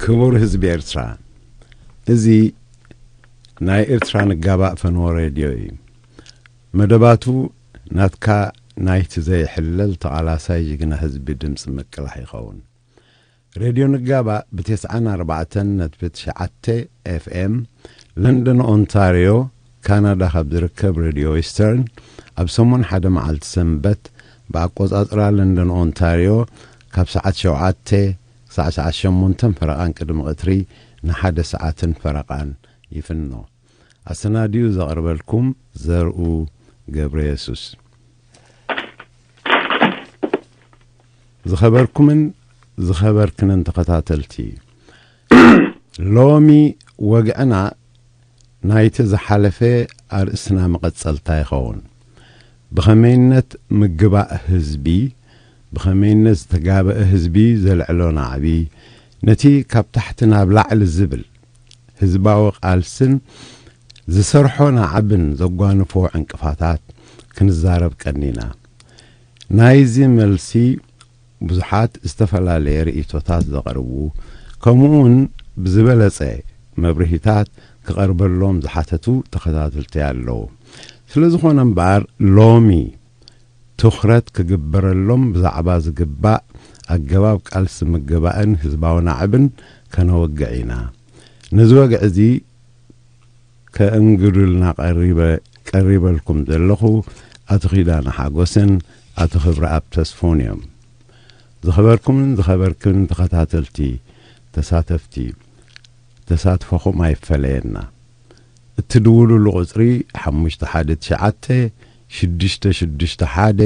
ክቡር ህዝቢ ኤርትራ፣ እዚ ናይ ኤርትራ ንጋባእ ፈንዎ ሬድዮ እዩ። መደባቱ ናትካ ናይቲ ዘይሕለል ተቓላሳይ ጅግና ህዝቢ ድምፂ ምቅላሕ ይኸውን። ሬድዮ ንጋባእ ብ94.9 ኤፍኤም፣ ለንደን ኦንታርዮ፣ ካናዳ ካብ ዝርከብ ሬድዮ ዌስተርን፣ ኣብ ሰሙን ሓደ መዓልቲ ሰንበት ብኣቆጻጽራ ለንደን ኦንታርዮ ካብ ሰዓት ሸውዓተ ክሳዕ ሰዓት ሸሞንተን ፈረቓን ቅድሚ ቐትሪ ንሓደ ሰዓትን ፈረቓን ይፍኖ። ኣሰናዲኡ ዘቕርበልኩም ዘርኡ ገብረ የሱስ። ዝኸበርኩምን ዝኸበርክንን ተኸታተልቲ፣ ሎሚ ወግዕና ናይቲ ዝሓለፈ ኣርእስትና መቐጸልታ ይኸውን። ብኸመይነት ምግባእ ህዝቢ፣ ብኸመይነት ዝተጋበአ ህዝቢ ዘልዕሎ ናዕቢ፣ ነቲ ካብ ታሕቲ ናብ ላዕሊ ዝብል ህዝባዊ ቃልስን ዝሰርሖ ናዕብን ዘጓንፎ ዕንቅፋታት ክንዛረብ ቀኒና። ናይዚ መልሲ ብዙሓት ዝተፈላለየ ርእይቶታት ዘቕርቡ፣ ከምኡውን ብዝበለጸ መብርሂታት ክቐርበሎም ዝሓተቱ ተኸታተልቲ ኣለዉ። ስለ ዝኾነ እምበኣር፣ ሎሚ ትኹረት ክግበረሎም ብዛዕባ ዝግባእ ኣገባብ ቃልሲ ምግባእን ህዝባዊ ናዕብን ከነወግዕ ኢና። ነዚ ወግዒ እዚ ከእንግዱልና ቀሪበ-፣ ቀሪበልኩም ዘለኹ ኣቶ ኪዳነ ሓጎስን ኣቶ ክብረኣብ ተስፉን እዮም። ዝኸበርኩምን ዝኸበርክን ተኸታተልቲ፣ ተሳተፍቲ፣ ተሳትፎኹም ኣይፈለየና። እትድውሉሉ ቁጽሪ ሓሙሽተ ሓደ ትሽዓተ ሽዱሽተ ሽዱሽተ ሓደ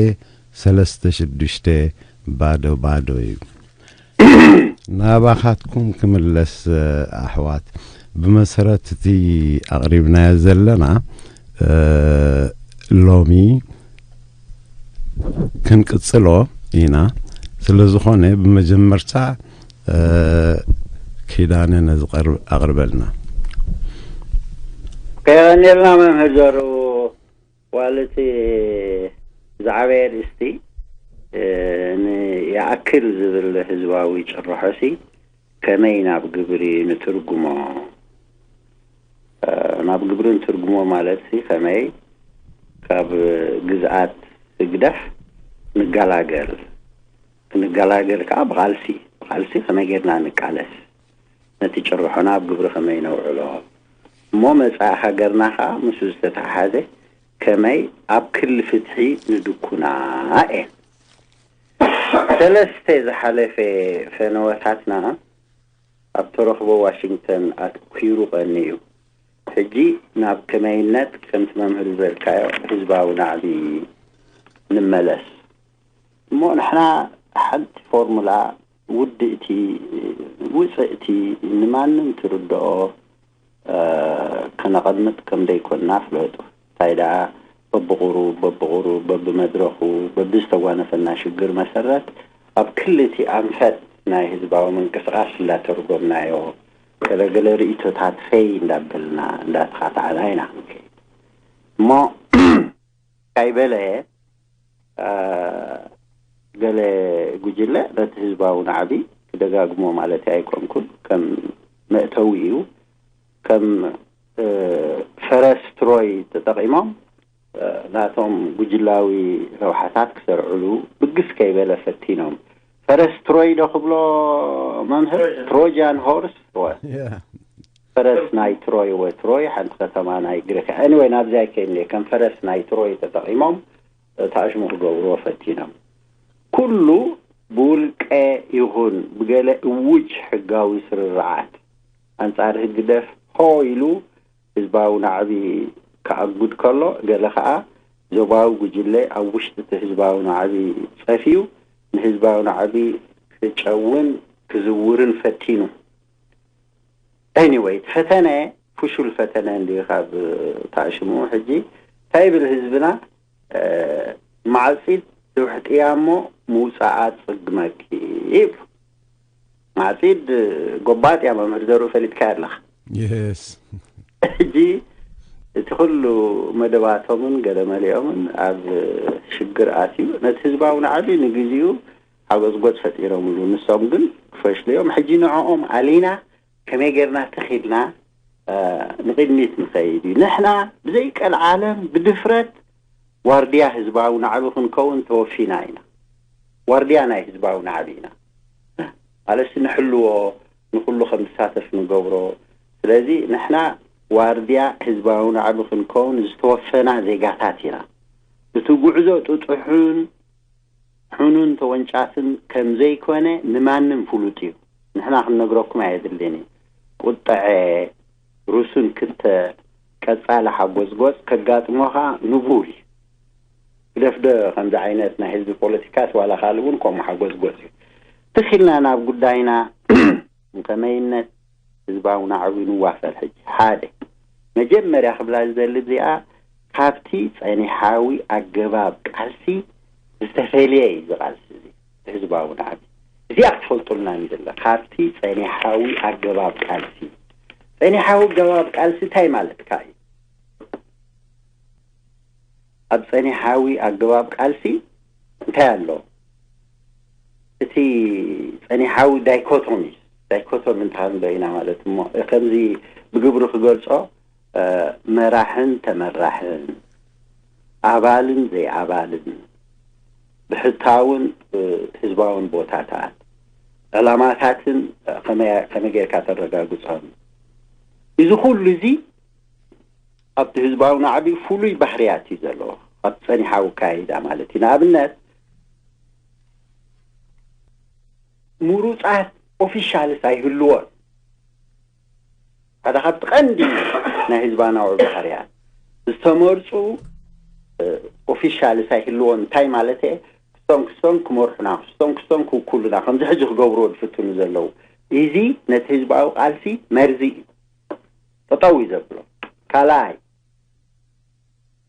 ሰለስተ ሽዱሽተ ባዶ ባዶ እዩ። ናባኻትኩም ክምለስ፣ ኣሕዋት፣ ብመሰረት እቲ ኣቕሪብናዮ ዘለና፣ እ፣ ሎሚ ክንቅጽሎ ኢና። ስለ ዝኾነ ብመጀመርታ፣ እ፣ ኪዳነ ነዚ ቀርብ-፣ ኣቕርበልና። ከየቐንየልና መምህር ዘርኡ። ዋልቲ ዝዓበየ ኣርእስቲ፣ እ፣ ንይኣክል ዝብል ህዝባዊ ጭርሖሲ ከመይ ናብ ግብሪ ንትርጉሞ? እ፣ ናብ ግብሪ ንትርጉሞ ማለትሲ ከመይ ካብ ግዝኣት ህግደፍ ንገላገል? ክንገላገል ከኣ ብቓልሲ፣ ብቓልሲ ከመይ ጌርና ንቃለስ? ነቲ ጭርሖና ኣብ ግብሪ ከመይ ነውዕሎ? እሞ መጻኢ ሃገርና ከኣ ምስኡ ዝተተሓሓዘ ከመይ ኣብ ክሊ ፍትሒ ንድኩና እየን። ሰለስተ ዝሓለፈ ፈነወታትና ኣብ ተረኽቦ ዋሽንግተን ኣትኲሩ ቀንዩ። ሕጂ ናብ ከመይነት ከምቲ መምህር ዝበልካዮ ህዝባዊ ናዕቢ ንመለስ። እሞ ንሕና ሓንቲ ፎርሙላ ውድእቲ፣ ውፅእቲ፣ ንማንም ትርድኦ፣ እ፣ ከነቐምጥ ከም ዘይኮንና ፍለጡ። እንታይ ደኣ በብቑሩብ፣ በብቑሩብ፣ በብመድረኹ፣ በብዝተጓነፈና ሽግር መሰረት ኣብ ክልቲ ኣንፈት ናይ ህዝባዊ ምንቅስቓስ እንዳተርጎምናዮ፣ ገለ ገለ ርእይቶታት ፈይ እንዳበልና፣ እንዳተኻታዕና ኢና ክንከይድ። እሞ ካይበለ፣ እ፣ ገለ ጉጅለ ነቲ ህዝባዊ ናዕቢ ክደጋግሞ ማለት ኣይኮንኩን፣ ከም መእተዊ እዩ። ከም፣ እ፣ ፈረስ ትሮይ ተጠቒሞም፣ እ፣ ናቶም ጉጅላዊ ረብሓታት ክሰርዕሉ ብግስ ከይበለ ፈቲኖም። ፈረስ ትሮይ ዶ ክብሎ መምህር? ትሮጃን ሆርስ? ወ-፣ ያ። ፈረስ ናይ ትሮይ፣ ወ-፣ ትሮይ ሓንቲ ከተማ ናይ ግሪክ። ኤኒወይ፣ ናብዚ ኣይከይድን እየ። ከም ፈረስ ናይ ትሮይ ተጠቒሞም፣ እ፣ ታዕሽሙ ክገብርዎ ፈቲኖም። ኩሉ ብውልቀ ይኹን ብገለ እውጅ ሕጋዊ ስርርዓት ኣንጻር ህግደፍ ሆ ኢሉ ህዝባዊ ናዕቢ ክኣጉድ ከሎ፣ ገለ ከኣ ዞባዊ ጉጅለ ኣብ ውሽጢ እቲ ህዝባዊ ናዕቢ ጸፍዩ ንህዝባዊ ናዕቢ ክጨውን ክዝውርን ፈቲኑ። ኤኒወይ፣ እቲ ፈተነ ፍሹል ፈተነ እንድዩ ካብ ታዕሽሙ። ሕጂ እንታይ ይብል ህዝብና? እ፣ ማዕጺድ ትውሕጥያ እሞ ምውጻኣ ጽግመኪ ይብሉ። ማዕጺድ ጎባጥ እያ፣ መምህር ዘርኡ፣ ፈሊጥካያ ኣለኻ። የስ። ሕጂ እቲ ኩሉ መደባቶምን ገለ መሊኦምን ኣብ ሽግር ኣትዩ፣ ነቲ ህዝባዊ ናዕቢ ንግዜኡ ሓጎጽጎጽ ፈጢሮምሉ። ንሶም ግን ክፈሽለዮም። ሕጂ ንዕኦም ኣሊና ከመይ ጌርና ተኺልና ንቕድሚት ንኸይድ እዩ። ንሕና ብዘይ ቀልዓለም ብድፍረት ዋርድያ ህዝባዊ ናዕቢ ክንከውን ተወፊና ኢና። ዋርድያ ናይ ህዝባዊ ናዕቢ ኢና። ማለትሲ ንሕልዎ፣ ንኹሉ ከም ዝሳተፍ ንገብሮ። ስለዚ ንሕና ዋርድያ ህዝባዊ ናዕቢ ክንከውን ዝተወፈና ዜጋታት ኢና። እቲ ጉዕዞ ጥጡሑን ሕኑን ተወንጫፍን ከም ዘይኮነ ንማንም ፍሉጥ እዩ። ንሕና ክንነግረኩም ኣየድልን እዩ። ቁጠዐ ሩሱን ክተ ቀጻሊ ሓጎዝጎጽ ከጋጥሞ ኸኣ ንቡር እዩ። ግደፍዶ ከምዚ ዓይነት ናይ ህዝቢ ፖለቲካስ ዋላ ካልእ እውን ከምኡ ሓጎዝጎጽ እዩ። ትኺልና ናብ ጉዳይና ንኸመይነት ህዝባዊ ናዕቢ ንዋፈር። ሕጂ ሓደ መጀመርያ ክብላ ዝደሊ እዚኣ ካብቲ ጸኒሓዊ ኣገባብ ቃልሲ ዝተፈልየ እዩ። እዚ ቃልሲ እዚ ህዝባዊ ናዕቢ እዚኣ ክትፈልጡልና ንደለ። ካብቲ ጸኒሓዊ ኣገባብ ቃልሲ፣ ጸኒሓዊ ኣገባብ ቃልሲ እንታይ ማለትካ እዩ? ኣብ ጸኒሓዊ ኣገባብ ቃልሲ እንታይ ኣሎ? እቲ ጸኒሓዊ ዳይኮቶሚ፣ ዳይኮቶሚ እንተሃንዶ ኢና ማለት እሞ፣ ከምዚ ብግብሪ ክገልጾ፣ እ፣ መራሕን ተመራሕን፣ ኣባልን ዘይኣባልን፣ ብሕታውን፣ እ፣ ህዝባውን ቦታታት፣ ዕላማታትን፣ እ፣ ከመይ፣ ከመይ ጌርካ ተረጋግጾም? እዚ ኩሉ እዚ ኣብቲ ህዝባዊ ናዕቢ ፍሉይ ባህርያት እዩ ዘለዎ። ኣብ ጸኒሓዊ ካይዳ ማለት እዩ። ንኣብነት፣ ምሩጻት ኦፊሻልስ ኣይህልዎን። ሓደ ካብቲ ቀንዲ ናይ ህዝባዊ ናዕቢ ባህርያት፣ ዝተመርጹ፣ እ፣ ኦፊሻልስ ኣይህልዎን። እንታይ ማለት እየ? ክስቶም ክስቶም ክመርሑና፣ ክስቶም ክስቶም ክውክሉና፣ ከምዚ ሕጂ ክገብርዎ ዝፍትኑ ዘለዉ። እዚ ነቲ ህዝባዊ ቃልሲ መርዚ እዩ። ጠጠው እዩ ዘብሎ። ካልኣይ፣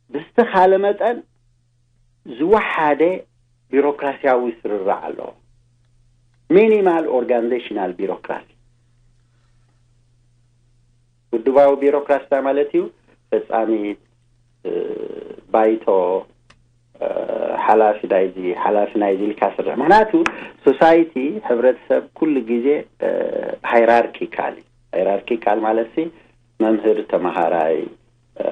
ብዝተኻለ መጠን ዝወሓደ ቢሮክራሲያዊ ስርርዕ ኣለዎ። ሚኒማል ኦርጋኒዜሽናል ቢሮክራሲ። ውድባዊ ቢሮክራሲ እንታይ ማለት እዩ? ፈጻሚት፣ እ፣ ባይቶ፣ እ፣ ሓላፊ ናይዚ፣ ሓላፊ ናይዚ ኢልካ ስርሕ። ምኽንያቱ ሶሳይቲ፣ ሕብረተሰብ ኩሉ ግዜ፣ እ፣ ሃይራርኪካል እዩ። ሃይራርኪካል ማለት ሲ መምህር፣ ተመሃራይ፣ እ፣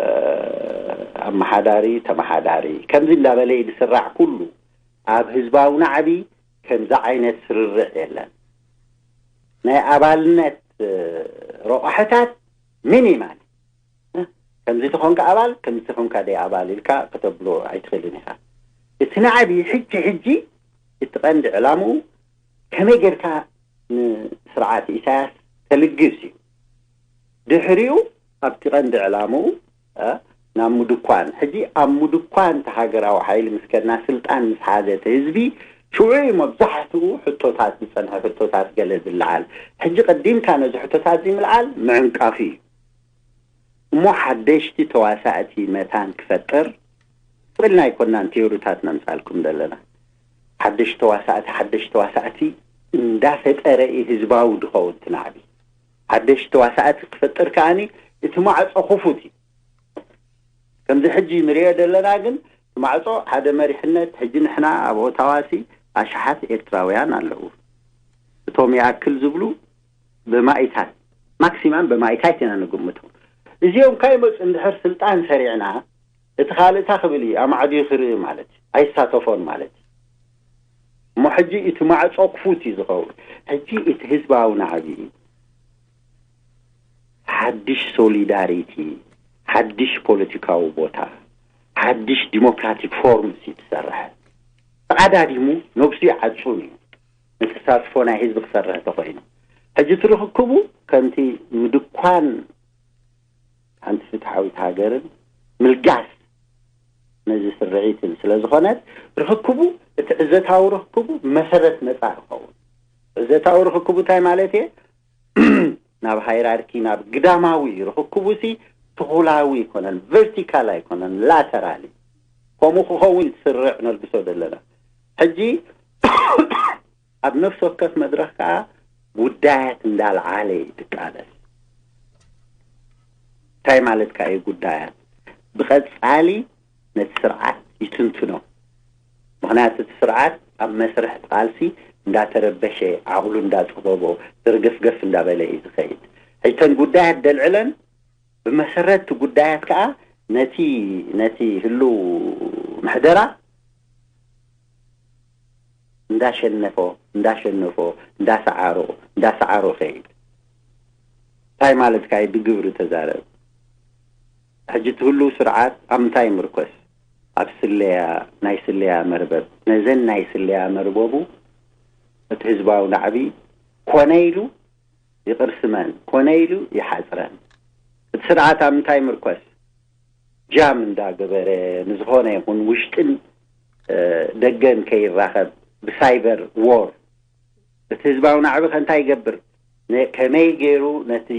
ኣመሓዳሪ፣ ተመሓዳሪ፣ ከምዚ እንዳበለ እዩ ዝስራዕ ኩሉ። ኣብ ህዝባዊ ናዕቢ ከምዚ ዓይነት ስርርዕ የለን። ናይ ኣባልነት፣ እ፣ ረቋሕታት ሚኒማል። ከምዚ ተኾንካ ኣባል፣ ከምዚ ተኾንካ ደይ ኣባል ኢልካ ከተብሎ ኣይትኽእልን ኢኻ። እቲ ናዕቢ ሕጂ ሕጂ እቲ ቀንዲ ዕላምኡ ከመይ ጌርካ ንስርዓት ኢሳያስ ተልግስ እዩ። ድሕሪኡ ኣብቲ ቀንዲ ዕላምኡ፣ እ፣ ናብ ምድኳን፣ ሕጂ ኣብ ምድኳን እቲ ሃገራዊ ሓይሊ ምስ ከድና፣ ስልጣን ምስ ሓዘ እቲ ህዝቢ፣ ሽዑ እዩ መብዛሕትኡ ሕቶታት ዝጸንሐ፣ ሕቶታት ገለ ዝለዓል። ሕጂ ቀዲምካ ነዚ ሕቶታት እዚ ምልዓል ምዕንቃፊ እዩ። እሞ ሓደሽቲ ተዋሳእቲ መታን ክፈጥር፣ ስቕ ኢልና ኣይኮናን ቲዮሪታት ነምጻልኩም ዘለና። ሓደሽቲ ተዋሳእቲ፣ ሓደሽቲ ተዋሳእቲ እንዳፈጠረ እዩ ህዝባዊ ድኸውን እቲ ናዕቢ። ሓደሽቲ ተዋሳእቲ ክፈጥር ከኣኒ እቲ ማዕጾ ክፉት እዩ። ከምዚ ሕጂ ንሪኦ ዘለና ግን እቲ ማዕጾ ሓደ መሪሕነት፣ ሕጂ ንሕና ኣብ ኦታዋሲ ኣሽሓት ኤርትራውያን ኣለዉ። እቶም ይኣክል ዝብሉ ብማኢታት፣ ማክሲማም ብማኢታት ኢና ንግምቶም። እዚኦም ካይመጹ እንድሕር ስልጣን ሰሪዕና፣ እቲ ካልእ እታ ክብል እዩ፣ ኣማዕድዩ ክርኢ ማለት እዩ፣ ኣይሳተፎን ማለት እዩ። እሞ ሕጂ እቲ ማዕጾ ክፉት እዩ ዝኸውን። ሕጂ እቲ ህዝባዊ ናዕቢ፣ ሓድሽ ሶሊዳሪቲ፣ ሓድሽ ፖለቲካዊ ቦታ፣ ሓድሽ ዲሞክራቲክ ፎርምስ እዩ ትሰርሕ። ተቓዳዲሙ ነብሱ ይዓጹን እዩ፣ ንተሳትፎ ናይ ህዝቢ ክሰርሕ ተኾይኑ። ሕጂ እቲ ርኽክቡ ከምቲ ምድኳን ሓንቲ ፍትሓዊት ሃገርን ምልጋስ ነዚ ስርዒትን ስለ ዝኾነት፣ ርኽክቡ፣ እቲ ዕዘታዊ ርኽክቡ መሰረት ነጻ ይኸውን። ዕዘታዊ ርኽክቡ እንታይ ማለት እየ? ናብ ሃይራርኪ፣ ናብ ግዳማዊ ርኽክቡ ሲ ትኹላዊ ኣይኮነን፣ ቨርቲካል ኣይኮነን፣ ላተራል እዩ። ከምኡ ክኸውን ትስርዕ ነልግሶ ዘለና። ሕጂ ኣብ ነፍሲ ወከፍ መድረኽ ከኣ ጉዳያት እንዳልዓለ እዩ ትቃለስ። እንታይ ማለትካ እዩ ጉዳያት? ብቐጻሊ ነቲ ስርዓት ይትንትኖ። ምኽንያቱ እቲ ስርዓት ኣብ መስርሕ ቃልሲ እንዳተረበሸ፣ ዓቕሉ እንዳጸበቦ፣ ዝርግፍገፍ እንዳበለ እዩ ዝኸይድ። ሕጂ እተን ጉዳያት ደልዕለን፣ ብመሰረት እቲ ጉዳያት ከኣ ነቲ፣ ነቲ ህሉው ምሕደራ እንዳሸነፎ፣ እንዳሸነፎ፣ እንዳሰዓሮ፣ እንዳሰዓሮ ይኸይድ። እንታይ ማለትካ እዩ? ብግብሪ ተዛረብ። ሕጂ እቲ ህሉው ስርዓት ኣብ ምንታይ ይምርኮስ? ኣብ ስለያ፣ ናይ ስለያ መርበብ። ነዘን ናይ ስለያ መርበቡ እቲ ህዝባዊ ናዕቢ ኮነ ኢሉ ይቕርስመን፣ ኮነ ኢሉ ይሓጽረን። እቲ ስርዓት ኣብ ምንታይ ይምርኮስ? ጃም እንዳገበረ ንዝኾነ ይኹን ውሽጥን፣ እ፣ ደገን ከይራኸብ ብሳይበር ዎር። እቲ ህዝባዊ ናዕቢ ከ እንታይ ይገብር? ነ-፣ ከመይ ገይሩ ነቲ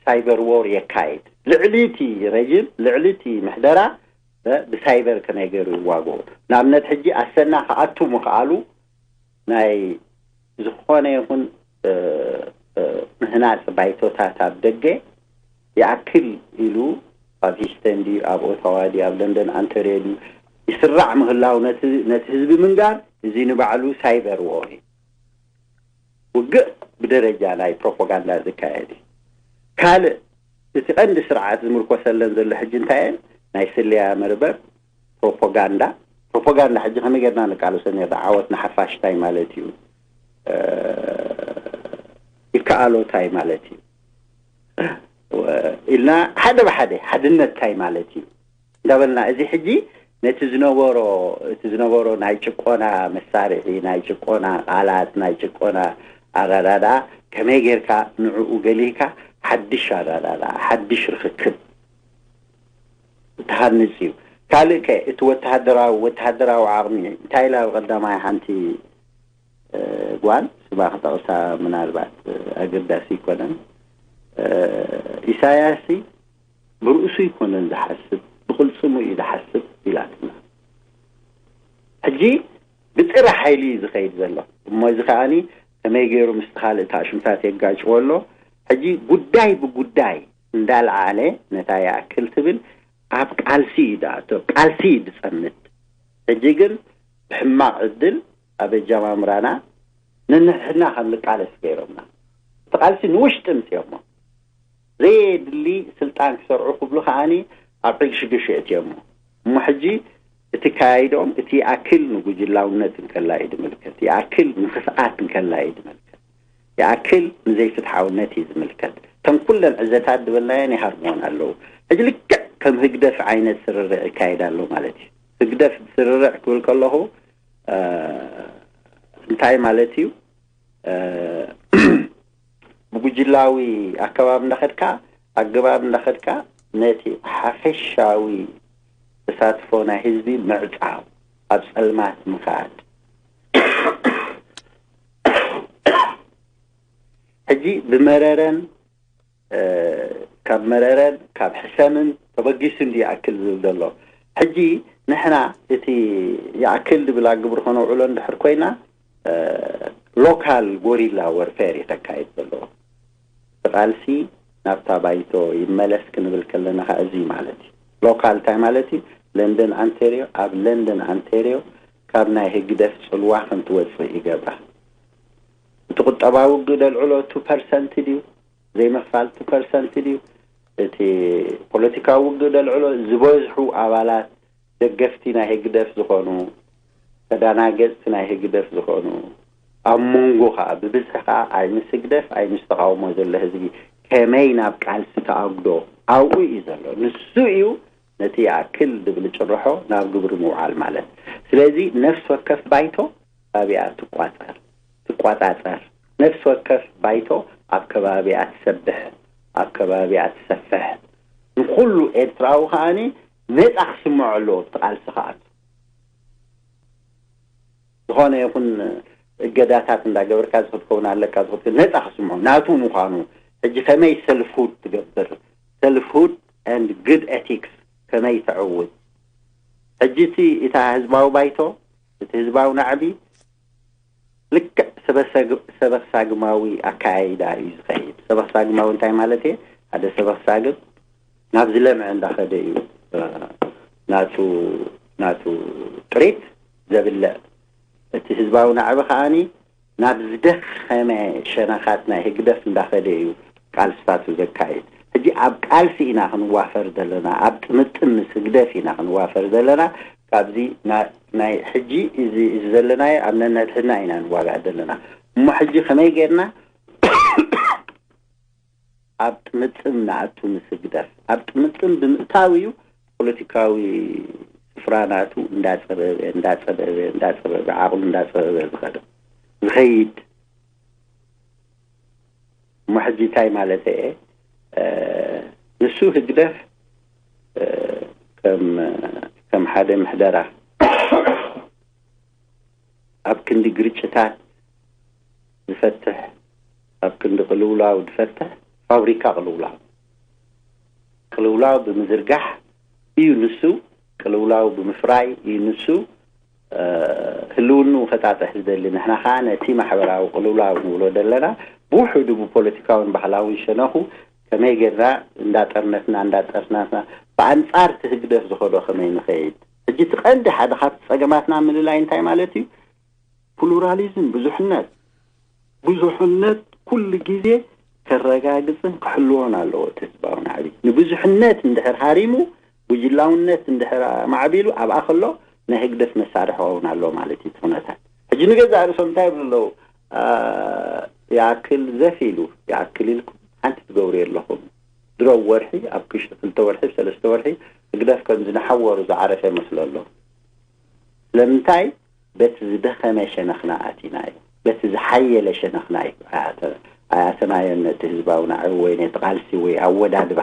ሳይበር ዎር የካይድ? ልዕሊ እቲ ረጅም፣ ልዕሊ እቲ ምሕደራ፣ እ፣ ብሳይበር ከመይ ገይሩ ይዋግኦ? ንኣብነት ሕጂ ኣሰና ክኣቱ ምኽኣሉ ናይ ዝኾነ ይኹን፣ እ፣ እ፣ ምህናጽ ባይቶታት ኣብ ደገ ይኣክል ኢሉ ኣብ ሂስተን ድዩ፣ ኣብ ኦታዋ ድዩ፣ ኣብ ለንደን ኣንተርዮ ድዩ ይስራዕ ምህላው ነቲ፣ ነቲ ህዝቢ ምንጋር፣ እዚ ንባዕሉ ሳይበር ዎር እዩ። ውግእ ብደረጃ ናይ ፕሮፓጋንዳ ዝካየድ እዩ። ካልእ እቲ ቀንዲ ስርዓት ዝምርኮሰለን ዘሎ ሕጂ እንታይ እየን? ናይ ስለያ መርበብ ፕሮፓጋንዳ። ፕሮፓጋንዳ ሕጂ ከመይ ጌርና ንቃለሶ ነርና? ዓወት ንሓፋሽ እንታይ ማለት እዩ? እ፣ ይከኣሎ እንታይ ማለት እዩ? ኢልና ሓደ ብሓደ ሓድነት እንታይ ማለት እዩ? እንዳበልና፣ እዚ ሕጂ ነቲ ዝነበሮ፣ እቲ ዝነበሮ ናይ ጭቆና መሳርሒ፣ ናይ ጭቆና ቃላት፣ ናይ ጭቆና ኣረዳድኣ ከመይ ጌርካ ንዕኡ ገሊህካ ሓድሽ ኣረዳድኣ፣ ሓድሽ ርኽክብ ትሃንጽ እዩ። ካልእ ከ እቲ ወተሃደራዊ፣ ወተሃደራዊ ዓቕሚ እንታይ ኢላ ኣብ ቀዳማይ ሓንቲ፣ እ፣ ጓል ስማ ክጠቕሳ ምናልባት፣ እ፣ ኣገዳሲ ኣይኮነን። እ፣ ኢሳያስ ብርእሱ ኣይኮነን ዝሓስብ፣ ብቕልጽሙ እዩ ዝሓስብ ኢላትና። ሕጂ ብጥረ ሓይሊ እዩ ዝኸይድ ዘሎ። እሞ እዚ ከኣኒ ከመይ ገይሩ ምስቲ ካልእ ታሽምታት የጋጭዎ ኣሎ። ሕጂ ጉዳይ ብጉዳይ እንዳልዓለ ነታ ይኣክል ትብል ኣብ ቃልሲ እዩ ዝኣቶ፣ ቃልሲ እዩ ዝጸምት። ሕጂ ግን ብሕማቕ ዕድል ኣብ ኣጀማምራና ንንሕና ከም ንቃለስ ገይሮምና። እቲ ቃልሲ ንውሽጢ ምጽዮሞ። ዘየድሊ ስልጣን ክሰርዑ ክብሉ ከኣኒ ኣብ ዕግሽግሽ የእትዮሞ። እሞ ሕጂ እቲ ካይዶም እቲ ይኣክል ንጉጅላውነት እንከላ እዩ ዝምልከት፣ ይኣክል ንኽፍኣት እንከላ እዩ ዝምልከት፣ ይኣክል ንዘይፍትሓውነት እዩ ዝምልከት። እተን ኩለን ዕዘታት ዝበልናየን ይሃርምዎን ኣለዉ። ሕጂ ልክዕ ከም ህግደፍ ዓይነት ስርርዕ ይካየድ ኣሎ ማለት እዩ። ህግደፍ ስርርዕ ክብል ከለኹ፣ እ፣ እንታይ ማለት እዩ? እ፣ ብጉጅላዊ ኣከባብ እንዳኸድካ፣ ኣገባብ እንዳኸድካ፣ ነቲ ሓፈሻዊ ተሳትፎ ናይ ህዝቢ ምዕጻው፣ ኣብ ጸልማት ምኻድ። ሕጂ ብመረረን፣ እ፣ ካብ መረረን ካብ ሕሰምን ተበጊሱ እንዲ ይኣክል ዝብል ዘሎ። ሕጂ ንሕና እቲ ይኣክል ዝብል ኣግብር ከነውዕሎ እንድሕር ኮይና፣ እ፣ ሎካል ጎሪላ ወርፌር እዩ ከካይድ ዘለዎ። እቲ ቃልሲ ናብታ ባይቶ ይመለስ ክንብል ከለና ኸዓ እዚ ማለት እዩ። ሎካል እንታይ ማለት እዩ? ለንደን ኣንቴርዮ፣ ኣብ ለንደን ኣንቴርዮ ካብ ናይ ህግደፍ ጽልዋ ከም ትወጽእ ይገብራ። እቲ ቁጠባዊ ውግእ ደልዕሎ ቱ ፐርሰንት ድዩ? ዘይምኽፋል ቱ ፐርሰንት ድዩ? እቲ ፖለቲካዊ ውግእ ደልዕሎ ዝበዝሑ ኣባላት ደገፍቲ ናይ ህግደፍ ዝኾኑ፣ ተዳናገጽቲ ናይ ህግደፍ ዝኾኑ፣ ኣብ መንጎ ኸዓ ብብዝሒ ኸዓ ኣይ ምስ ህግደፍ ኣይ ምስ ተቓውሞ ዘሎ ህዝቢ ከመይ ናብ ቃልሲ ተኣጉዶ ኣብኡ እዩ ዘሎ። ንሱ እዩ ነቲ ይኣክል ዝብል ጭርሖ ናብ ግብሪ ምውዓል ማለት። ስለዚ ነፍሲ ወከፍ ባይቶ ከባቢኣ ትቋጸር፣ ትቋጻጸር። ነፍሲ ወከፍ ባይቶ ኣብ ከባቢኣ ትሰብሕ፣ ኣብ ከባቢኣ ትሰፍሕ። ንኹሉ ኤርትራዊ ከኣኒ ነጻ ክስምዖ ኣለዎ፣ ኣብቲ ቃልሲ ክኣቱ። ዝኾነ ይኹን እገዳታት እንዳገበርካ፣ እዚ ክትከውን ኣለካ፣ እዚ ክትከውን፣ ነጻ ክስምዖ፣ ናቱ ምዃኑ። ሕጂ ከመይ ሰልፍሁድ ትገብር፣ ሰልፍሁድ and good ethics ከመይ ተዕውት? ሕጂ እቲ፣ እታ ህዝባዊ ባይቶ፣ እቲ ህዝባዊ ናዕቢ ልክዕ ሰበሰግ-፣ ሰበኽሳግማዊ ኣካያይዳ እዩ ዝኸይድ። ሰበኽሳግማዊ እንታይ ማለት እየ? ሓደ ሰበኽሳግም ናብ ዝለምዐ እንዳኸደ እዩ፣ እ፣ ናቱ፣ ናቱ ጥሪት ዘብልዕ። እቲ ህዝባዊ ናዕቢ ከኣኒ ናብ ዝደኸመ ሸነኻት ናይ ህግደፍ እንዳኸደ እዩ ቃልስታቱ ዘካይድ። ሕጂ ኣብ ቃልሲ ኢና ክንዋፈር ዘለና፣ ኣብ ጥምጥም ምስ ህግደፍ ኢና ክንዋፈር ዘለና። ካብዚ ና- ናይ ሕጂ እዚ እዚ ዘለናዮ ኣብ ነነድሕድና ኢና ንዋጋእ ዘለና። እሞ ሕጂ ከመይ ጌርና ኣብ ጥምጥም ንኣቱ ምስ ህግደፍ? ኣብ ጥምጥም ብምእታው እዩ ፖለቲካዊ ስፍራ ናቱ እንዳጸበበ እንዳጸበበ እንዳጸበበ ዓቕሉ እንዳጸበበ ዝኸደ ዝኸይድ። እሞ ሕጂ እንታይ ማለት እየ? ንሱ ህግደፍ ከም ከም ሓደ ምሕደራ ኣብ ክንዲ ግርጭታት ዝፈትሕ፣ ኣብ ክንዲ ቅልውላው ዝፈትሕ ፋብሪካ ቅልውላው፣ ቅልውላው ብምዝርጋሕ እዩ ንሱ፣ ቅልውላው ብምፍራይ እዩ ንሱ ህልውንኡ ከጣጥሕ ዝደሊ። ንሕና ከዓ ነቲ ማሕበራዊ ቅልውላው ንብሎ ዘለና ብውሕዱ ብፖለቲካውን ባህላውን ሸነኹ ከመይ ጌርና እንዳጠርነፍና እንዳጠርነፍና ብኣንጻር እቲ ህግደፍ ዝኸዶ ከመይ ንኸይድ። ሕጂ እቲ ቀንዲ ሓደ ካብቲ ጸገማትና ምልላይ እንታይ ማለት እዩ? ፕሉራሊዝም፣ ብዙሕነት። ብዙሕነት ኩሉ ግዜ ከረጋግጽን ክሕልዎን ኣለዎ እቲ ህዝባዊ ናዕቢ። ንብዙሕነት እንድሕር ሃሪሙ፣ ጉጅላውነት እንድሕር ማዕቢሉ ኣብኣ ከሎ ናይ ህግደፍ መሳርሒ ክኸውን ኣለዎ ማለት እዩ እቲ ኩነታት። ሕጂ ንገዛእ ርእሶም እንታይ ይብሉ ኣለዉ? ይኣክል ዘፍ ኢሉ፣ ይኣክል ኢልኩም ሓንቲ ትገብሩ የለኹም። ድሮ ወርሒ ኣብ ክሽቲ ክልተ ወርሒ ሰለስተ ወርሒ ህግደፍ ከምዚ ንሓወሩ ዝዓረፈ መስሎ ኣሎ። ስለምንታይ? በቲ ዝደኸመ ሸነኽና ኣቲናዮ፣ በቲ ዝሓየለ ሸነኽና ኣያተናዮን ነቲ ህዝባዊ ናዕቢ ወይ ነቲ ቃልሲ ወይ ኣወዳድባ።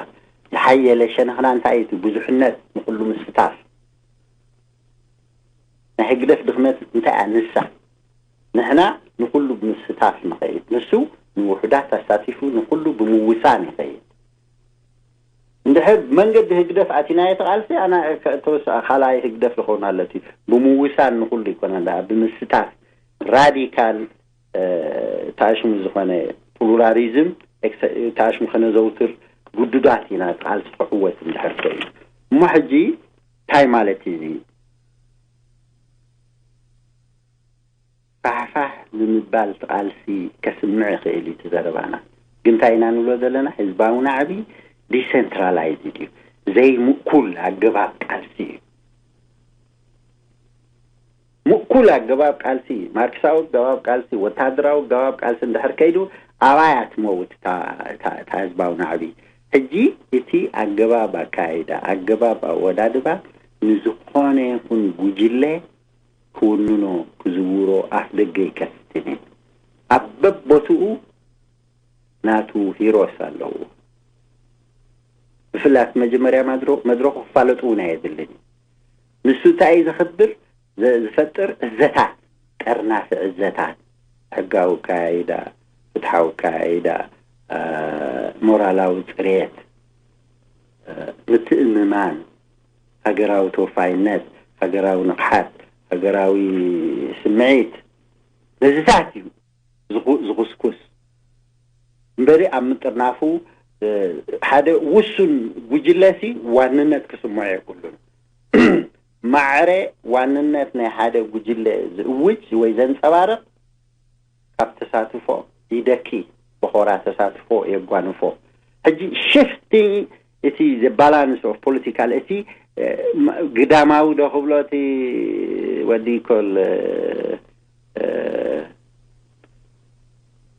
ዝሓየለ ሸነኽና እንታይ እቲ ብዙሕነት ንኩሉ ምስታፍ። ናይ ህግደፍ ድኽመት እንታይ እያ ንሳ? ንሕና ንኩሉ ብምስታፍ ንኸይድ፣ ንሱ ንውሑዳት ኣሳቲፉ ንኩሉ ብምውሳን ይኸይድ። እንድሕር መንገዲ ህግደፍ ኣቲናዮ ተቓልሲ ኣና ተወሳኺ ካልኣይ ህግደፍ ዝኸውን ኣለቲ ብምውሳን ንኩሉ ይኮነ ዳ ብምስታፍ ራዲካል ተኣሽሙ ዝኾነ ፕሉራሊዝም ተኣሽሙ ከነዘውትር ግዱዳት ኢና። ቃልሲ ክዕወት እንድሕር ኮይኑ እሞ ሕጂ እንታይ ማለት እዚ ፋሕፋሕ ብምባል እቲ ቃልሲ ከስምዕ ይኽእል እዩ እቲ ዘረባና። ግን እንታይ ኢና ንብሎ ዘለና? ህዝባዊ ናዕቢ ዲሰንትራላይዝድ እዩ፣ ዘይምእኩል ኣገባብ ቃልሲ እዩ። ምእኩል ኣገባብ ቃልሲ፣ ማርክሳዊ ኣገባብ ቃልሲ፣ ወታደራዊ ኣገባብ ቃልሲ እንድሕር ከይዱ ኣባያ ትመውት እታ ህዝባዊ ናዕቢ። ሕጂ እቲ ኣገባብ ኣካይዳ፣ ኣገባብ ኣወዳድባ ንዝኾነ ይኹን ጉጅለ ክውንኖ ክዝውሮ ኣፍ ደገ ኣይከፍትን እዩ። ኣብ በቦትኡ ናቱ ሂሮስ ኣለዎ። ብፍላይ ኣብቲ መጀመርያ መድረኹ ክፋለጡ እውን ኣየድልን እዩ። ንሱ እንታይ እዩ ዘኽብር ዝፈጥር እዘታት፣ ጠርናፊ እዘታት፣ ሕጋዊ ኣካያይዳ፣ ፍትሓዊ ኣካያይዳ፣ ሞራላዊ ፅሬት፣ ምትእምማን፣ ሃገራዊ ተወፋይነት፣ ሃገራዊ ንቕሓት፣ ሃገራዊ ስምዒት፣ ነዚታት እዩ ዝኹስኩስ እምበሪ ኣብ ምጥርናፉ ሓደ ውሱን ጉጅለሲ ዋንነት ክስምዖ የብሉን። ማዕረ ዋንነት ናይ ሓደ ጉጅለ ዝእውጅ ወይ ዘንጸባርቕ ካብ ተሳትፎ ይደኪ፣ ብኾራ ተሳትፎ የጓንፎ። ሕጂ ሽፍቲ እቲ the balance of political እቲ ግዳማዊ ዶ ክብሎ እቲ ወዲ ኮል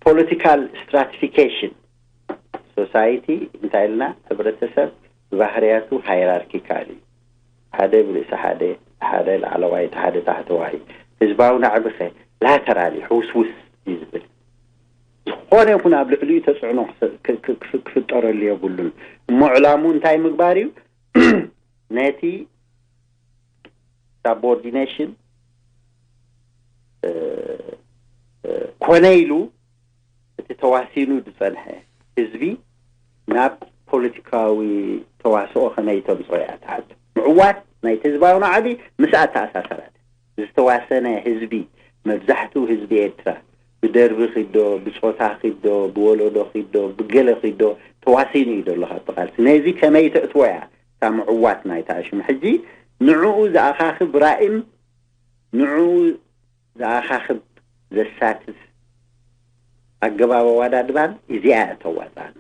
political stratification society እንታይ ኢልና? ሕብረተሰብ ብባህርያቱ ሃይራርኪካል እዩ። ሓደ ብርእሲ ሓደ፣ ሓደ ላዕለዋይ፣ ሓደ ታሕተዋይ። ህዝባዊ ናዕብኸ ላተራል እዩ፣ ሕውስውስ እዩ ዝብል። ዝኾነ ይኹን ኣብ ልዕሊኡ ተፅዕኖ ክፍጠረሉ የብሉን። እሞ ዕላሙ እንታይ ምግባር እዩ? ነቲ ሳቦርዲኔሽን ኮነ ኢሉ እቲ ተዋሲኑ ዝጸንሐ ህዝቢ ናብ ፖለቲካዊ ተዋስኦ ከመይ ተምጽኦ እያ ትሓቶ። ምዕዋት ናይቲ ህዝባዊ ናዕቢ ምስ ኣተኣሳሰራት ዝተዋሰነ ህዝቢ፣ መብዛሕትኡ ህዝቢ ኤርትራ ብደርቢ ኺዶ፣ ብጾታ ኺዶ፣ ብወለዶ ኺዶ፣ ብገለ ኺዶ ተዋሲኑ እዩ ዘሎ ካብቲ ቃልሲ። ነዚ ከመይ ተእትዎ እያ እታ ምዕዋት ናይታ ሽም። ሕጂ ንዕኡ ዝኣኻኽብ ራእይን ንዕኡ ዝኣኻኽብ ዘሳትፍ ኣገባብ ኣዋዳድባን እዚኣ እያ ተዋፅኣና።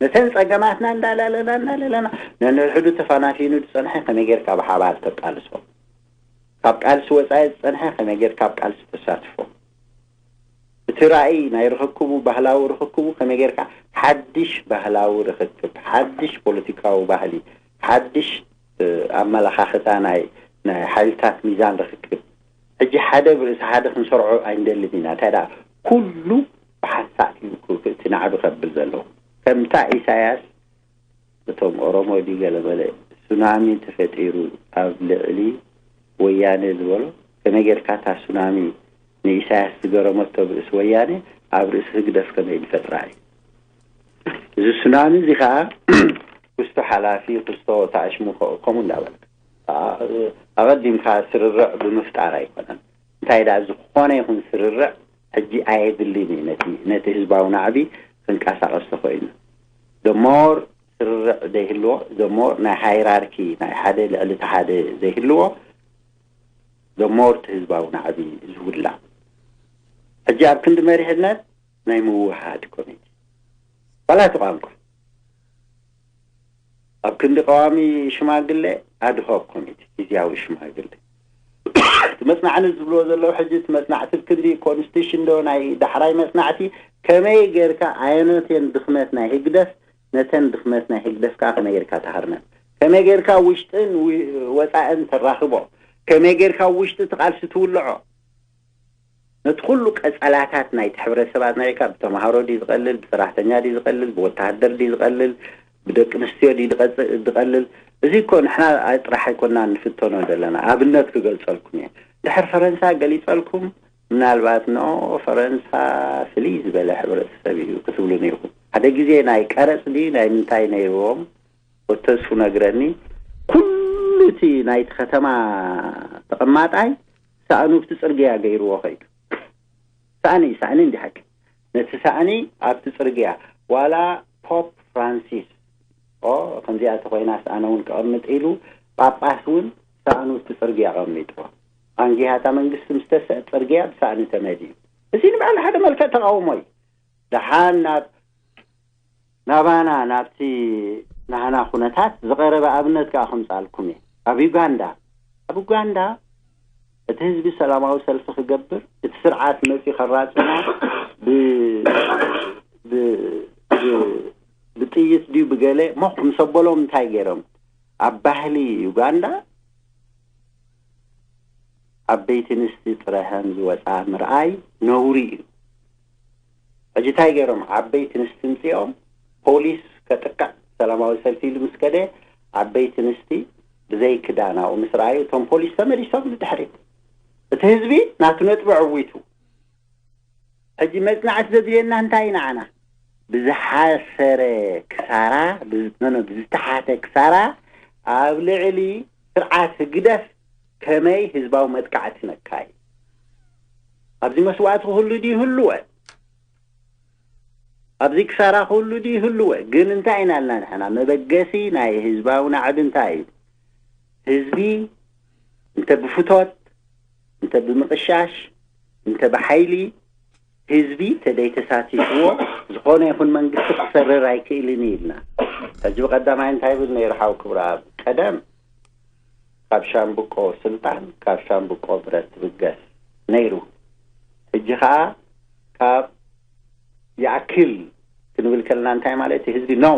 ነተን ፀገማትና እንዳለለና እንዳለለና ነንሕዱ ተፋናፊኑ ዝፀንሐ ከመይ ጌርካ ብሓባር ተቃልሶ፣ ካብ ቃልሲ ወፃኢ ዝፀንሐ ከመይ ጌርካ ኣብ ቃልሲ ተሳትፎ፣ እቲ ራእይ ናይ ርኽክቡ፣ ባህላዊ ርኽክቡ ከመይ ጌርካ ሓድሽ ባህላዊ ርኽክብ፣ ሓድሽ ፖለቲካዊ ባህሊ፣ ሓድሽ ኣመለኻኽታ ናይ ናይ ሓይልታት ሚዛን ርኽክብ። ሕጂ ሓደ ብርእሲ ሓደ ክንሰርዖ ኣይንደልን ኢና። እንታይ ደኣ ኩሉ ብሓንሳእ እዩ እቲ ናዕቢ ከብል ዘለዎ። ከምታ ኢሳያስ እቶም ኦሮሞ ድዩ ገለ በለ ሱናሚ ተፈጢሩ ኣብ ልዕሊ ወያነ ዝበሎ፣ ከመይ ጌርካ እታ ሱናሚ ንኢሳያስ ዝገረመቶ ብርእሲ ወያነ ኣብ ርእሲ ህግደፍ ከመይ ንፈጥራ እዩ። እዚ ሱናሚ እዚ ከዓ ክስቶ ሓላፊ ክስቶ ተኣሽሙ ከምኡ እንዳበልካ ኣቐዲምካ ስርርዕ ብምፍጣር ኣይኮነን። እንታይ ደኣ ዝኾነ ይኹን ስርርዕ ሕጂ ኣየድልን እዩ። ነቲ ህዝባዊ ናዕቢ ክንቀሳቐስ ተኾይኑ ደሞር ስርርዕ ዘይህልዎ፣ ደሞር ናይ ሃይራርኪ ናይ ሓደ ልዕሊ እቲ ሓደ ዘይህልዎ፣ ደሞር እቲ ህዝባዊ ናዕቢ ዝውላዕ። ሕጂ ኣብ ክንዲ መሪሕነት ናይ ምውሃድ ኮሚቴ ዋላ እቲ ቋንቋ ኣብ ክንዲ ቀዋሚ ሽማግሌ ኣድሆክ ኮሚቴ ግዝያዊ ሽማግሌ እቲ መፅናዕቲ ዝብልዎ ዘለዉ ሕጂ እቲ መፅናዕቲ ኣብ ክንዲ ኮንስቲቱሽን ዶ ናይ ዳሕራይ መፅናዕቲ ከመይ ጌርካ ኣየኖት እየን ድኽመት ናይ ህግደፍ ነተን ድኽመት ናይ ህግደፍ ከዓ ከመይ ጌርካ ተሃርመን ከመይ ጌርካ ውሽጥን ወፃእን ተራኽቦ ከመይ ጌርካ ውሽጢ እቲ ቃልሲ ትውልዖ ነቲ ኩሉ ቀጸላታት ናይቲ ሕብረተሰብ ኣጽኒዕካ ብተማሃሮ ድዩ ዝቐልል፣ ብሰራሕተኛ ድዩ ዝቐልል፣ ብወተሃደር ድዩ ዝቐልል፣ ብደቂ ኣንስትዮ ድዩ ዝቐልል፣ እዚ እኮ ንሕና ጥራሕ ኣይኮናን ንፍተኖ ዘለና። ኣብነት ክገልጸልኩም እየ። ድሕር ፈረንሳ ገሊጸልኩም ምናልባት ኖ ፈረንሳ ፍልይ ዝበለ ሕብረተሰብ እዩ ክትብሉ ነይርኩም። ሓደ ግዜ ናይ ቀረጽ ድዩ ናይ ምንታይ ነይርዎም ወተስፉ ነግረኒ ኩሉ እቲ ናይቲ ከተማ ተቐማጣይ ሳእኑ ኣብቲ ጽርግያ ገይርዎ ኸይዱ። ሳእኒ ሳእኒ እንዲ ሓቂ ነቲ ሳእኒ ኣብቲ ጽርግያ ዋላ ፖፕ ፍራንሲስ ኦ ከምዚኣ ተኾይና ሳእነ እውን ክቐምጥ ኢሉ ጳጳስ እውን ሳእኑ ኣብቲ ጽርግያ ቀሚጥዎ። ኣንጊሃታ መንግስቲ ምስ ተስአ ጽርግያ ብሳእኒ ተመልዩ። እዚ ንባዕሉ ሓደ መልክዕ ተቓውሞ እዩ። ደሓን ናብ ናባና ናብቲ ናህና ኩነታት ዝቐረበ ኣብነት ከኣ ከምጻልኩም እየ። ኣብ ዩጋንዳ ኣብ ዩጋንዳ እቲ ህዝቢ ሰላማዊ ሰልፊ ክገብር እቲ ስርዓት መጺ ከራጽና ብጥይት ድዩ ብገለ ሞ ክምሰበሎም እንታይ ገይሮም ኣብ ባህሊ ዩጋንዳ ዓበይቲ ኣንስቲ ጥረሐን ዝወፃ ምርኣይ ነውሪ እዩ። ሕጂ እንታይ ገይሮም ዓበይቲ ኣንስቲ ምፅኦም ፖሊስ ከጥቅዕ ሰላማዊ ሰልፊ ኢሉ ምስ ከደ ዓበይቲ ኣንስቲ ብዘይ ክዳን ኣብኡ ምስ ረኣዩ እቶም ፖሊስ ተመሊሶም ንድሕሪት እቲ ህዝቢ ናቱ ነጥቢ ዕዊቱ ሕጂ መፅናዕቲ ዘድልየና እንታይ ንዓና ብዝሓሰረ ክሳራ ብዝተሓተ ክሳራ ኣብ ልዕሊ ስርዓት ህግደፍ ከመይ ህዝባዊ መጥቃዕቲ ነካይድ ኣብዚ መስዋእቲ ክህሉ ድዩ ይህልወ ኣብዚ ክሳራ ክህሉ ድዩ ይህልወ ግን እንታይ ኢና ልና ንሕና መበገሲ ናይ ህዝባዊ ናዕቢ እንታይ እዩ ህዝቢ እንተ ብፍቶት እንተ ብምቕሻሽ እንተ ብሓይሊ ህዝቢ ተደይተሳቲፍዎ ዝኾነ ይኹን መንግስቲ ክሰርር ኣይክእልን እዩ ኢልና ሕጂ ብቀዳማይ እንታይ ይብል ነይሩ ሓው ክብረኣብ ቀደም ካብ ሻምብቆ ስልጣን ካብ ሻምብቆ ብረት ትብገስ ነይሩ ሕጂ ከዓ ካብ ይኣክል ክንብል ከለና እንታይ ማለት እዩ ህዝቢ ነው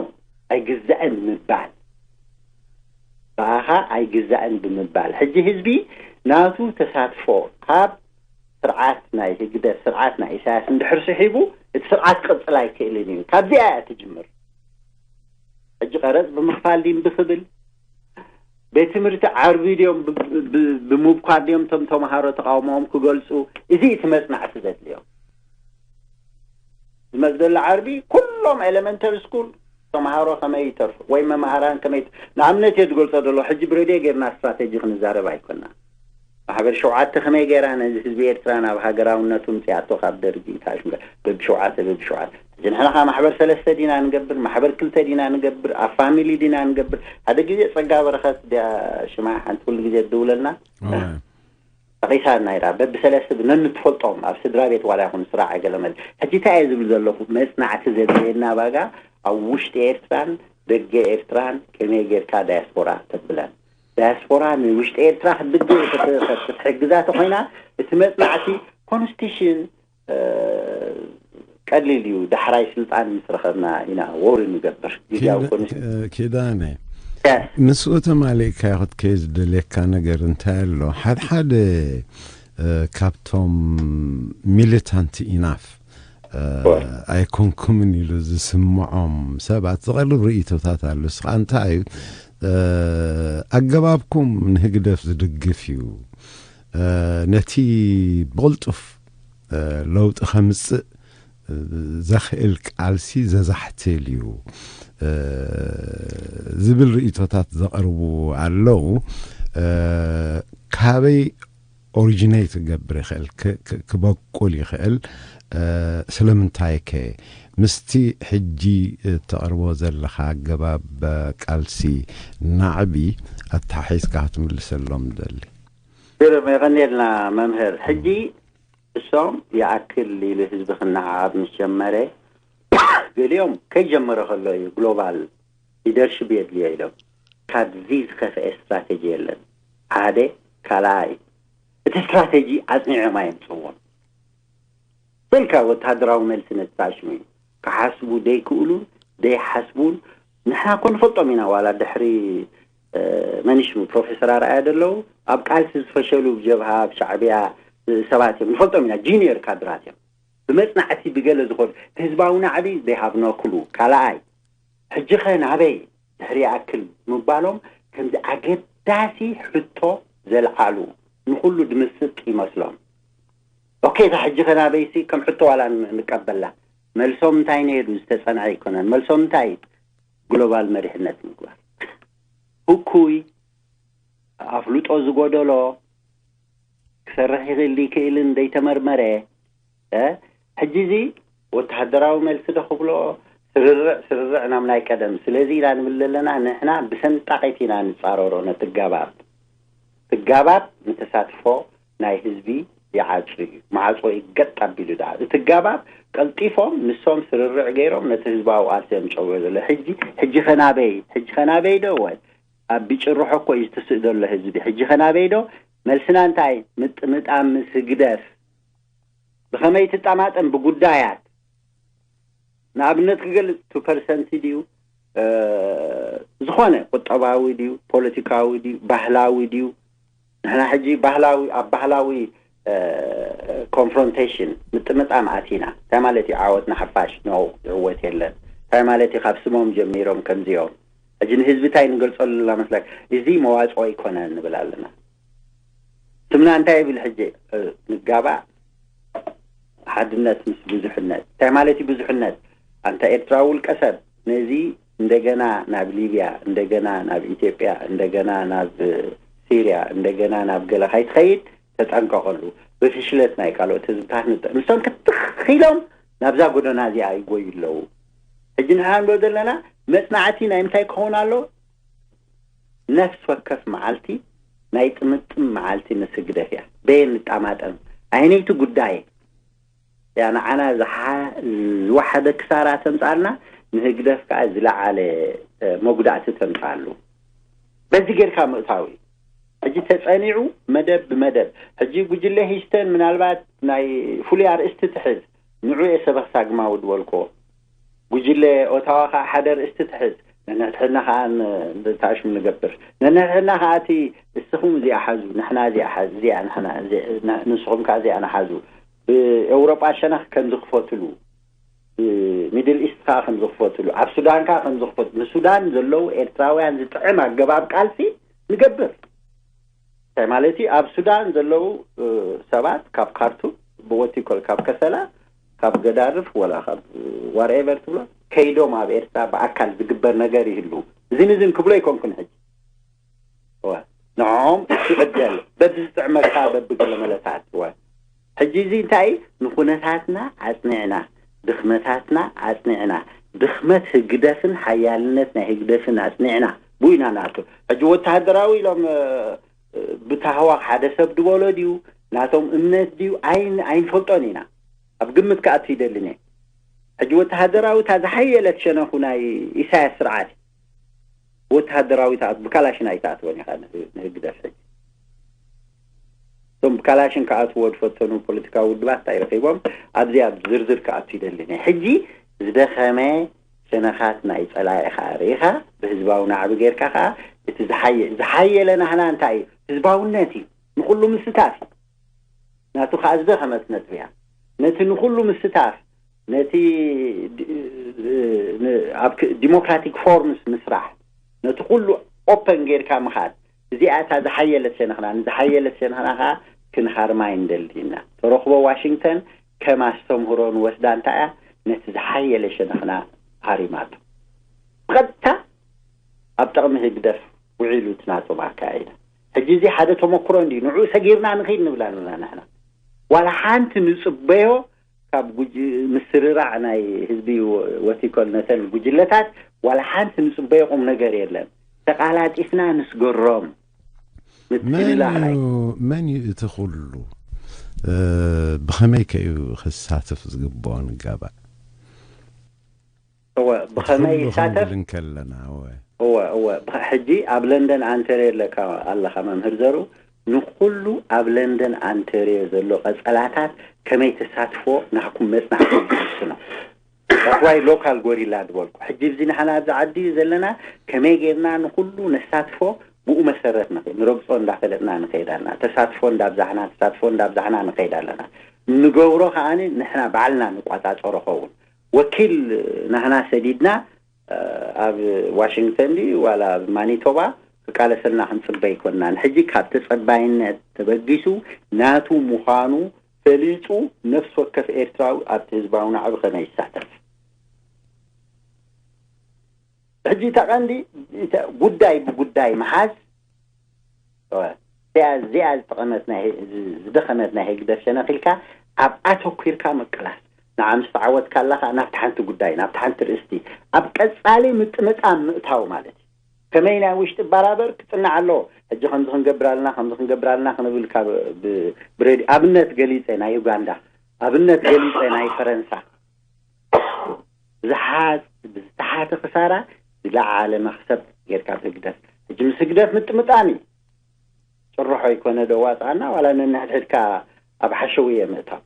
ኣይግዛእን ምባል ብኣኻ ኣይግዛእን ብምባል ሕጂ ህዝቢ ናቱ ተሳትፎ ካብ ስርዓት ናይ ህግደፍ ስርዓት ናይ ኢሳያስ እንድሕር ስሒቡ እቲ ስርዓት ክቕፅል ኣይክእልን እዩ ካብዚኣ እያ ትጅምር ሕጂ ቀረፅ ብምኽፋል ዲም ብክብል ቤት ትምህርቲ ዓርቢ ድዮም ብምብኳር ድዮም ቶም ተምሃሮ ተቃውሞኦም ክገልፁ እዚ እቲ መፅናዕቲ ዘድልዮም ዝመፅደሉ ዓርቢ ኩሎም ኤሌመንተሪ ስኩል ተምሃሮ ከመይ ይተርፉ ወይ መምሃራን ከመይ ንኣብነት እየ ዝገልፆ ዘሎ ሕጂ ብረድዮ ጌርና ስትራቴጂ ክንዛረብ ኣይኮና ማሕበር ሸውዓተ ከመይ ገይራ ነዚ ህዝቢ ኤርትራ ናብ ሃገራውነቱ ምፅኣቶ ካብ ደርጊ ታሽምበር በብሸውዓተ በብሸውዓተ ሕጂ ንሕና ከዓ ማሕበር ሰለስተ ዲና ንገብር ማሕበር ክልተ ዲና ንገብር ኣብ ፋሚሊ ዲና ንገብር ሓደ ግዜ ፀጋ በረኸት ድያ ሽማ ሓንቲ ኩሉ ግዜ ትድውለልና ጠቒሳ ናይራ በብሰለስተ ነንትፈልጦም ኣብ ስድራ ቤት ዋላ ይኹን ስራሕ ገለመል። ሕጂ እንታይ እየ ዝብል ዘለኹ? መጽናዕቲ ዘድልየና ባጋ ኣብ ውሽጢ ኤርትራን ደገ ኤርትራን ከመይ ጌርካ ዳያስፖራ ተብለን። ዳያስፖራ ንውሽጢ ኤርትራ ክትድግፍ ክትሕግዛ ተኾይና እቲ መጽናዕቲ ኮንስቲቱሽን ቀሊል እዩ። ዳሕራይ ስልጣን ምስ ረኸብና ኢና ወሪ ንገብር ግዜያዊ ኮንስቲቱሽን። ኪዳነ፣ ምስኡ ተማሊእካ ክትከይ ዝደልየካ ነገር እንታይ ኣሎ? ሓድሓደ ካብቶም ሚሊታንት ኢናፍ ኣይኮንኩምን ኢሉ ዝስምዖም ሰባት ዝቐርብ ርእይቶታት ኣሎ። እስኻ እንታይ እዩ ኣገባብኩም ንህግደፍ ዝድግፍ እዩ፣ ነቲ ብቕልጡፍ ለውጢ ከምፅእ ዘኽእል ቃልሲ ዘዛሕትል እዩ ዝብል ርእይቶታት ዘቕርቡ ኣለዉ። ካበይ ኦሪጂኔት ክገብር ይኽእል፣ ክበቁል ይኽእል? ስለምንታይ ከ? ምስቲ ሕጂ እተቕርቦ ዘለኻ ኣገባብ ቃልሲ ናዕቢ ኣተሓሒዝካ ክትምልሰሎም ደሊ። ግርም፣ የቐንየልና መምህር። ሕጂ እሶም ይኣክል ኢሉ ህዝቢ ክነዓዓብ ምስ ጀመረ፣ ገሊኦም ከይጀመረ ከሎ እዩ ግሎባል ሊደርሽፕ የድልዮ ኢሎም። ካብዚ ዝኸፍአ ስትራቴጂ የለን። ሓደ። ካልኣይ፣ እቲ ስትራቴጂ ኣጽኒዖም ኣየምጽእዎን። በልካ ወተሃደራዊ መልሲ ነቲ ታሽሙ እዩ። ክሓስቡ ደይክእሉን ደይሓስቡን ንሕና እኮ ንፈልጦም ኢና። ዋላ ድሕሪ መን ሽሙ ፕሮፌሰር ኣርኣያ ደለዉ ኣብ ቃልሲ ዝፈሸሉ ብጀብሃ ኣብ ሻዕብያ ሰባት እዮም ንፈልጦም ኢና። ጂኒየር ካድራት እዮም። ብመጽናዕቲ ብገለ ዝኾኑ ህዝባዊ ናዕቢ ደይሃብኖ ክሉ ካልኣይ ሕጂ ኸ ናበይ ድሕሪ ይኣክል ምባሎም ከምዚ ኣገዳሲ ሕቶ ዘልዓሉ ንኹሉ ድምስጥ ይመስሎም። ኦኬ፣ እዛ ሕጂ ኸ ናበይሲ ከም ሕቶ ዋላ ንቀበላ። መልሶም እንታይ ነይሩ? ዝተጸንዐ ኣይኮነን። መልሶም እንታይ? ግሎባል መሪሕነት ምግባር። ህኩይ ኣፍልጦ ዝጎደሎ ክሰርሕ ይኽእል ይክእልን ዘይተመርመረ። ሕጂ እዚ ወተሃደራዊ መልሲ ዶ ክብሎ? ስርርዕ ስርርዕ ናብ ናይ ቀደም። ስለዚ ኢና ንብል ዘለና ንሕና ብሰንጣቂት ኢና ንጻረሮ ነቲ ጋባብ። እቲ ጋባብ ንተሳትፎ ናይ ህዝቢ ይዓጹ እዩ። ማዕጾ እዩ ገጥ ኣቢሉ ደኣ። እቲ ጋባብ ቀልጢፎም ንሶም ስርርዕ ገይሮም ነቲ ህዝባዊ ቃልሲ እዮም ጨውዮ ዘሎ። ሕጂ ሕጂ ኸናበይ ሕጂ ኸናበይ ዶ? ወይ ኣብ ቢጭርሖ እኮ እዩ ዝትስእ ዘሎ ህዝቢ። ሕጂ ኸናበይ ዶ? መልስና እንታይ? ምጥምጣም ምስ ህግደፍ። ብኸመይ ትጠማጠም? ብጉዳያት። ንኣብነት ክገልጽ፣ ቱ ፐርሰንት ድዩ? ዝኾነ ቁጠባዊ ድዩ? ፖለቲካዊ ድዩ? ባህላዊ ድዩ? ንሕና ሕጂ ባህላዊ ኣብ ባህላዊ ኮንፍሮንቴሽን ምጥምጣም ኣቲና። እንታይ ማለት እዩ? ዓወት ንሓፋሽ ነው፣ ይዕወት የለን። እንታይ ማለት እዩ? ካብ ስሞም ጀሚሮም ከምዚኦም። ሕጂ ንህዝቢ እንታይ ንገልጸሉ ኣለና መስለካ? እዚ መዋጽኦ ኣይኮነን ንብል ኣለና። ስምና እንታይ ይብል ሕጂ? ንጋባእ ሓድነት ምስ ብዙሕነት። እንታይ ማለት እዩ ብዙሕነት? ኣንታ ኤርትራዊ ውልቀ ሰብ ነዚ እንደገና ናብ ሊብያ፣ እንደገና ናብ ኢትዮጵያ፣ እንደገና ናብ ሲርያ፣ እንደገና ናብ ገለ ካይትኸይድ ተጠንቀቐሉ። ብፍሽለት ናይ ካልኦት ህዝብታት ንጠ-፣ ንሶም ክትኽ ኢሎም ናብዛ ጎደና እዚኣ ይጎዩ ኣለዉ። ሕጂ ንሕና ንብሎ ዘለና መጽናዕቲ ናይ ምንታይ ክኸውን ኣሎ? ነፍስ ወከፍ መዓልቲ ናይ ጥምጥም መዓልቲ ምስ ህግደፍ እያ። በየን ንጣማጠም? ኣይነይቲ ጉዳይ እያ ንዓና ዝሓ-፣ ዝወሓደ ክሳራ ተምጻልና፣ ንህግደፍ ከኣ ዝለዓለ መጉዳእቲ ተምጻሉ። በዚ ጌርካ ምእታው እዩ። ሕጂ ተጸኒዑ መደብ ብመደብ። ሕጂ ጉጅለ ሂስተን ምናልባት ናይ ፍሉይ ኣርእስቲ ትሕዝ፣ ንዑ እየ ሰበኽ ሳግማዊ ድበልኮ። ጉጅለ ኦታዋ ከኣ ሓደ ኣርእስቲ ትሕዝ፣ ነንሕድሕድና ከኣ ን-፣ ታሽሙ ንገብር። ነንሕድሕድና ከኣ እቲ እስኹም እዚኣ ሓዙ፣ ንሕና እዚኣ ሓዙ፣ እዚኣ ንሕና፣ እዚ-፣ ን-፣ ንስኹም ከኣ እዚኣ ንሓዙ። ብኤውሮጳ ሸነኽ ከም ዝኽፈትሉ፣ ብሚድል ኢስት ከኣ ከም ዝኽፈትሉ፣ ኣብ ሱዳን ከኣ ከም ዝኽፈትሉ፣ ንሱዳን ዘለዉ ኤርትራውያን ዝጥዕም ኣገባብ ቃልሲ ንገብር። እንታይ ማለት እዩ? ኣብ ሱዳን ዘለዉ ሰባት ካብ ካርቱም ብወቲኮል ካብ ከሰላ ካብ ገዳርፍ ወላ ካብ ዋርኤቨር ትብሎ ከይዶም ኣብ ኤርትራ ብኣካል ዝግበር ነገር ይህሉ። እዝን እዝን ክብሎ ኣይኮንኩን ሕጂ። ንዕኦም እቲ ዕደል በዚ ዝጥዕመካ በብገለ መለታት። ሕጂ እዚ እንታይ ንኩነታትና ኣጽኒዕና፣ ድኽመታትና ኣጽኒዕና፣ ድኽመት ህግደፍን ሓያልነት ናይ ህግደፍን ኣጽኒዕና ብኡ ኢና ንኣቱ። ሕጂ ወተሃደራዊ ኢሎም ብታህዋኽ ሓደ ሰብ ድበሎ ድዩ፣ ናቶም እምነት ድዩ፣ ኣይን-፣ ኣይንፈልጦን ኢና። ኣብ ግምት ክኣቱ ይደልን እየ። ሕጂ ወተሃደራዊ እታ ዝሓየለት ሸነኹ ናይ ኢሳያስ ስርዓት እዩ። ወተሃደራዊ ተኣት-፣ ብካላሽን ኣይተኣትወን ኢኻ ን-፣ ንህግደፍ ሕጂ። እቶም ብካላሽን ክኣትዎ ዝፈተኑ ፖለቲካዊ ውድባት እንታይ ረኺቦም? ኣብዚ ኣብ ዝርዝር ክኣቱ ይደልን እየ። ሕጂ ዝደኸመ ሸነኻት ናይ ጸላኢኻ ርኢኻ፣ ብህዝባዊ ናዕቢ ጌርካ ኸኣ እቲ ዝሓየ-፣ ዝሓየለ ናህና እንታይ እዩ? ህዝባውነት እዩ። ንኹሉ ምስታፍ እዩ። ናቱ ከኣ ዝደኸመት ነጥቢ እያ። ነቲ ንኹሉ ምስታፍ፣ ነቲ ድ-፣ ን-፣ ኣብ ክ-፣ ዲሞክራቲክ ፎርምስ ምስራሕ፣ ነቲ ኩሉ ኦፐን ጌርካ ምኻድ፣ እዚኣ እታ ዝሓየለት ሸነኽና፣ ንዝሓየለት ሸነኽና ከኣ ክንሃርማ ኣይንደልን ኢና። ተረኽቦ ዋሽንግተን ከም ኣስተምህሮ ንወስዳ እንታይ እያ? ነቲ ዝሓየለ ሸነኽና ሃሪማቶ። ብቐጥታ ኣብ ጥቕሚ ህግደፍ ውዒሉ እቲ ናቶም ኣካያይዳ። ሕጂ እዚ ሓደ ተመክሮ እንድዩ። ንዕኡ ሰጊርና ንኺድ ንብል ኣለና ንሕና። ዋላ ሓንቲ ንጽበዮ ካብ ጉጅ-፣ ምስርራዕ ናይ ህዝቢ ወ-፣ ወቲኮል ነተን ጉጅለታት ዋላ ሓንቲ ንጽበዮ ቁም ነገር የለን። ተቓላጢፍና ንስገሮም። መን ምትልላዕ ናይ እዩ፣ መን እዩ እቲ ኩሉ? እ፣ ብኸመይ ከ እዩ ክሳተፍ ዝግብኦ ንጋባእ? እወ፣ ብኸመይ እቲ ኩሉ ይሳተፍ? ክንብል እንከለና፣ እወ። እወ፣ እወ። ብኸ-፣ ሕጂ ኣብ ለንደን ኣንተርዮ ኣለካ፣ ኣለኻ መምህር ዘሩ። ንኹሉ ኣብ ለንደን ኣንተርዮ ዘሎ ቀጸላታት ከመይ ተሳትፎ ናህኩም መጽናዕቲ ዝውስኖ። That's why ሎካል ጎሪላ ዝበልኩ። ሕጂ እዚ ንሕና ኣብዚ ዓዲ እዩ ዘለና፣ ከመይ ጌርና ንኹሉ ነሳትፎ ብኡ መሰረት ንኸ-፣ ንረግጾ እንዳፈለጥና ንኸይድ ኣለና። ተሳትፎ እንዳብዛሕና፣ ተሳትፎ እንዳብዛሕና ንኸይድ ኣለና። ንገብሮ ከኣ ንሕና ባዕልና ንቋጻጸሮ ኸውን። ወኪል ናህና ሰዲድና፣ እ፣ ኣብ ዋሽንግተን ድዩ ዋላ ኣብ ማኒቶባ ክቃለሰልና ክንጽበ ኣይኮንናን። ሕጂ ካብ ተጸባይነት ተበጊሱ ናቱ ምዃኑ ፈሊጡ ነፍሲ ወከፍ ኤርትራዊ ኣብቲ ህዝባዊ ናዕቢ ከመይ ይሳተፍ? ሕጂ እታ ቀንዲ እታ ጉዳይ ብጉዳይ ምሓዝ፣ እወ፣ እዚኣ፣ እዚኣ ዝጠቐመት ናይ ህ-፣ ዝ-፣ ዝደኸመት ናይ ህግደፍ ሸነኽ ኢልካ ኣብኣ ኣተኲርካ ምቅላስ። ንዓ ምስ ተዓወትካ ኣለኻ ናብቲ ሓንቲ ጉዳይ፣ ናብቲ ሓንቲ ርእስቲ፣ ኣብ ቀጻሊ ምጥምጣም ምእታው ማለት እዩ። ከመይ ናይ ውሽጢ ባራበር ክጽናዕ ኣለዎ። ሕጂ ከምዚ ክንገብር ኣለና፣ ከምዚ ክንገብር ኣለና ክንብል ካብ ብ-፣ ብሬድዮ ኣብነት ገሊጸ ናይ ዩጋንዳ፣ ኣብነት ገሊጸ ናይ ፈረንሳ። ዝሓ-፣ ብዝተሓተ ክሳራ ዝለዓለ መኽሰብ ጌርካ ብህግደፍ። ሕጂ ምስ ህግደፍ ምጥምጣም እዩ። ጭርሖ ይኮነ ዶ ዋፅኣና፣ ዋላ ነንሕድሕድካ ኣብ ሓሸውየ ምእታው።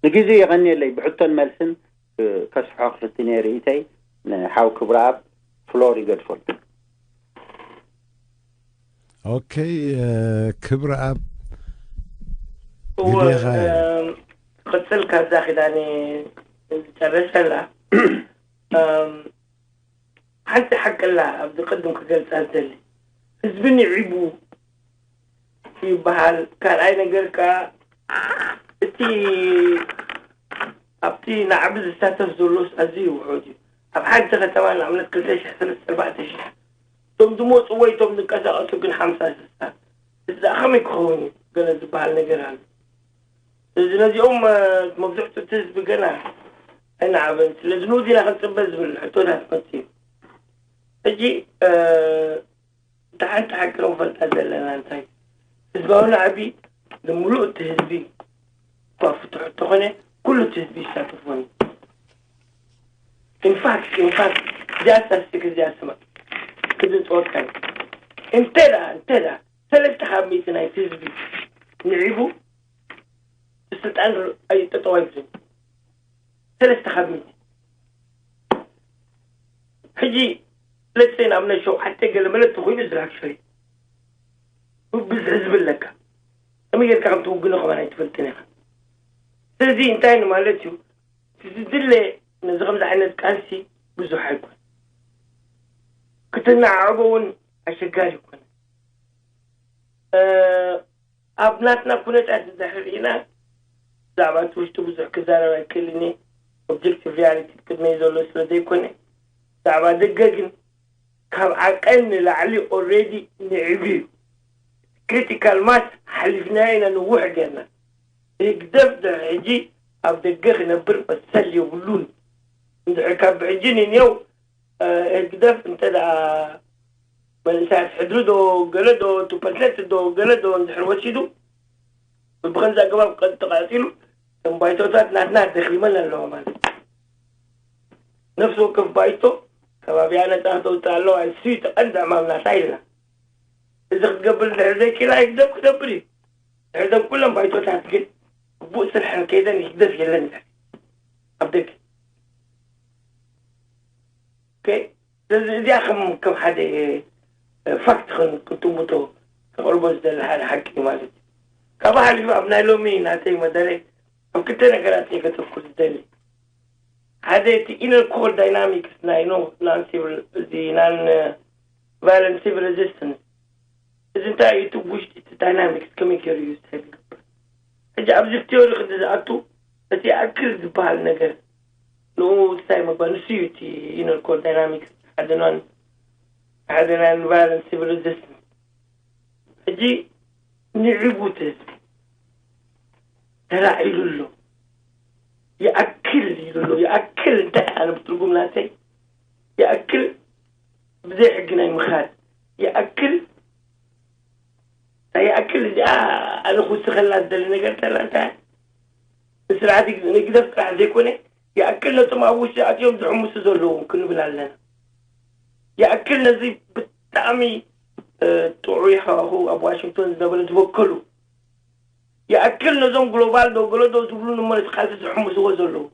ንግዜኡ የቐንየለይ፣ ብሕቶን መልስን ክ-፣ ከስፍሖ ክፍትን እየ ርእይተይ። ንሓው ክብረኣብ ፍሎር ይገድፈሉ። ኦኬ፣ እ፣ ክብረኣብ እወ፣ ግዴኻ እየ። እም፣ ክቕጽል ካብዛ ኪዳነ ዝጨረሰላ፣ እም፣ ሓንቲ ሓቂ ኣላ ኣብዚ ቅድም ክገልጻ ዝደሊ። ህዝቢ ንዒቡ ይበሃል። ካልኣይ ነገር ከኣ እቲ ኣብቲ ናዕቢ ዝሳተፍ ዘሎስ ኣዝዩ ውሑድ እዩ። ኣብ ሓንቲ ከተማ ንኣብነት ክልተ ሽሕ፣ ሰለስተ፣ ኣርባዕተ ሽሕ፣ እቶም ዝመጹ ወይ እቶም ዝንቀሳቐሱ ግን ሓምሳ፣ ስሳ። እዚ ደኣ ከመይ ክኸውን እዩ? ገለ ዝበሃል ነገር ኣሎ። ስለዚ ነዚኦም፣ እ፣ መብዛሕትኡ እቲ ህዝቢ ገና ኣይነዓበን። ስለዚ ንኡ ዚና ክንጽበ ዝብል ሕቶታት መጽእ እዩ። ሕጂ፣ እ፣ እታ ሓንቲ ሓቂ ክንፈልጣ ዘለና እንታይ፣ ህዝባዊ ናዕቢ ንምሉእ እቲ ህዝቢ እኳ ፍቱሕ እንተኾነ፣ ኩሉ እቲ ህዝቢ ይሳተፎን እዩ። ኢንፋክት፣ ኢንፋክት፣ እዚኣ ስታቲስቲክ እዚኣ ስማ፣ ክዝንጠወካ እዩ። እንተ ደኣ፣ እንተ ደኣ ሰለስተ ካብ ሚእቲ ናይቲ ህዝቢ ንዒቡ፣ ብስልጣን ር-፣ ኣይ-፣ ጠጠው ኣይብልን። ሰለስተ ካብ ሚእቲ። ሕጂ፣ ለትሰይ ንኣብነት ሸውዓተ ገለ መለ ተኾይኑ ዝራክሸሪ። ብብዝሒ ህዝቢ ኣለካ። ከመይ ጌርካ ከም ትውግኖ ከማን ኣይትፈልጥን ኢኻ። ስለዚ እንታይ ንማለት እዩ? እቲ ዝድለ ነዚ ከምዚ ዓይነት ቃልሲ ብዙሕ ኣይኮነ። ክትነዓዕቦ እውን ኣሸጋሪ ይኮነ። እ፣ ኣብ ናትና ኩነታት እንድሕር ርኢና፣ ብዛዕባ እቲ ውሽጢ ብዙሕ ክዛረብ ኣይክእልን እየ። ኦብጀክቲቭ ሪያሊቲ ቅድመይ ዘሎ ስለ ዘይኮነ፣ ብዛዕባ ደገ ግን ካብ ዓቐን ንላዕሊ ኦልሬዲ ንዒቡ እዩ። ክሪቲካል ማስ ሓሊፍናዮ ኢና፣ ንውሕ ጌርና። ህግደፍ ድሕሪ ሕጂ ኣብ ደገ ክነብር መሰል የብሉን። እንድሕር ካብ ብሕጂ ንንየው፣ እ፣ ህግደፍ እንተ ደኣ መንእሰያት ሕድሪ ዶ ገለ ዶ፣ ቱ ፐርሰንት ዶ ገለ ዶ እንድሕር ወሲዱ፣ ብኸምዚ ኣገባብ ቀ-፣ ተቐጺሉ፣ እቶም ባይቶታት ናትና ደኺመን ኣለዋ ማለት እዩ። ነፍሲ ወከፍ ባይቶ ከባቢኣ ነጻ ክተውጽእ ኣለዋ፣ እሱ እዩ እቲ ቀንዲ ዕማም ናታ ኢልና። እዚ ክትገብር እንድሕር ዘይክኢላ፣ ህግደፍ ክገብር እዩ። እዘን ኩለን ባይቶታት ግን ግቡእ ስርሐን ከይደን ህግደፍ የለን ኣብ ደገ። ኦኬ፣ ስለዚ እዚኣ ከም፣ ከም ሓደ ፋክት ክን-፣ ክትጥምቶ ከቕርቦ ዝደሊ ሓደ ሓቂ እዩ ማለት እዩ። ካብኡ ሓሊፉ ኣብ ናይ ሎሚ ናተይ መደረ ኣብ ክልተ ነገራት እየ ከተኩር ዝደሊ። ሓደ እቲ ኢነር ኮር ዳይናሚክስ ናይ ኖ ናን ሲቪል፣ እዚ ናን ቫይለንስ ሲቪል ሬዚስተንስ። እዚ እንታይ እዩ? እቲ ውሽጢ እቲ ዳይናሚክስ ከመይ ገይሩ እዩ ስታይል ዝገብር? ሕጂ ኣብዚ ቲዮሪ ክንዲ ዝኣቱ እቲ ይኣክል ዝበሃል ነገር ንኡ እንታይ መግባር ንሱ እዩ እቲ ኢነር ኮር ዳይናሚክስ ሓደ ናን፣ ሓደ ናን ቫይለንስ ሲቪል ሬዚስተንስ። ሕጂ ንዕቡት ህዝቢ ተላዒሉ ኣሎ። ይኣክል ኢሉ ኣሎ። ይኣክል እንታይ ኣነ ብትርጉም ናተይ ይኣክል ብዘይ ሕጊ ናይ ምኻድ ይኣክል፣ ይኣክል እዚኣ ኣነ ክውስኸላ ዝደሊ ነገር ተላ እንታይ ንስርዓት ንግደፍ ጥራሕ ዘይኮነ ይኣክል ነቶም ኣብ ውሽጢ ኣትዮም ዝሕምሱ ዘለዉ ክንብል ኣለና። ይኣክል ነዚ ብጣዕሚ፣ እ፣ ጥዑይ ሃዋህው ኣብ ዋሽንግቶን ዝነበረ ዝበከሉ ይኣክል ነዞም ግሎባል ዶ ገለ ዶ ዝብሉ ንመሬት ቃልሲ ዝሕምስዎ ዘለዉ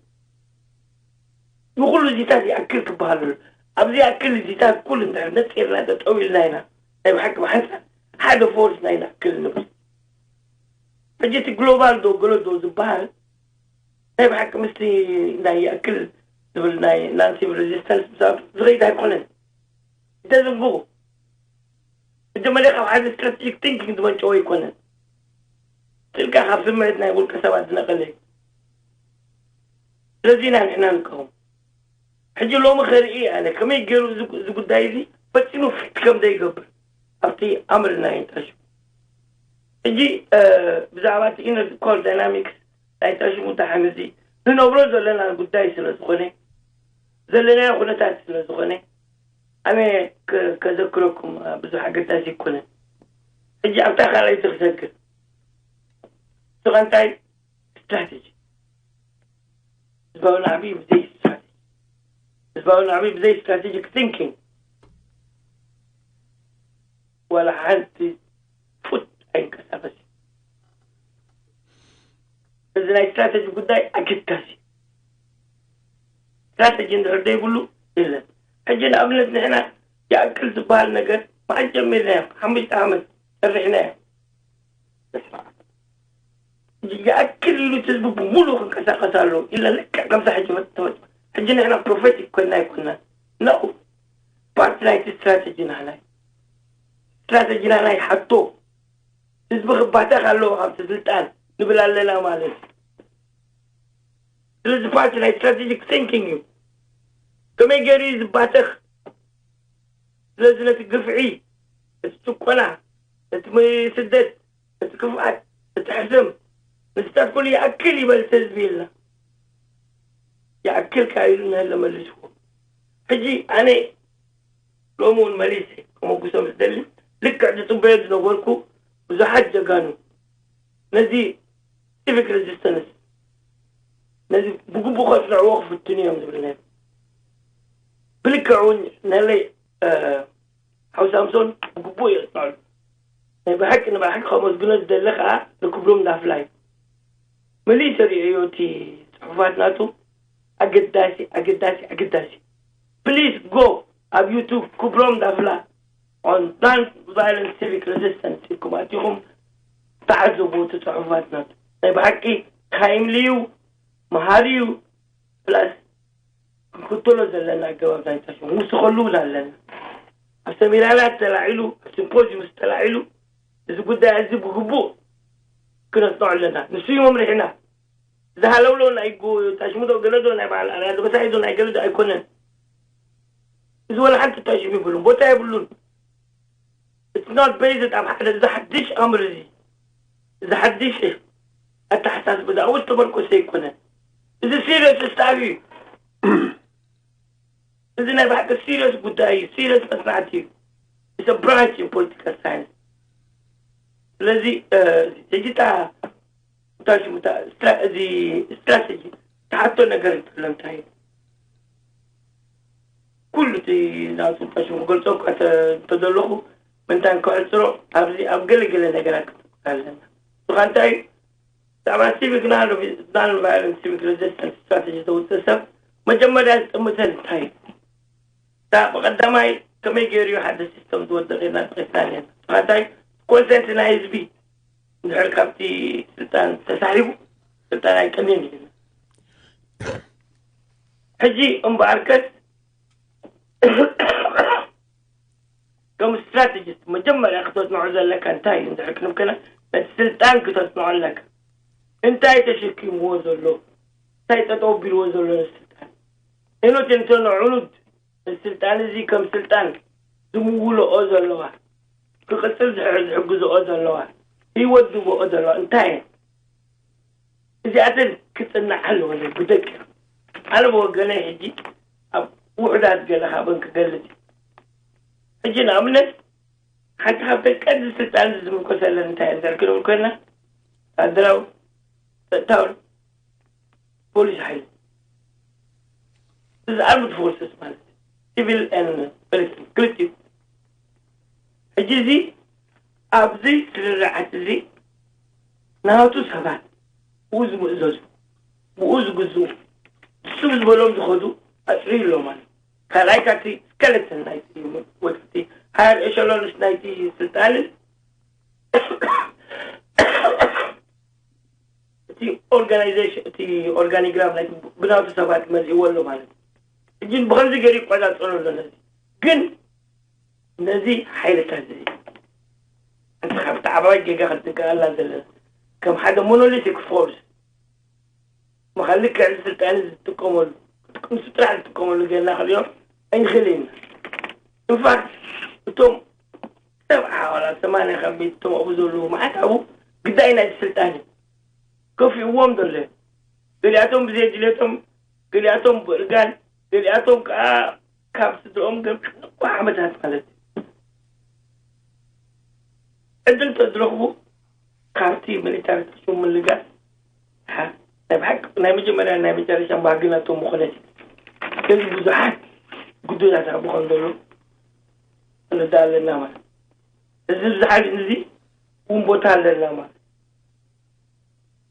ንኹሉ እዚታት ይኣክል ክበሃል ኣሎ። ኣብዚ ይኣክል እዚታት ኩሉ እንድሕር ነፂርና ጠጠው ኢልና ኢና ናይ ብሓቂ ብሓንሳብ ሓደ ፎርስ ናይ ንኣክል ንብል። ሕጂ እቲ ግሎባል ዶ ገለ ዶ ዝበሃል ናይ ብሓቂ ምስቲ ናይ ይኣክል ዝብል ናይ ናን ሲቪል ሬዚስተንስ ምሳብ ዝኸይድ ኣይኮነን። እንተዘንግቑ መጀመርያ ካብ ሓደ ስትራቴጂክ ቲንኪንግ ዝመንጨወ ኣይኮነን። ስልካ ካብ ስምዒት ናይ ውልቀ ሰባት ዝነቐለ እዩ። ስለዚ ኢና ንሕና ንቃወም። ሕጂ ሎሚ ከርኢ ኣነ ከመይ ገይሩ እዚ ጉ-፣ እዚ ጉዳይ እዚ ፈጺሙ ፊት ከም ዘይገብር ኣብቲ ኣምር ናይ ታሽሙ። ሕጂ፣ እ፣ ብዛዕባ እቲ ኢነር ኮር ዳይናሚክስ ናይ ታሽሙ ደሓን እዚ ንነብሮ ዘለና ጉዳይ ስለ ዝኾነ፣ ዘለናዮ ኩነታት ስለ ዝኾነ፣ ኣነ ከ-፣ ከዘክረኩም፣ እ፣ ብዙሕ ኣገዳሲ ኣይኮነን። ሕጂ ኣብታ ካልኣይቲ ክሰግር። ንሱ ከ እንታይ ስትራቴጂ? ህዝባዊ ናዕቢ ብዘይ ስትራቴጂ፣ ህዝባዊ ናዕቢ ብዘይ ስትራቴጂክ ቲንኪንግ ዋላ ሓንቲ ፉት ኣይንቀሳቐስ። እዚ ናይ ስትራቴጂ ጉዳይ ኣገዳሲ እዩ። ስትራቴጂ እንድሕር ዘይብሉ የለን። ሕጂ ንኣብነት ንሕና ይኣክል ዝበሃል ነገር መዓስ ጀሚርናዮ? ሓሙሽተ ዓመት ጸሪሕናዮ። ይኣክል ኢሉ እቲ ህዝቢ ብምሉእ ክንቀሳቐስ ኣለዎ ኢልና ልክዕ ከምዛ ሕጂ ፈት-፣ ተፈጥሮ። ሕጂ ንሕና ፕሮፌቲክ ኮይና ኣይኮንና። No። ፓርቲ ናይቲ ስትራቴጂ ናህና እዩ። ስትራቴጂ ናህና ይሓቶ። ህዝቢ ክባተኽ ኣለዎ ካብቲ ስልጣን ንብል ኣለና ማለት እዩ። ስለዚ ፓርቲ ናይ ስትራቴጂክ ቲንኪንግ እዩ። ከመይ ገይሩ እዩ ዝባተኽ? ስለዚ ነቲ ግፍዒ፣ እቲ ጭቆና፣ እቲ ም-፣ ስደት፣ እቲ ክፍኣት፣ እቲ ሕሰም፣ ምስታት ኩሉ ይኣክል ይበል እቲ ህዝቢ ኢልና። ይኣክል ከኣ ኢሉ ንህለ መልስዎ። ሕጂ ኣነ ሎሚ እውን መሊሰ ከመጉሶም ዝደሊ ልክዕ ዝጽበዮ ዝነበርኩ ብዙሓት ጀጋኑ ነዚ ሲቪክ ሬዚስተንስ ነዚ ብግቡእ ከጽንዕዎ ክፍትኑ እዮም ዝብል ነይሩ። ብልክዕ እውን ነለይ፣ እ፣ ሓው ሳምሶን ብግቡእ የጽንዕሉ። ናይ ብሓቂ ንብሓቂ ከመስግኖ ዝደሊ ከኣ ንክብሮም ዳፍላ እዩ። መሊሰ ርእዮ እቲ ጽሑፋት ናቱ ኣገዳሲ፣ ኣገዳሲ፣ ኣገዳሲ። ፕሊዝ ጎ ኣብ ዩቱብ ክብሮም ዳፍላ on non-violent civic resistance ኢልኩም ኣቲኹም ተዓዘቡ እቲ ጽሑፋት ናቱ። ናይ ብሓቂ ታይምሊ እዩ፣ መሃሪ እዩ። ፕላስ ክንክተሎ ዘለና ኣገባብ ናይ ታሽሙ ንውስኸሉ እውን ኣለና። ኣብ ሰሚናርያት ተላዒሉ፣ ኣብ ሲምፖዚዩምስ ተላዒሉ፣ እዚ ጉዳይ እዚ ብግቡእ ክነጽንዖ ኣለና። ንሱ እዩ መምርሒና። ዝሃለውሎ ናይ ጉ-፣ ታሽሙ ዶ ገለ ዶ ናይ በዓል ኣርኣያ ዶ መሳይ ዶ ናይ ገለ ዶ ኣይኮነን። እዚ ወላ ሓንቲ ታሽሙ ይብሉን ቦታ የብሉን። It's not based ኣብ ሓደ፣ እዚ ሓድሽ ኣምር እዚ፣ እዚ ሓድሽ ኣተሓሳስባ እዚ ኣብኡ ዝተመርኮሰ ኣይኮነን። እዚ ሲሪየስ ስታፍ እዩ። እዚ ናይ ብሓቂ ሲሪየስ ጉዳይ እዩ፣ ሲሪየስ መጽናዕቲ እዩ። It's a branch in political science. ስለዚ ሕጂ እታ እንታይ ሽሙ እታ ስትራ- እዚ ስትራተጂ ትሓቶ ነገር እንተሎ እንታይ እዩ? ኩሉ እቲ ናቱ እንታይ ሽሙ ክገልጾ እኳ እንተ- እንተደለኹ ምንታን ክዕጽሮ ኣብዚ ኣብ ገለገለ ነገራት ክጥቅስ ኣለና። እሱ ኸኣ እንታይ እዩ? ብዛዕባ ሲቪክ ናን ቫዮለንስ ሲቪክ ሬዚስተንስ ስትራተጂ ዘውፅእ ሰብ መጀመርያ ዝጥምተን እንታይ እዩ? እታ ብቐዳማይ ከመይ ገይሩ እዩ ሓደ ሲስተም ዝወደቕ ኢልና ጠቒስና ኣለና። እንታይ ኮንሰንት ናይ ህዝቢ እንድሕር ካብቲ ስልጣን ተሳሒቡ ስልጣን ኣይቀንየን እዩ። ሕጂ እምበኣርከስ ከም ስትራቴጂስት መጀመርያ ክተጽንዖ ዘለካ እንታይ እዩ እንድሕር ክንብከና ነቲ ስልጣን ክተጽንዖ ኣለካ። እንታይ ተሸኪምዎ ዘሎ እንታይ ጠጠው ቢልዎ ዘሎ ስልጣን ሄኖት እንተኖ ዕኑድ ስልጣን እዚ ከም ስልጣን ዝምውልኦ ዘለዋ ክቕጽል ዝሕግዝኦ ዘለዋ ህይወት ዝብኦ ዘለዋ እንታይ እየን? እዚኣተን ክጽናዕ ኣለወን ብደቂ ኣነ ብወገነይ ሕጂ ኣብ ውሑዳት ገለ ካብን ክገልጽ ሕጂ ንኣብነት ሓንቲ ካብተን ቀንዲ ስልጣን ዝምርኮሰለን እንታይ እንድሕር ክንብል ኮይና ወታደራዊ ጸጥታውን ፖሊስ ሓይሊ እዚ ኣርምድ ፎርስስ ማለት ሲቪል ሚሊተሪ ክልቲኡ ሕጂ እዚ ኣብዚ ስርርዓት እዚ ናቱ ሰባት ብኡ ዝምእዘዙ ብኡ ዝግዝኡ ንሱ ዝበሎም ዝኸዱ ኣፅርዩ ኣሎ ማለት ካልኣይ ካብቲ ስከለተን ናይቲ ወይ ካብቲ ሃየር ኤሸሎንስ ናይቲ ስልጣንን እቲ ኦርጋናይዜሽን እቲ ኦርጋኒግራም ናይ ብናቱ ሰባት መሊእዎ ኣሎ ማለት እዩ። ሕጂ ብኸምዚ ገይሩ ይቆፃፀሮ ኣሎ ነዚ ግን ነዚ ሓይልታት እዚ ሓንቲ ካብቲ ዓባይ ጌጋ ክንጥንቀቐላ ዘለና ከም ሓደ ሞኖሊቲክ ፎርስ ምኻን ልክዕ እዚ ስልጣን እዚ ዝጥቀመሉ ክንሱ ጥራሕ ዝጥቀመሉ ገና ክሪኦ ኣይንኽእል ኢና። ኢንፋክት እቶም ሰብ ሓዋላ ሰማንያ ካብ ቤት እቶም ኣብኡ ዘለዉ መዓት ኣብኡ ግዳይ ናይቲ ስልጣን እዩ ከፊእዎም ዘሎ እዩ። ገሊኣቶም ብዘይ ድሌቶም፣ ገሊኣቶም ብእርጋን፣ ገሊኣቶም ከዓ ካብ ስድርኦም ገምጥልቁ ዓመታት ማለት እዩ። ዕድል ተዝረኽቡ ካብቲ ሚሊታሪ ተሽሙ ምልጋስ ሓ- ናይ ብሓቂ ናይ መጀመርያ ናይ መጨረሻ ባህጊ ናቶም ምኾነት እዩ። ስለዚ ብዙሓት ግዱዳት ኣብ ምኾን ዘሎ ንርዳእ ኣለና ማለት እዚ ብዙሓት እዚ እውን ቦታ ኣለና ማለት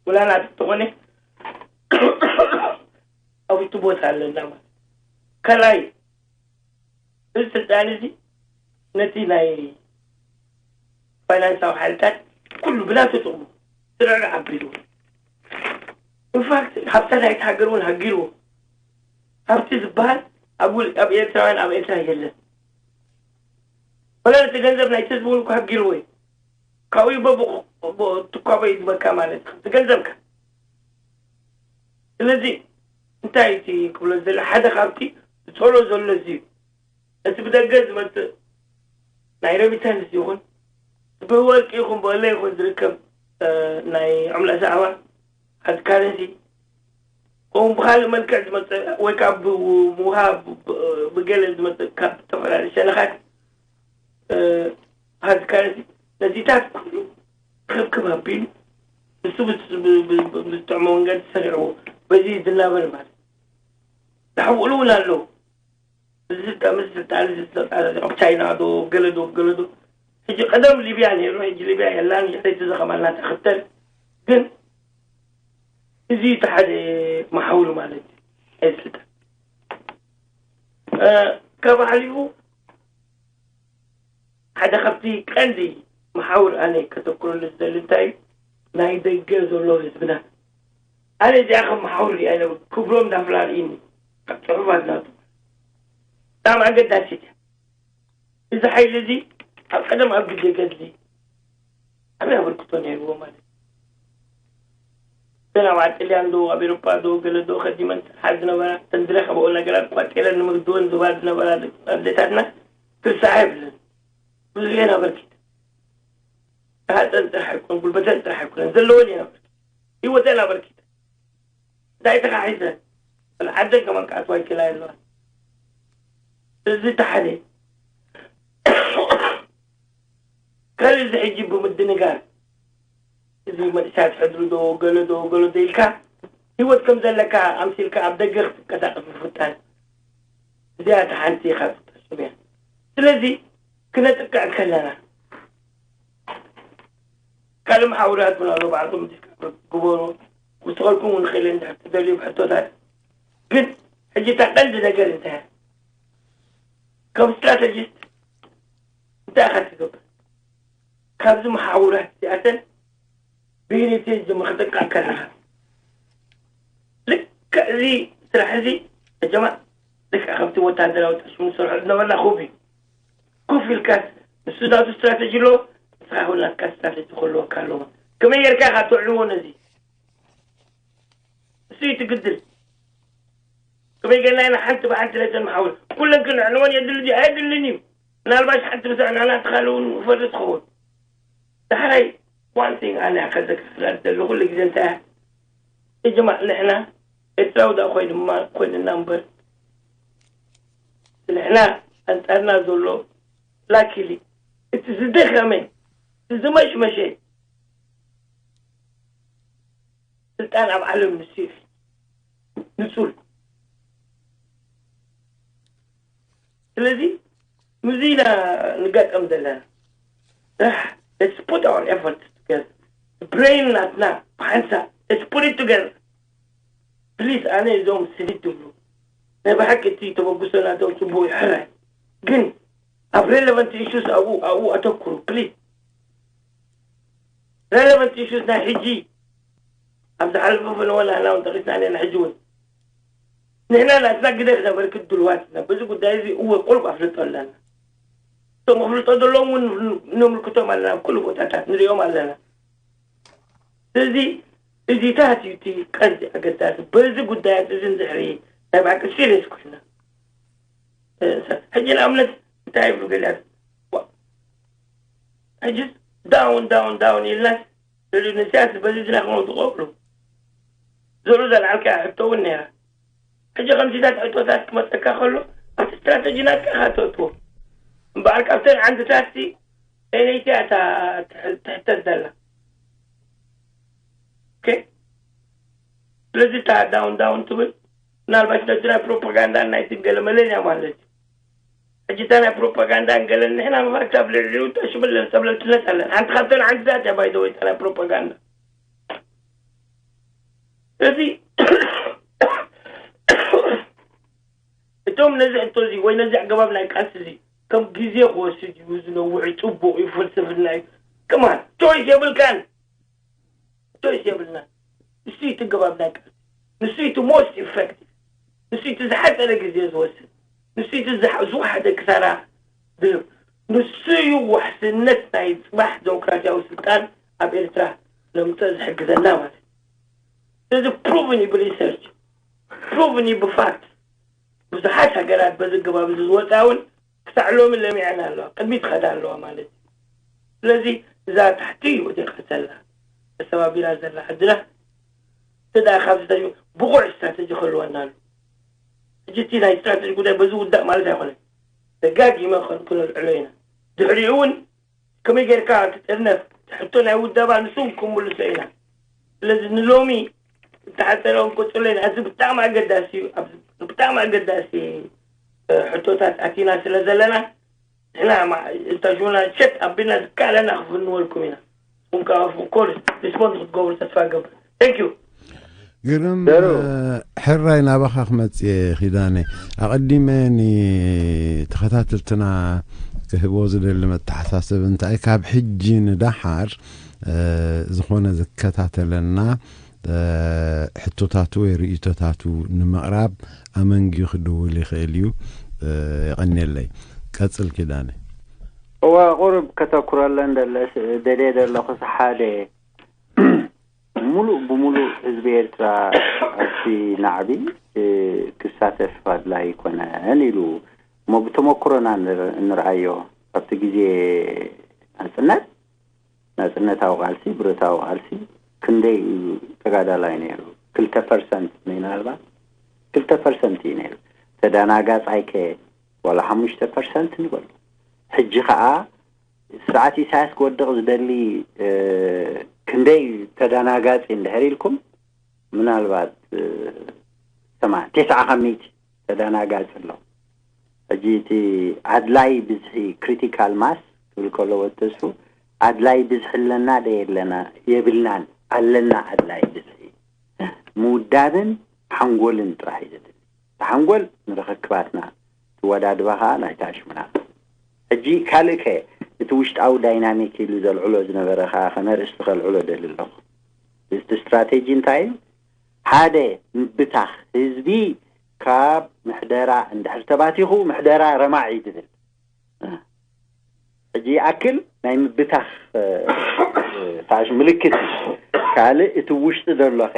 ወላ ናት እንተኾነ ኣብቲ ቦታ ኣለና ማለት ካልኣይ እዚ ስልጣን እዚ ነቲ ናይ ፋይናንሳዊ ሓይልታት ኩሉ ብናቱ ጥቕሙ ስርዕ ኣቢሉ ኢንፋክት ሃብታ ናይቲ ሃገር እውን ሃጊርዎ ሃብቲ ዝበሃል ኣብ ውል- ኣብ ኤርትራውያን ኣብ ኤርትራ የለን ወላ ነቲ ገንዘብ ናይቲ ህዝቢ እውን እኮ ሃጊርዎ እዩ ካብኡ በብቑ ትኳበ ይግበካ ማለት እዩ እቲ ገንዘብካ ስለዚ እንታይ እቲ ክብሎ ዝደሊ ሓደ ካብቲ ዝፀሎ ዘሎ እዚ እዩ እቲ ብደገ ዝመፅእ ናይ ረሚታንስ ይኹን ብወርቂ ይኹን ብእለ ይኹን ዝርከብ ናይ ዕምላ ሰዕባ ሃርድ ካረንሲ ከምኡ ብካልእ መልክዕ ዝመፅእ ወይ ካብ ምውሃብ ብገለ ዝመፅእ ካብ ዝተፈላለዩ ሸነኻት ሃርድ ካረንሲ ነዚታት ኩሉ ክብክብ ኣቢሉ ንሱ ብዝጥዕሞ መንገዲ ሰሪዕዎ በዚ ዝናበር ማለት ዳሕብኡሉ እውን ኣለዉ እዚ ስልጣን ምስ ስልጣን እዚ ዝተጣረዘ ኣብ ቻይና ዶ ገለ ዶ ገለ ዶ ሕጂ ቀደም ሊብያ ነይሩ ሕጂ ሊብያ የላን ሕጂ እዚ ከማና ተኽተል ግን እዚ እቲ ሓደ መሓውር ማለት እዩ ናይ ስልጣን ካብ ሓሊፉ ሓደ ካብቲ ቀንዲ መሓውር ኣነ ከተኩረሉ ዝደሊ እንታይ እዩ ናይ ደገ ዘሎ ህዝብና ኣነ እዚኣ ከም መሓውር ሪኣ ክብሮም እንዳፍላርኢኒ ካብ ፅሑፋት ናቱ ብጣዕሚ ኣገዳሲት እያ እዚ ሓይሊ እዚ ኣብ ቀደም ኣብ ግዜ ገድሊ ዓብዪ ኣበርክቶ ነይርዎ ማለት እዩ እተን ኣብ ዓጥልያን ዶ ኣብ ኤሮፓ ዶ ገለ ዶ ከዲመን ሓ ዝነበራ እተን ዝረኸበኦ ነገራት ቋፂረን ንምግድወን ዝባ ዝነበራ ኣዴታትና ትርሳዓ የብለን ብዙሕ የን ኣበርኪት ሃፀን ጥራሕ ኣይኮን ጉልበተን ጥራሕ ኣይኮነን ዘለወን የን ኣበርኪት ህይወተን ኣበርኪት እንታይ ተኻሒሰ ዓደን ከማን ክኣትዋ ይክላ የለዋን እዚ ተሓደ ካልእ እዚ ሕጂ ብምድንጋር፣ እዚ መንእሰያት ሕድሪ ዶ፣ ገለ ዶ፣ ገለ ዶ ኢልካ፣ ህይወት ከም ዘለካ ኣምሲልካ ኣብ ደገ ክትንቀሳቐስ ምፍታን፣ እዚኣ እታ ሓንቲ ኢኻ ትጠስም እያ። ስለዚ ክነጥቅዕ ከለና፣ ካልእ መሓውራት ውን ኣሎ፣ ባዕልኩም ዲስካስ ግበሩ፣ ክውስኸልኩም ውን ንኽእል እንድሕር ትደልዩ ብሕቶታት። ግን ሕጂ እታ ቀንዲ ነገር እንታይ እያ? ከም ስትራተጂስት እንታይ ኢኻ ትገብር? ካብዚ መሓውራት እዚኣተን ብሂሊት ጅምር ክጥቃዕ ከለኻ፣ ልክዕ እዚ ስራሕ እዚ፣ ጀማ፣ ልክዕ ከምቲ ወታደራዊ ጠሽሙ ዝሰርሖ ዝነበርና ኮፍ እዩ። ኮፍ ኢልካ፣ ንሱ ናቱ ስትራተጂ ኣለዎ፣ ንስኻ እውን ናትካ ስትራተጂ ክህልወካ ኣለዎ። ከመይ ጌርካ ኢኻ ተዕልዎ ነዚ? እሱ እዩ ትግድል። ከመይ ጌርና ኢና ሓንቲ ብሓንቲ ነተን መሓውር ኩለን ክነዕልወን የድሊ ድዩ? ኣየድልን እዩ። ምናልባሽ ሓንቲ ምስ ኣዕናና እቲ ካልእ እውን ክፈርስ ክኸውን። ዳሕራይ ዋን ቲንግ ኣነ ከዘካኽራ ዝደሊ ኩሉ ግዜ እንታይ እያ? እጅማ ንሕና ኤርትራዊ ዳ ኮይንማ ኮይንና እምበር፣ ንሕና ኣንጻርና ዘሎ ላኪሊ እቲ ዝደኸመ፣ እቲ ዝመሽመሸ ስልጣን ኣብ ዓለም ንሱ እዩ። ንጹር። ስለዚ ምስዚ ኢና ንጋጠም ዘለና። Let's put our effort together. ብሬን ናትና ብሓንሳብ let's put it together. ፕሊዝ፣ ኣነ እዞም ስሊት ትብሉ ናይ ብሓቂ እቲ ተበግሶ ናቶም ጽቡቅ ይሕራይ፣ ግን ኣብ ሬለቨንት ኢሹስ ኣብኡ ኣብኡ ኣተኩሩ ፕሊዝ። ሬለቨንት ኢሹስ ናይ ሕጂ፣ ኣብ ዝሓለፈ ፈነወ ናህና እውን ጠቂስና ኣለና። ሕጂ እውን ንሕና ናትና ግደ ክነበርክት ድልዋት ኢና። በዚ ጉዳይ እዚ እወ ቁሩብ ኣፍልጦ ኣለና። እቶም ኣፍልጦ ዘለዎም እውን ነምልክቶም ኣለና፣ ኣብ ኩሉ ቦታታት ንሪኦም ኣለና። ስለዚ እዚታት እዩ እቲ ቀንዲ ኣገዳሲ። በዚ ጉዳያት እዚ እንድሕሪ ናይ ብሓቂ ሲሪየስ ኮይና፣ ሕጂ ንኣብነት እንታይ ይብሉ ገሊኣት፣ ሕጂ ዳውን ዳውን ዳውን ኢልናስ ልዕሊ ንስያስ በዚ ዝና ክመውቱ ቆብሉ ዘሉ ዘልዓልካ ሕቶ እውን ነይራ። ሕጂ ከምዚታት ሕቶታት ክመፀካ ከሎ ኣብቲ ስትራተጂ ናትካ ኢኻ ተእትዎ እምበኣር ካብተን ዓንድታት ነይነይቲ እያ እታ ትሕ- ትሕተት ዘላ። ኦኬ፣ ስለዚ እታ ዳውን ዳውን ትብል ምናልባት ነቲ ናይ ፕሮፓጋንዳን ናይትን ገለ መለልያ ማለት እዩ። ሕጂ እታ ናይ ፕሮፓጋንዳን ገለን ንሕና ምባል ክሳብ ልዕሊኡ ተሽብል ሰብለልትነት ኣለን። ሓንቲ ካብተን ዓንድታት እያ ባይዘወይ እታ ናይ ፕሮፓጋንዳ። እዚ እቶም ነዚ ሕቶ እዚ ወይ ነዚ ኣገባብ ናይ ቃልሲ እዚ ከም ግዜ ክወስድ እዩ ዝነውሕ፣ ጽቡቕ እዩ፣ ፍልስፍና እዩ። ከማን ቾይስ የብልካን፣ ቾይስ የብልናን። ንሱ እዩ እቲ ኣገባብ ናይ ቃልሲ፣ ንሱ እዩ እቲ ሞስት ኢፌክቲቭ፣ ንሱ እዩ እቲ ዝሓጸረ ግዜ ዝወስድ፣ ንሱ እዩ እቲ ዝሓ- ዝወሓደ ክሳራ ዝህብ፣ ንሱ እዩ ዋሕስነት ናይ ጽባሕ ዴሞክራሲያዊ ስልጣን ኣብ ኤርትራ ነምጽእ ዝሕግዘና ማለት እዩ። ስለዚ ፕሩቭን እዩ ብሪሰርች፣ ፕሩቭን እዩ ብፋክት። ብዙሓት ሃገራት በዚ ኣገባብ እዚ ዝወፃ እውን ክሳዕ ሎሚ ለሚዐን ኣለዋ፣ ቅድሚት ኸዳ ኣለዋ ማለት እዩ። ስለዚ እዛ ታሕቲ ወዲቓ ዘላ ተሰባቢራ ዘላ ዓድና እንተ ደኣ ካብዚ ተጅ- ብቑዕ ስትራተጂ ክህልወና ኣሎ። ሕጂ እቲ ናይ ስትራተጂ ጉዳይ በዚ ውዳእ ማለት ኣይኮነን። ደጋጊመ ከን- ክነልዕሎ ኢና። ድሕሪኡ እውን ከመይ ጌርካ ትጥርነፍ? እቲ ሕቶ ናይ ውደባ ንሱ ክምልሶ ኢና። ስለዚ ንሎሚ ዝተሓፀረ ክንቅፅሎ ኢና። እዚ ብጣዕሚ ኣገዳሲ እዩ። ኣብዚ ብጣዕሚ ኣገዳሲ ሕቶታት ኣቲና ስለ ዘለና ንሕና እታ ሹና ሸት ኣቢልና ዝከኣለና ክፍንወልኩም ኢና። ንስኹም ከዓ ኦፍኮርስ ሪስፖንድ ክትገብሩ ተስፋ ገብር። Thank you። ግርም ሕራይ ናባኻ ክመጽእ እየ ኪዳነ። ኣቐዲመ ንተኸታተልትና ክህቦ ዝደሊ መተሓሳሰብ እንታይ፣ ካብ ሕጂ ንደሓር ዝኾነ ዝከታተለና ሕቶታቱ ወይ ርእቶታቱ ንምቕራብ ኣመንጊዩ ክድውል ይኽእል እዩ። የቐንየለይ። ቀጽል ኪዳነ። እወ፣ ቁሩብ ከተኩረለን ደለሽ ደልየ ዘለኹስ ሓደ፣ ሙሉእ ብሙሉእ ህዝቢ ኤርትራ ኣብቲ ናዕቢ ክሳተፍ ኣድላይ ኣይኮነን ኢሉ እሞ ብተመኩሮና ንርኣዮ። ኣብቲ ግዜ ናጽነት፣ ናጽነታዊ ቃልሲ፣ ብረታዊ ቃልሲ ክንደይ እዩ ተጋዳላይ ነይሩ? ክልተ ፐርሰንት ምናልባት ክልተ ፐርሰንት እዩ ነይሩ። ተደናጋጻይከ ዋላ ሓሙሽተ ፐርሰንት ንበሎ። ሕጂ ከኣ ስርዓት ኢሳያስ ክወድቕ ዝደሊ ክንደይ ተዳናጋፂ እንድሕር ኢልኩም፣ ምናልባት ሰማ ቴስዓ ካብ ሚእቲ ተዳናጋፂ ኣሎ። ሕጂ እቲ ኣድላይ ብዝሒ፣ ክሪቲካል ማስ ክብል ከሎ ወተሱ ኣድላይ ብዝሒ ኣለና ደ የለና? የብልናን። ኣለና ኣድላይ ብዝሒ ምውዳብን ሓንጎልን ጥራሕ እዩ ዘድሊ። ሓንጎል ንርኽክባትና ትወዳድባ ከዓ ናይታ ሽሙና። ሕጂ ካልእ ከ እቲ ውሽጣዊ ዳይናሚክ ኢሉ ዘልዕሎ ዝነበረ ከዓ ከመርእስቲ ከልዕሎ ደሊ ኣለኹ። እቲ ስትራቴጂ እንታይ እዩ? ሓደ ምብታኽ ህዝቢ ካብ ምሕደራ እንድሕር ተባቲኹ ምሕደራ ረማዕ እዩ ዝብል። ሕጂ ይኣክል ናይ ምብታኽ ታሽ ምልክት እዩ። ካልእ እቲ ውሽጢ ዘሎኸ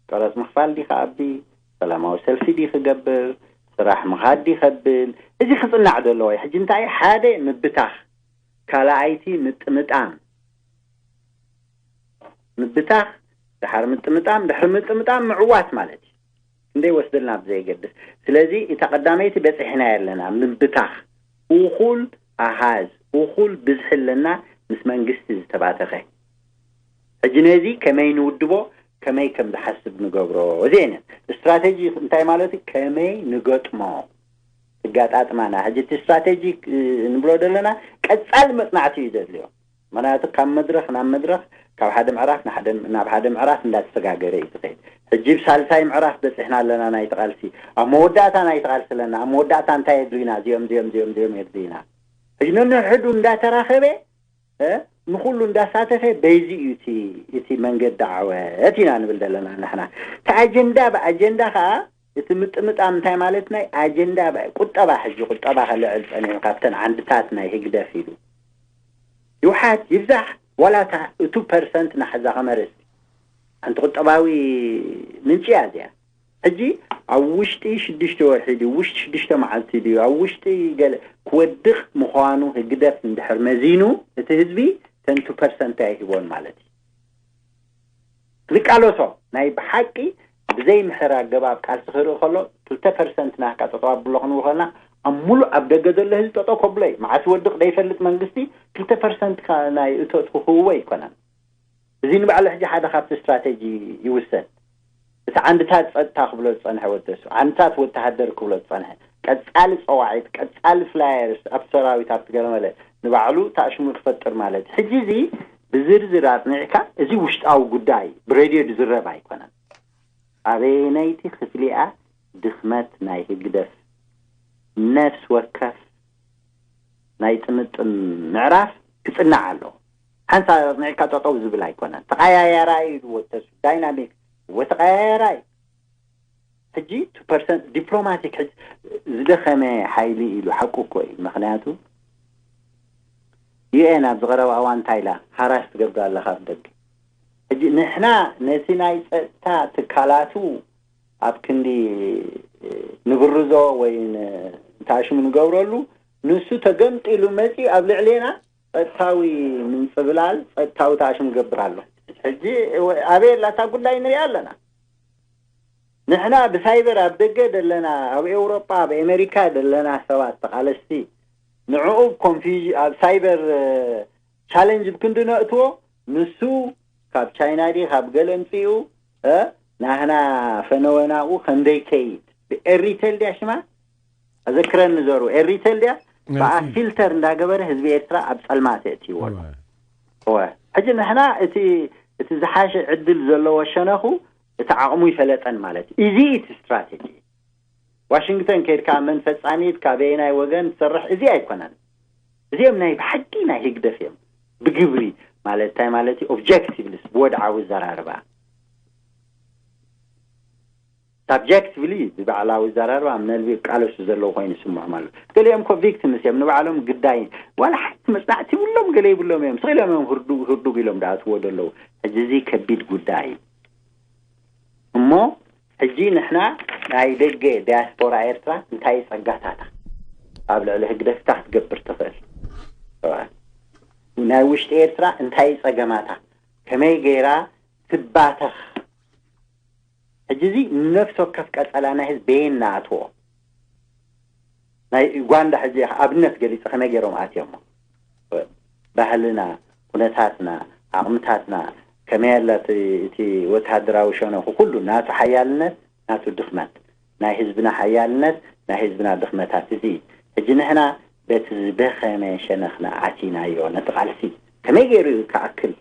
ቀረፅ ምኽፋል ዲ ከኣቢ፣ ሰላማዊ ሰልፊ ዲ ክገብር፣ ስራሕ ምኻድ ዲ ከብል፣ እዚ ክፅናዕ ዘለዎ እዩ። ሕጂ እንታይ ሓደ ምብታኽ፣ ካልኣይቲ ምጥምጣም፣ ምብታኽ ድሓር ምጥምጣም፣ ድሕሪ ምጥምጣም ምዕዋት ማለት እዩ። ክንደይ ወስደልና ብዘየገድስ። ስለዚ እታ ቀዳመይቲ በፂሕና ኣለና፣ ምብታኽ፣ እኹል ኣሃዝ፣ እኹል ብዝሒ ኣለና፣ ምስ መንግስቲ ዝተባተኸ። ሕጂ ነዚ ከመይ ንውድቦ፣ ከመይ ከም ዝሓስብ ንገብሮ፣ እዚ እየን ስትራቴጂ። እንታይ ማለት እዩ? ከመይ ንገጥሞ፣ ትጋጣጥማና። ሕጂ እቲ ስትራቴጂ ንብሎ ዘለና ቀፃሊ መፅናዕቲ እዩ ዘድልዮ። ምክንያቱ ካብ መድረኽ ናብ መድረኽ፣ ካብ ሓደ ምዕራፍ ናብ ሓደ ምዕራፍ እንዳተሰጋገረ እዩ ዝኸይድ። ሕጂ ብ ሳልሳይ ምዕራፍ በፂሕና ኣለና ናይቲ ቃልሲ። ኣብ መወዳእታ ናይቲ ቃልሲ ኣለና። ኣብ መወዳእታ እንታይ የድልዩና? እዚኦም እዚኦም እዚኦም እዚኦም የድልዩና። ሕጂ ነንሕዱ እንዳተራኸበ ንኩሉ እንዳሳተፈ በይዚ እዩ እቲ መንገዲ ዓወት ኢና ንብል ዘለና ንሕና። እቲ ኣጀንዳ ብኣጀንዳ ከዓ እቲ ምጥምጣም እንታይ ማለት ናይ ኣጀንዳ ቁጠባ፣ ሕጂ ቁጠባ ከልዕል ፀኒሑ ካብተን ዓንድታት ናይ ህግደፍ ኢሉ ይውሓድ ይብዛሕ ዋላ እቱ ፐርሰንት ናሕዛ ከመርስ ሓንቲ ቁጠባዊ ምንጭ እያ እዚኣ። ሕጂ ኣብ ውሽጢ ሽዱሽተ ወርሒ ድዩ ውሽጢ ሽዱሽተ መዓልቲ ድዩ ኣብ ውሽጢ ገለ ክወድቕ ምዃኑ ህግደፍ እንድሕር መዚኑ እቲ ህዝቢ ተንቱ ፐርሰንት ኣይሂቦን ማለት እዩ። ዝቃለሶ ናይ ብሓቂ ብዘይ ምሕር ኣገባብ ቃልሲ ክርኢ ከሎ ክልተ ፐርሰንት ናካ ጠጠው ኣብሎ ክንብል ከለና ኣብ ሙሉእ ኣብ ደገ ዘሎ ህዝቢ ጠጠው ከብሎ እዩ። መዓስ ወድቕ ዘይፈልጥ መንግስቲ ክልተ ፐርሰንት ናይ እቶት ክህብዎ ኣይኮነን። እዚ ንባዕሉ ሕጂ ሓደ ካብቲ ስትራቴጂ ይውሰን። እቲ ዓንድታት ፀጥታ ክብሎ ዝፀንሐ ወደሱ ዓንድታት ወተሃደር ክብሎ ዝፀንሐ ቀፃሊ ፀዋዒት ቀፃሊ ፍላየርስ ኣብ ሰራዊት ኣብቲ ገለመለ ንባዕሉ ታሽሙ ክፈጥር ማለት እዩ። ሕጂ እዚ ብዝርዝር ኣፅኒዕካ እዚ ውሽጣዊ ጉዳይ ብሬድዮ ዝዝረብ ኣይኮነን። ኣበየነይቲ ክፍሊኣ ድኽመት ናይ ህግደፍ ነፍስ ወከፍ ናይ ጥምጥም ምዕራፍ ክፅናዕ ኣለዎ። ሓንሳ ኣፅኒዕካ ጠጠው ዝብል ኣይኮነን። ተቐያያራይ እዩ ዝወተሱ ዳይናሚክ ወተቐያያራይ ሕጂ ቱ ፐርሰንት ዲፕሎማቲክ ሕጂ ዝደኸመ ሓይሊ ኢሉ ሓቁ እኮ እዩ። ምክንያቱ ዩኤን ኣብ ዝቐረባ እዋን እንታይ ኢላ ሃራስ ትገብር ኣለካ ኣብ ደገ። ሕጂ ንሕና ነቲ ናይ ፀጥታ ትካላቱ ኣብ ክንዲ ንብርዞ ወይ ንታሽሙ ንገብረሉ ንሱ ተገምጢሉ መፂ ኣብ ልዕሌና ጸጥታዊ ምንጽብላል ጸጥታዊ ተኣሽም ገብር ኣሎ። ሕጂ ኣበይ ኣላታ ጉዳይ ንሪኣ ኣለና። ንሕና ብሳይበር ኣብ ደገ ደለና ኣብ ኤውሮጳ ኣብ ኣሜሪካ ደለና ሰባት ተቓለስቲ ንዕኡ ኮንፊዥ ኣብ ሳይበር ቻለንጅ ብክንዲ ነእትዎ ንሱ ካብ ቻይና ዲ ካብ ገለ ምጽኡ ናህና ፈነወናኡ ከምደይ ከይድ ብኤሪቴል ዲያ ሽማ ኣዘክረኒ ዘሩ ኤሪቴል ዲያ ብኣ ፊልተር እንዳገበረ ህዝቢ ኤርትራ ኣብ ጸልማት የእትይዎ ኣሎ። እወ ሕጂ ንሕና እቲ እቲ ዝሓሸ ዕድል ዘለዎ ሸነኹ እቲ ዓቕሙ ይፈለጠን ማለት እዩ። እዚ እቲ ስትራቴጂ ዋሽንግተን ከይድካ መን ፈጻሚት ካበየናይ ወገን ትሰርሕ እዚ ኣይኮነን። እዚኦም ናይ ብሓቂ ናይ ህግደፍ እዮም። ብግብሪ ማለት እንታይ ማለት እዩ? ኦብጀክቲቭሊ ብወድዓዊ ዘራርባ ሳብጀክቲቭሊ ብባዕላዊ ዘራርባ ኣብ ነልቢ ቃለሱ ዘለዉ ኮይኑ ይስምዖም ኣሎ። ገሊኦም ኮ ቪክቲምስ እዮም ንባዕሎም ግዳይ ዋላ ሓንቲ መጽናዕቲ ይብሎም ገለ ይብሎም እዮም ስቕ ኢሎም እዮም ህርዱግ ህርዱግ ኢሎም ዳኣትዎ ዘለዉ። ሕጂ እዚ ከቢድ ጉዳይ እዩ እሞ ሕጂ ንሕና ናይ ደገ ዲያስፖራ ኤርትራ እንታይ ጸጋታታ ኣብ ልዕሊ ህግደፍታ ክትገብር ትኽእል ናይ ውሽጢ ኤርትራ እንታይ ጸገማታ ከመይ ገይራ ትባተኽ ሕጂ እዚ ንነፍሲ ወከፍ ቀጸላ ናይ ህዝቢ በየን ንኣትዎ ናይ ዩጋንዳ ሕጂ ኣብነት ገሊጸ ከመይ ገይሮም ኣትዮሞ? ባህልና፣ ኩነታትና፣ ዓቕምታትና ከመይ ኣላ? እቲ ወተሃደራዊ ሸነኹ ኩሉ ናቱ ሓያልነት፣ ናቱ ድኽመት፣ ናይ ህዝብና ሓያልነት፣ ናይ ህዝብና ድኽመታት፣ እዚ ሕጂ ንሕና በቲ ዝደኸመ ሸነኽና ኣቲናዮ ነቲ ቃልሲ። ከመይ ገይሩ እዩ ክኣክል?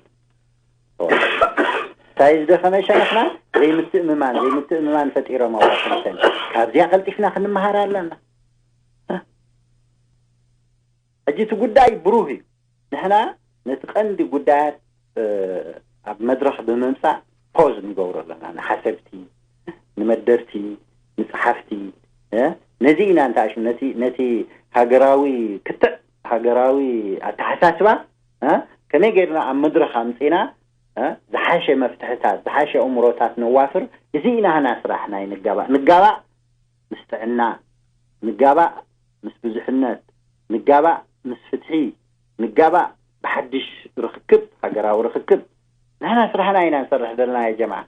እንታይ ዝደኸመ ሸነኽና? ዘይምትእምማን፣ ዘይምትእምማን ፈጢሮም ኣብ ዋሽንግተን። ካብዚኣ ቀልጢፍና ክንመሃር ኣለና። ሕጂ እቲ ጉዳይ ብሩህ እዩ። ንሕና ነቲ ቀንዲ ጉዳያት ኣብ መድረኽ ብምምፃእ ፖዝ ንገብሮ ኣለና። ንሓሰብቲ፣ ንመደርቲ፣ ንፀሓፍቲ፣ ነዚ ኢና እንተኣሽሙ ነቲ ነቲ ሃገራዊ ክትዕ፣ ሃገራዊ ኣተሓሳስባ ከመይ ገይርና ኣብ መድረኽ ኣምፂና ዝሓሸ መፍትሕታት፣ ዝሓሸ እምሮታት ነዋፍር። እዚ ኢና ህና ስራሕ ናይ ንጋባእ ንጋባእ ምስ ጥዕና፣ ንጋባእ ምስ ብዙሕነት፣ ንጋባእ ምስ ፍትሒ፣ ንጋባእ ብሓድሽ ርኽክብ፣ ሃገራዊ ርኽክብ። ንሕና ስራሕና ኢና ንሰርሕ ዘለና ያ ጀማዓ።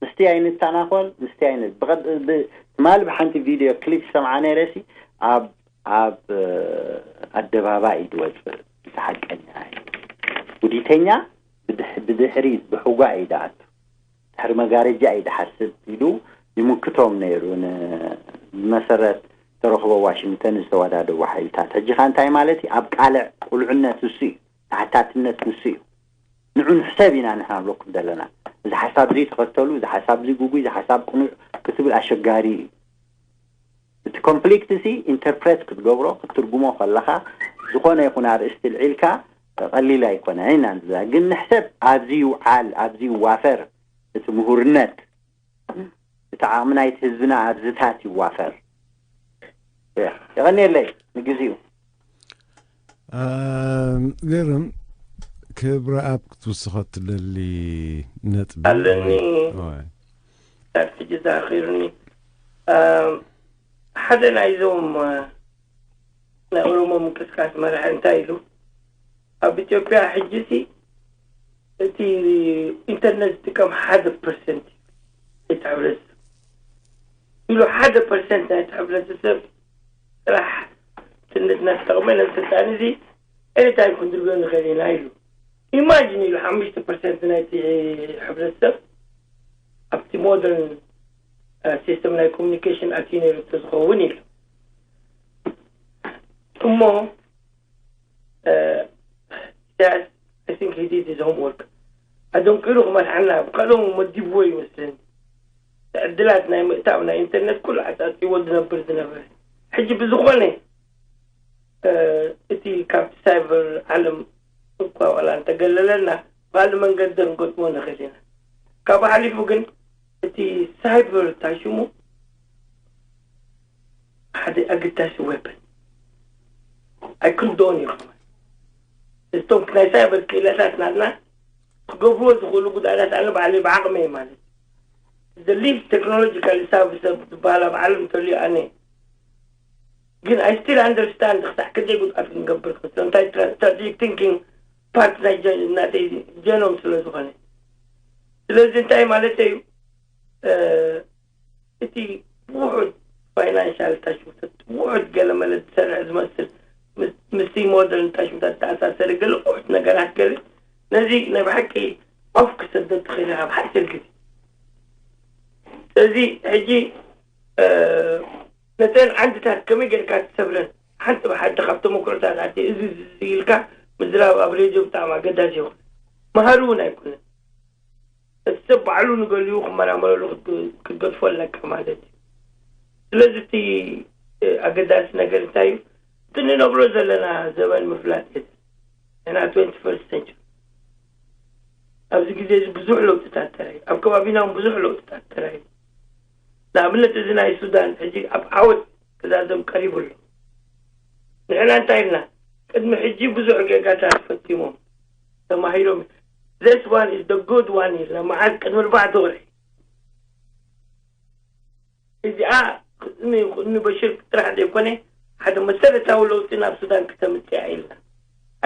ምስቲ ኣይንተናኾል፣ ምስቲ ኣይን ብቐድ- ብ- ትማሊ ብሓንቲ ቪድዮ ክሊፕ ሰምዓ ነይረ ሲ ኣብ ኣብ ኣደባባይ እዩ ዝወፅእ። እቲ ሓቀኛ እዩ። ውዲተኛ ብድሕ- ብድሕሪ ብሕጓ እዩ ዝኣቱ። ድሕሪ መጋረጃ እዩ ዝሓስብ ኢሉ ይምክቶም ነይሩ። ን- ብመሰረት ተረኽቦ ዋሽንግተን ዝተወዳደቡ ሓይልታት ሕጂ ኻ እንታይ ማለት እዩ? ኣብ ቃልዕ ቁልዕነት ንሱ እዩ፣ ተሓታትነት ንሱ እዩ። ንዑ ንሕሰብ ኢና ንሕና ንብለኩም ዘለና። እዚ ሓሳብ እዚ ተኸተሉ፣ እዚ ሓሳብ እዚ ጉጉይ፣ እዚ ሓሳብ ቅኑዕ ክትብል ኣሸጋሪ እዩ። እቲ ኮንፍሊክት ሲ ኢንተርፕሬት ክትገብሮ ክትትርጉሞ ከለኻ ዝኾነ ይኹን ኣርእስቲ ልዒልካ ቀሊል ኣይኮነ ኢና ንብላ። ግን ንሕሰብ ኣብዚ ይውዓል፣ ኣብዚ ይዋፈር እቲ ምሁርነት፣ እቲ ዓቕሚ ናይቲ ህዝብና ኣብዝታት ይዋፈር። የቐንየለይ ንግዚኡ። ገርም ክብረ ኣብ ክትውስኸ ትደሊ ነጥቢ ኣለኒ። ካብ ሕጂ ዝኣኺሩኒ ሓደ ናይዞም ናይ ኦሮሞ ምንቅስቃስ መራሒ እንታይ ኢሉ ኣብ ኢትዮጵያ ሕጂ ሲ እቲ ኢንተርነት ዝጥቀም ሓደ ፐርሰንት እዩ እቲ ሕብረተሰብ ኢሉ ሓደ ፐርሰንት ናይቲ ሕብረተሰብ ጥራሕ ትንትና ተጠቕመ ነዚ ስልጣን እዚ ኤኒታይም ክንድርብዮ ንኽእል ኢና ኢሉ ኢማጂን ኢሉ ሓሙሽተ ፐርሰንት ናይቲ ሕብረተሰብ ኣብቲ ሞደርን ሲስተም ናይ ኮሚኒኬሽን ኣትዩ ነይሩ ተዝኸውን ኢሉ እሞ ኢሳያስ I think he did his homework ኣደንቂሩ ክመርሓና ብካልኦም መዲብዎ ይመስለኒ ዕድላት ናይ ምእታው ናይ ኢንተርነት ኩሉ ዓፃፂዎ ዝነብር ዝነበረ ሕጂ ብዝኾነ እቲ ካብቲ ሳይበር ዓለም እኳ ዋላ እንተገለለና ካልእ መንገዲ ክንገጥሞ ንኽእል ኢና ካብኡ ሓሊፉ ግን እቲ ሳይበር ታሽሙ ሓደ ኣገዳሲ ዌፐን ኣይክንዶን እዩ ከማን እቶም ናይ ሳይበር ክእለታት ናትና ክገብርዎ ዝኽእሉ ጉዳያት ኣነ ባዕለይ ብዓቕመይ ማለት the least technological ሰብ ሰብ ዝበሃል ኣብ ዓለም እንተልዩ ኣነ ግን I still understand ክሳዕ ክንደይ ጉድኣት ክንገብር ክስለ እንታይ strategic thinking part ናይ ናተይ ጀኖም ስለ ዝኾነ ስለዚ እንታይ ማለት እዩ እቲ ውሑድ ፋይናንሻል ታሽውተት ውሑድ ገለመለ ዝሰርሕ ዝመስል ምስቲ ሞደርን ታሽውታት ተኣሳሰሪ ገለ ውሑድ ነገራት ገለ ነዚ ናይ ብሓቂ ኦፍ ክሰደድ ትኽእል ኢኻ ብሓፂር ግዜ ስለዚ ሕጂ ነተን ዓንድታት ከመይ ጌርካ ትሰብረን ሓንቲ ብሓንቲ ካብ ተመክሮታት ኣቲ እዚ ኢልካ ምዝራብ ኣብ ሬድዮ ብጣዕሚ ኣገዳሲ ይኹን መሃሪ እውን ኣይኮነን እቲ ሰብ ባዕሉ ንገሊኡ ክመራመረሉ ክትገድፎ ኣለካ ማለት እዩ ስለዚ እቲ ኣገዳሲ ነገር እንታይ እዩ እቲ ንነብሮ ዘለና ዘበን ምፍላጥ የድል ንሕና ትወንቲ ፈርስት ሰንቸሪ ኣብዚ ግዜ እዚ ብዙሕ ለውጥታት ተራዩ ኣብ ከባቢና እውን ብዙሕ ለውጥታት ተራዩ ንኣብነት እዚ ናይ ሱዳን ሕጂ ኣብ ዓወት ክዛዘም ቀሪቡ ኣሎ ንሕና እንታይ ኢልና ቅድሚ ሕጂ ብዙሕ ጌጋታት ፈቲሞም ተማሂሮም this one is the good one ኢልና መዓዝ ቅድሚ ኣርባዕተ ወርሒ እዚኣ ንበሽር ጥራሕ ዘይኮነ ሓደ መሰረታዊ ለውጢ ናብ ሱዳን ክተምፅያ ኢልና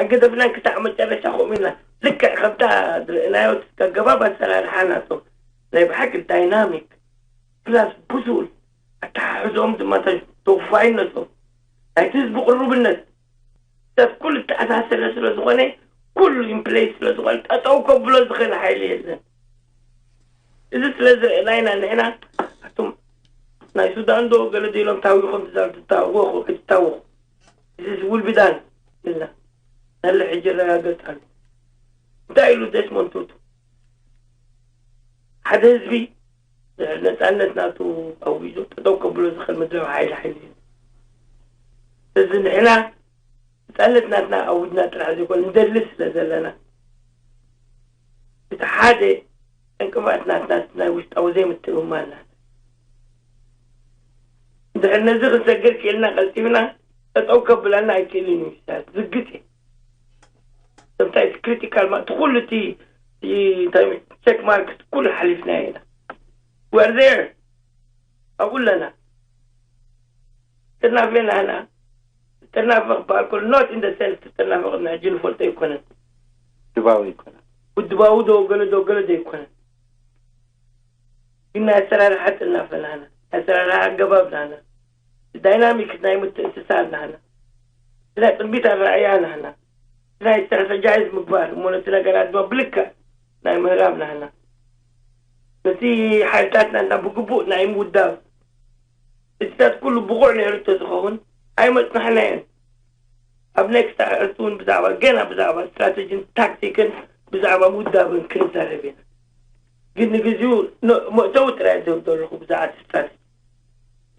ኣገደፍናን ክሳዕ መጨረሻ ከምኡ ኢልና ልክዕ ከምታ ዝርእናዮ ኣገባብ ኣሰራርሓ ናቶም ናይ ብሓቂ ዳይናሚክ ፕላስ ብዙል ሕዞም ድማ እንታይ ተወፋይነቶም ናይቲ ህዝቢ ቅሩብነት ሰብ ኩሉ ተኣሳሰረ ስለ ዝኾነ ኩሉ ኢንፕሌስ ስለ ዝኾነ ጠጠው ከብሎ ዝኽእል ሓይሊ የለን። እዚ ስለ ዝረእና ኢና ንሕና ኣቱም ናይ ሱዳን ዶ ገለ ዶ ኢሎም ታዊኾም ትዛር ትታወኹ ትታወኹ እዚ ውልብዳን ኢልና ናለ ሕጂ ረጋገጽ ኣሎ። እንታይ ኢሉ ደስሞንድ ቱቱ ሓደ ህዝቢ ነፃነት ናቱ ኣዊጁ ጠጠው ከብሎ ዝኽእል ምድራዊ ሓይሊ ሓይሊ እዩ። እዚ ንሕና ነፃነት ናትና ኣዊጅና ጥራሕ ዘይኮነ ንደሊ ስለ ዘለና እቲ ሓደ ዕንቅፋት ናትና ናይ ውሽጣዊ ዘይምትእምማን ናት። እንድሕር ነዚ ክንሰግር ክኢልና ቀልጢፍና ጠጠው ከብለና ኣይክእልን እዩ። ዝግት እየ። ሰምታይ ክሪቲካል ማ ትኩሉ እቲ ቸክ ማርክ ኩሉ ሓሊፍና ኢና። We're there ኣብኡ ኣለና። ጥርናፈ ናህና ጥርናፈ ክበሃል ከሎ not in the sense ጥርናፈ ቅድሚ ሕጂ ንፈልጦ ኣይኮነን። ድባዊ ኣይኮነን። ውድባዊ ዶ ገለ ዶ ገለ ዶ ኣይኮነን። ግን ናይ ኣሰራርሓ ጥርናፈ ናህና ናይ ኣሰራርሓ ኣገባብ ናህና ዳይናሚክ ናይ ምትእስሳር ናህና ናይ ጥንቢት ኣረኣእያ ናህና ናይ ስትራተጃይዝ ምግባር እሞ ነቲ ነገራት ድማ ብልክዕ ናይ ምህራም ናህና ነቲ ሓይልታት ናትና ብግቡእ ናይ ምውዳብ እዚታት ኩሉ ብቑዕ ነይሩ እንተዝኸውን ኣይመፅናሕናየን። ኣብ ኔክስት ኣዕርቱ እውን ብዛዕባ ገና ብዛዕባ ስትራተጂን ታክቲክን ብዛዕባ ምውዳብን ክንዛረብ ኢና። ግን ንግዚኡ መእተዊ ጥራይ ዘብ ዘለኹ ብዛዕባ ስትራተጂ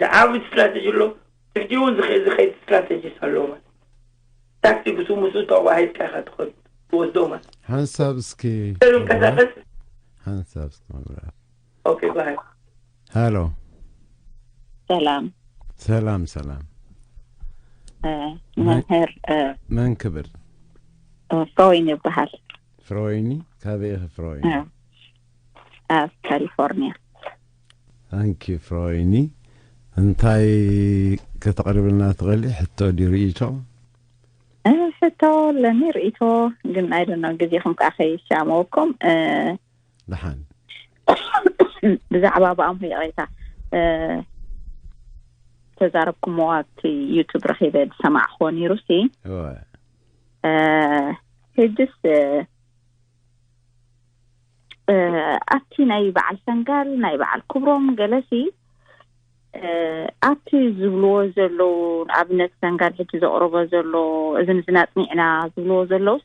ዝዓቢ ስትራተጂ ኣሎ። ትሕቲኡ እውን ዝኸይድ ስትራተጂስ ኣለዎ ማለት ታክቲክሱ ምስኡ ተዋሂድካ ኢኻ ትኸዱ ትወስዶ ማለት ሓንሳብ እስኪ ተንቀሳቀስ ሓንሳብ እስኪ መብራት ኦኬ ባይ ሃሎ ሰላም ሰላም ሰላም እ፣ መምህር እ፣ መን ክብል እ፣ ፍሮይን ይበሃል ፍሮይኒ ካበይ ኢኺ ፍሮይኒ እ፣ ኣብ ካሊፎርኒያ ታንኪ ፍሮይኒ እንታይ ከተቕርብልና ትኽእሊ ሕቶ ድዩ ርእይቶ እ፣ ሕቶ ለኒ ርእይቶ ግን ኣይደኖ ግዜኹም ከዓ ከይሻመወኩም እ፣ ደሓን ብዛዕባ ብኣምሆ ይቕሬታ እ፣ ተዛረብኩሞ ኣብቲ ዩቱብ ረኺበ ዝሰማዕክዎ ነይሩ ሲ እወ እ፣ ሕጅስ እ፣ እ፣ ኣብቲ ናይ በዓል ሰንጋል ናይ በዓል ክብሮም ገለሲ እ፣ ኣብቲ ዝብልዎ ዘለዉ ንኣብነት ሰንጋል ሕጂ ዘቕርቦ ዘሎ እዚ ንዝናጽኒዕና ዝብልዎ ዘለዉ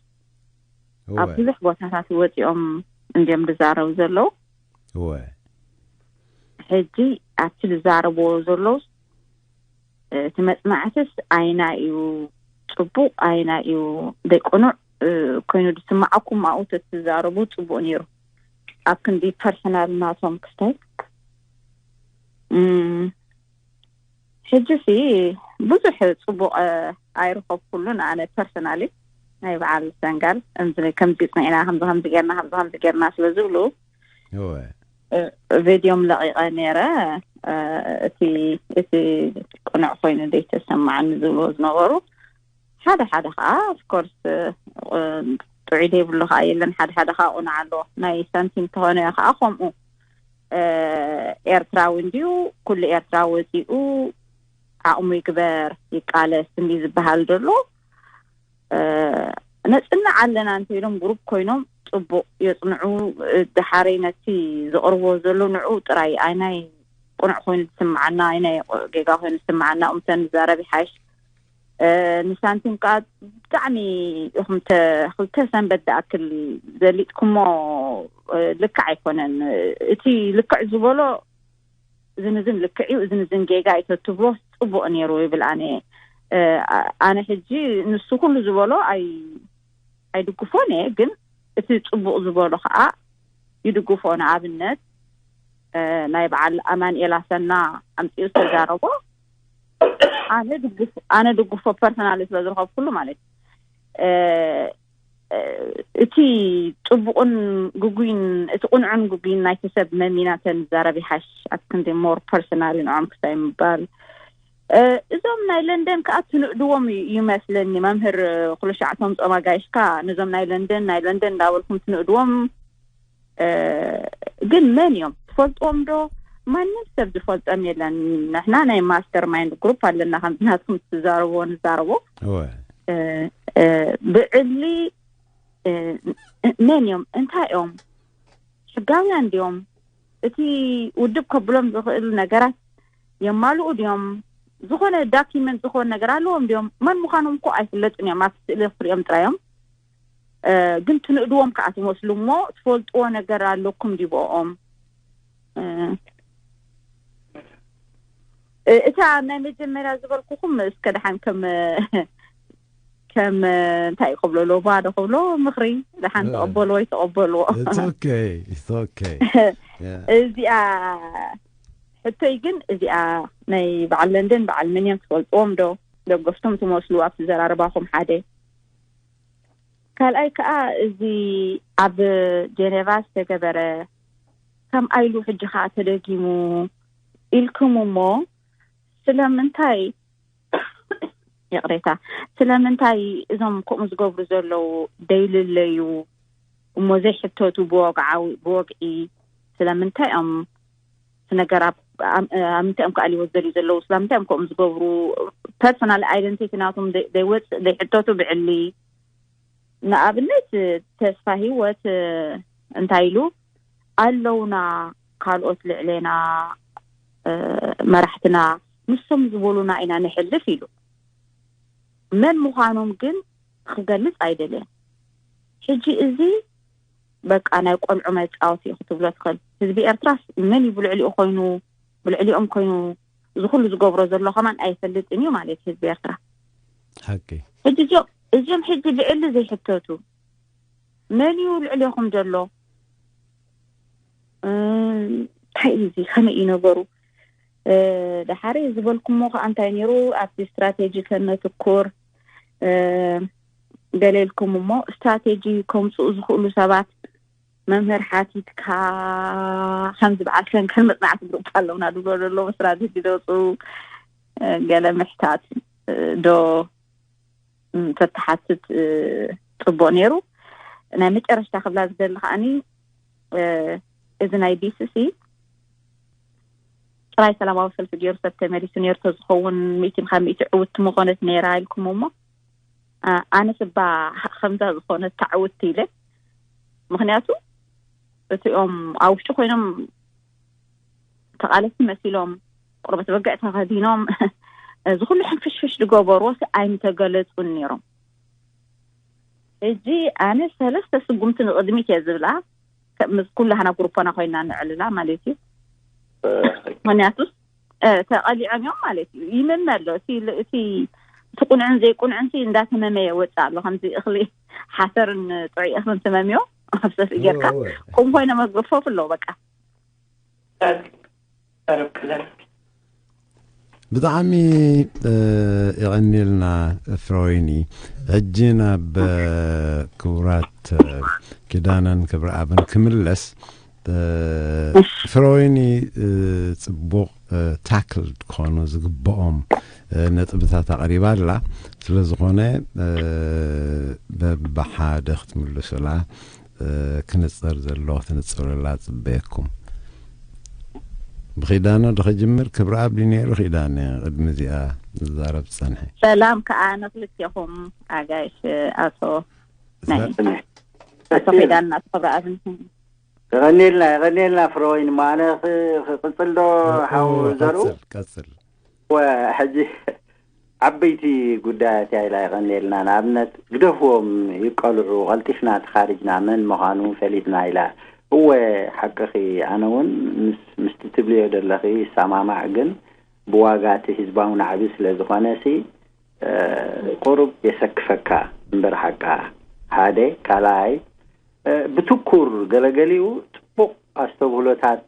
ኣብ እወ ብዙሕ ቦታታት ወፂኦም እንዲዮም ዝዛረቡ ዘለዉ እወ ሕጂ ኣብቲ ዝዛረብዎ ዘለዉ እቲ መፅናዕትስ ኣይና እዩ ፅቡቅ ኣይና እዩ ደይቅኑዕ እ፣ ኮይኑ ዝስማዓኩም ኣብኡ ተትዛረቡ ፅቡቅ ነይሩ ኣብ ክንዲ ፐርሰናል ናቶም ክስታይ እም፣ ሕጂ ሲ ብዙሕ ፅቡቅ እ፣ ኣይረኸብኩሉን ኣነ ፐርሰናሊ ናይ በዓል ሰንጋል ከምዚ ከምዚ ፅኒዕና ከምዚ ከምዚ ጌርና ከምዚ ከምዚ ጌርና ስለ ዝብሉ እወ እ፣ ቪድዮም ለቂቀ ነይረ እ፣ እቲ እቲ ቅኑዕ ኮይኑ ዘይተሰማዓኒ ዝብልዎ ዝነበሩ ሓደ ሓደ ከዓ ኦፍኮርስ ጥዑይ ዘይብሉ ከዓ የለን ሓደ ሓደ ከዓ ቁኑዕ ኣለዎ ናይ ሳንቲም ተኾነ ከዓ ከምኡ እ፣ ኤርትራዊ እንድዩ ኩሉ ኤርትራ ወፂኡ ዓቕሙ ይግበር ይቃለስ እንዲ ዝበሃል ዘሎ እ፣ ነፅንዕ ኣለና እንተኢሎም ግሩፕ ኮይኖም ፅቡቅ የፅንዑ እ፣ ደሓረይ ነቲ ዘቕርቦ ዘሎ ንዑ ጥራይ ኣይናይ ቁኑዕ ኮይኑ ዝስምዓና ኣይናይ ጌጋ ኮይኑ ዝስምዓና ኡምተ ንዛረብ ይሓይሽ እ፣ ንሳንቲም ከዓ ብጣዕሚ ኢኹም ተ- ክልተ ሰንበት ዝኣክል ዘሊጥኩሞ እ፣ ልክዕ ኣይኮነን እቲ ልክዕ ዝበሎ እዚ ንዝን ልክዕ እዩ እዚ ንዝን ጌጋ እዩ ተትብሎ ፅቡቅ ነይሩ ይብል ኣነ እ፣ ኣ- ኣነ ሕጂ ንሱ ኩሉ ዝበሎ ኣይ ኣይድግፎን እየ ግን እቲ ፅቡቅ ዝበሎ ከዓ ይድግፎ ንኣብነት እ፣ ናይ በዓል ኣማንኤል ኣሰና ኣምፂኡ ዝተዛረቦ ኣነ ድግፎ ኣነ ድግፎ ፐርሰናሊ ስለ ዝረኸብኩሉ ማለት እዩ እ፣ እ፣ እቲ ፅቡቅን ግጉይን እቲ ቁንዑን ግጉይን ናይቲ ሰብ መሚና ተንዛረብ ይሓሽ ኣብ ክንዲ ሞር ፐርሰናሊ ንዖም ክሳይ ምባል እ፣ እዞም ናይ ለንደን ከዓ ትንእድዎም እዩ ይመስለኒ መምህር ኩሉ ሻዕ ተምፅኦም ኣጋይሽካ ነዞም ናይ ለንደን ናይ ለንደን እንዳበልኩም ትንእድዎም እ፣ ግን መን እዮም ትፈልጥዎም ዶ ማንም ሰብ ዝፈልጦም የለን። ንሕና ናይ ማስተር ማይንድ ግሩፕ ኣለና፣ ከምዚ ናትኩም ትዛረብዎ ንዛረቦ። እወ እ፣ እ፣ ብዕሊ እ፣ መን እዮም? እንታይ እዮም? ሕጋውያን ድዮም? እቲ ውድብ ከብሎም ዝኽእል ነገራት የማልኡ ድዮም? ዝኾነ ዳኪመንት ዝኾነ ነገር ኣለዎም ድዮም? መን ምዃኖም እኮ ኣይፍለጥን እዮም። ኣብቲ ስእሊ ክትሪኦም ጥራዮም። እ፣ ግን ትንእድዎም ከዓ ትመስሉ እሞ ትፈልጥዎ ነገር ኣለኩም ድዩ ብኦም? እ፣ እ፣ እታ ናይ መጀመርያ ዝበልኩኹም እስከ ደሓን ከም ከም እንታይ ክብሎ ሎባ ዶ ክብሎ ምኽሪ ደሓን እ። ተቐበልዎ ወይ ተቐበልዎ። It's okay. It's okay. Yeah. እዚኣ ሕቶይ ግን እዚኣ ናይ በዓል ለንደን በዓል መን እዮም ትፈልጥዎም ዶ? ደገፍቶም ትመስሉ ኣብቲ ዘራርባኹም ሓደ። ካልኣይ ከዓ እዚ ኣብ ጀኔቫ ዝተገበረ ከምኣ ኢሉ ሕጂ ከዓ ተደጊሙ ኢልኩም እሞ ስለምንታይ ይቕሬታ ስለምንታይ እዞም ከምኡ ዝገብሩ ዘለዉ ደይልለዩ እሞ ዘይሕተቱ ብወግዓዊ ብወግዒ ስለምንታይ እዮም እቲ ነገር ኣብ ኣብ- ኣብ ምንታይ እዮም ክኣልዎ ዝደልዩ ዘለዉ ስለምንታይ እዮም ከምኡ ዝገብሩ ፐርሶናል ኣይደንቲቲ ናቶም ዘይ- ዘይወፅእ ዘይሕተቱ ብዕሊ ንኣብነት ተስፋ ህይወት እንታይ ኢሉ ኣለውና ካልኦት ልዕሌና መራሕትና ንሶም ዝበሉና ኢና ንሕልፍ ኢሉ መን ምዃኖም ግን ክገልፅ ኣይደልየን ሕጂ እዚ በቃ ናይ ቆልዑ መፃወቲ እዩ ክትብሎ ትኽእል ህዝቢ ኤርትራስ መን እዩ ብልዕሊኡ ኮይኑ ብልዕሊኦም ኮይኑ እዚ ኩሉ ዝገብሮ ዘሎ ከማን ኣይፈልጥን እዩ ማለት ህዝቢ ኤርትራ ሓቂ ሕጂ እዚኦም እዚኦም ሕጂ ልዕሊ ዘይሕተቱ መን እዩ ልዕሌኹም ዘሎ እንታይ እዩ እዚ ከመይ እዩ ነገሩ ድሓሪ ዝበልኩሞ ከዓ እንታይ ነይሩ ኣብቲ ስትራቴጂ ከነትኩር ገሌልኩም እሞ ስትራቴጂ ከምፅኡ ዝኽእሉ ሰባት መምህር ሓቲትካ ከምዚ በዓል ሰንከል መፅናዕቲ ግሩፕ ኣለውና ድብሎ ዘለዉ ስትራቴጂ ደውፅኡ ገለ ምሕታት ዶ ተተሓትት ፅቡቅ ነይሩ ናይ መጨረሽታ ክብላ ዝደሊ ከዓኒ እዚ ናይ ቢሲሲ ጥራይ ሰላማዊ ሰልፊ ገይሩ ሰብ ተመሊሱ ነይሩ ተዝኸውን ሚእቲ ካብ ሚእቲ ዕውቲ ምኾነት ነይራ ኢልኩም እሞ ኣነስ እባ ከምዛ ዝኾነት ታዕውቲ ኢለ ምክንያቱ እቲኦም ኣብ ውሽጢ ኮይኖም ተቓለስቲ መሲሎም ቆርበት በግዕ ተኸዲኖም እዚ ኩሉ ሕንፍሽፍሽ ዝገበርዎ ሲ ኣይምተገለፁን ነይሮም ሕጂ ኣነ ሰለስተ ስጉምቲ ንቕድሚት እየ ዝብላ ምስ ኩላህና ግሩፖና ኮይና ንዕልላ ማለት እዩ ምክንያቱስ ተቐሊዖም እዮም ማለት እዩ ይምመ ኣሎ እቲ እቲ እቲ ቁንዕን ዘይቁንዕን እንዳተመመየ ወፅእ ኣሎ ከምዚ እኽሊ ሓሰርን ጥዑይ እኽልን ትመምዮ ኣብ ሰፍኢ ጌርካ ከም ኮይኖም ኣግርፎፍ ኣለዉ በቃ ብጣዕሚ የቐኒልና ፍሮይኒ ሕጂ ናብ ክቡራት ኪዳነን ክብረኣብን ክምለስ ፍሮይኒ ፅቡቕ ታክል ክኾኑ ዝግብኦም ነጥብታት ኣቕሪባ ኣላ ስለ ዝኾነ በብሓደ ክትምልሱላ ክንፅር ዘሎ ክትንፅርላ ፅበየኩም ብኺዳነ ዶ ክጅምር ክብረኣብ ድዩ ነይሩ ኺዳነ ቅድሚ እዚኣ ዝዛረብ ዝፀንሐ ሰላም ከዓ ንክልቴኹም ኣጋይሽ ኣቶ ናይ ኣቶ ኺዳን ኣቶ ክብረኣብን የቐኒልና የቐኒልና ፍሮይን ማነ ክቅፅል ዶ ሓው ዘሩ ቀፅል ቀፅል ሕጂ ዓበይቲ ጉዳያት እያ ኢላ የቐኒልና ንኣብነት ግደፍዎም ይቀልዑ ቀልጢፍና ተኻሪጅና መን ምዃኑ ፈሊጥና ኢላ እወ ሓቅኺ ኣነ እውን ምስቲ ትብልዮ ዘለኺ ይሰማማዕ ግን ብዋጋ እቲ ህዝባዊ ናዕቢ ስለ ዝኾነ ሲ ቁሩብ የሰክፈካ እምበር ሓቃ ሓደ ካልኣይ ብትኩር ገለገሊኡ ፅቡቕ ኣስተብህሎታት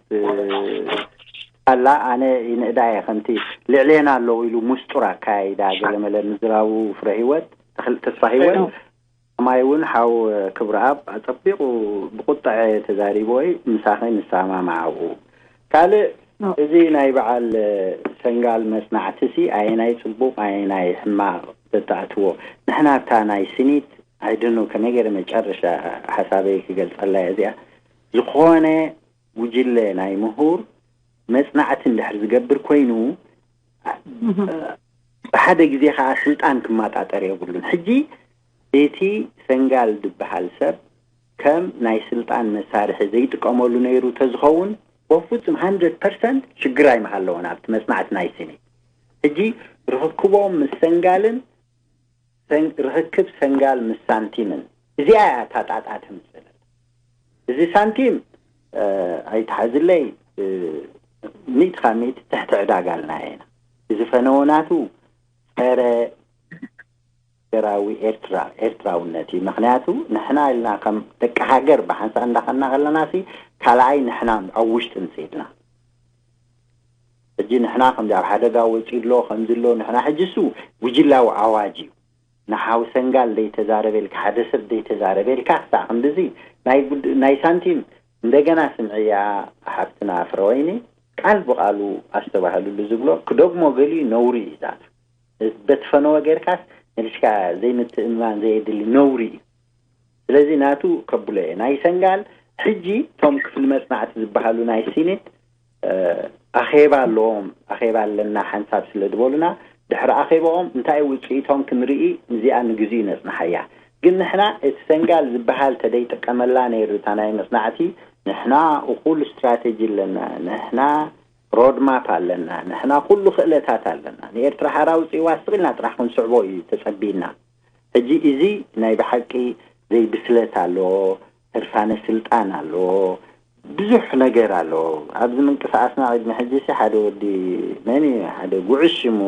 ኣላ ኣነ ይንእዳ እየ ከምቲ ልዕሌና ኣለዉ ኢሉ ሙስጡር ኣካያይዳ ገለመለ ምዝራቡ ፍረ ህይወት ተስፋ ህይወት ማይ እውን ሓው ክብረኣብ ኣፀቢቑ ብቁጥዐ ተዛሪቦ እዩ ምሳኺ ንሰማማዕ ኣብኡ ካልእ እዚ ናይ በዓል ሰንጋል መፅናዕቲ ሲ ኣየናይ ፅቡቕ ኣየናይ ሕማቕ ተተኣትዎ ንሕና ኣብታ ናይ ስኒት ኣይድኖ ከመይ ገይረ መጨረሻ ሓሳበይ ክገልፀላ እየ እዚኣ ዝኾነ ጉጅለ ናይ ምሁር መጽናዕቲ እንድሕር ዝገብር ኮይኑ፣ ብሓደ ግዜ ከዓ ስልጣን ክመጣጠር የብሉን። ሕጂ እቲ ሰንጋል ዝበሃል ሰብ ከም ናይ ስልጣን መሳርሒ ዘይጥቀመሉ ነይሩ ተዝኸውን፣ በፍጹም ሃንድረድ ፐርሰንት ሽግር ኣይምሃለዎን ኣብቲ መጽናዕቲ ናይ ሲኔት። ሕጂ ርኽክቦም ምስ ሰንጋልን ሰን-፣ ርኽክብ ሰንጋል ምስ ሳንቲምን፣ እዚኣ እያ እታ ጣጣ ተምጽእ። እዚ ሳንቲም፣ እ፣ ኣይትሓዝለይ፣ እ፣ ሚእቲ ካብ ሚእቲ ትሕቲ ዕዳጋ ኣልና ኢና። እዚ ፈነወ ናቱ ጸረ ሃገራዊ ኤርትራ፣ ኤርትራውነት እዩ። ምኽንያቱ ንሕና ኢልና ከም ደቂ ሃገር ብሓንሳእ እንዳኸና ከለና ሲ ካልኣይ ንሕና ኣብ ውሽጢ እንጽኢልና። ሕጂ ንሕና ከምዚ ኣብ ሓደጋ ወጺኡ ኣሎ፣ ከምዚ ኣሎ፣ ንሕና ሕጂ እሱ ጉጅላዊ ኣዋጅ እዩ። ንሓው ሰንጋል ዘይተዛረበልካ፣ ሓደ ሰብ ዘይተዛረበልካ ክሳዕ ክንድዚ ናይ ጉድ-፣ ናይ ሳንቲም እንደገና ስምዕያ ሓፍትና ፍረወይኒ ቃል ብቓሉ ኣስተባህልሉ ዝብሎ ክደግሞ ገሊኡ ነውሪ እዩ። ዛት በቲ ፈነወ ጌርካስ መሊስካ ዘይምትእምማን ዘየድሊ ነውሪ እዩ። ስለዚ ናቱ ከብሎ እየ። ናይ ሰንጋል ሕጂ እቶም ክፍሊ መጽናዕቲ ዝበሃሉ ናይ ሲኔት፣ እ፣ ኣኼባ ኣለዎም፣ ኣኼባ ኣለና ሓንሳብ ስለ ዝበሉና፣ ድሕሪ ኣኼባኦም እንታይ ውጽኢቶም ክንርኢ፣ እዚኣ ንግዚኡ ነጽንሓያ። ግን ንሕና እቲ ሰንጋል ዝበሃል ተደይጥቀመላ ነይሩ እታ ናይ መጽናዕቲ፣ ንሕና እኹል ስትራተጂ ኣለና፣ ንሕና ሮድማፕ ኣለና፣ ንሕና ኩሉ ክእለታት ኣለና። ንኤርትራ ሓራ ውጽኢዋ ስቕ ኢልና ጥራሕ ክንስዕቦ እዩ ተጸቢና። ሕጂ እዚ ናይ ብሓቂ ዘይብስለት ኣሎ፣ ህርፋነ ስልጣን ኣሎ፣ ብዙሕ ነገር ኣሎ። ኣብዚ ምንቅስቓስና ቅድሚ ሕጂ ሲ ሓደ ወዲ መን እዩ? ሓደ ጉዕሽ ሽሙ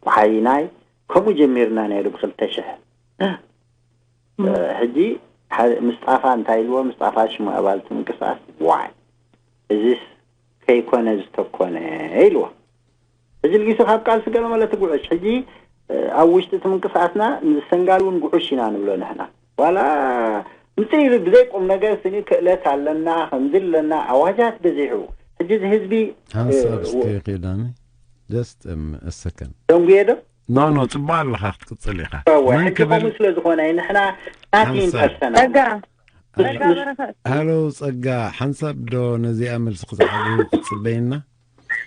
ቁሓይናይ ከምኡ ጀሚርና ነይሩ ብክልተ ሽሕ። እ፣ ሕጂ ሓደ ምስጣፋ እንታይ ኢልዎ? ምስጣፋ ሽሙ ኣባልቲ ምንቅስቓስ ዋይ እዚስ ከይኮነ ዝተኮነ ኢልዎ። ሕጂ ልጊሱ ካብ ቃልሲ ገለ መለ ትጉዕሽ። ሕጂ፣ እ፣ ኣብ ውሽጢ እቲ ምንቅስቓስና ንሰንጋል እውን ጉዕሽ ኢና ንብሎ ንሕና። ዋላ ምጽኢ ብዘይ ቁም ነገር ስኒ ክእለት ኣለና፣ ከምዚ ኣለና፣ ኣዋጃት በዚሑ። ሕጂ እዚ ህዝቢ፣ ሓንሳብ እ፣ እስከ ኪዳነ፣ just a second። ደንጉየ ዶ? ኖ፣ ኖ፣ ጽቡቕ ኣለኻ፣ ክትቅጽል ኢኻ። እወ፣ መን ሕጂ ክብል? ከምኡ ስለ ዝኾነ ንሕና ናቲ ሓንሳብ። ኢንተርሰናል። ጸጋ፣ ጸጋ በረኸት። ሃሎ ጸጋ፣ ሓንሳብ ዶ ነዚኣ መልሲ ክትሃቡ ክትጽበየና?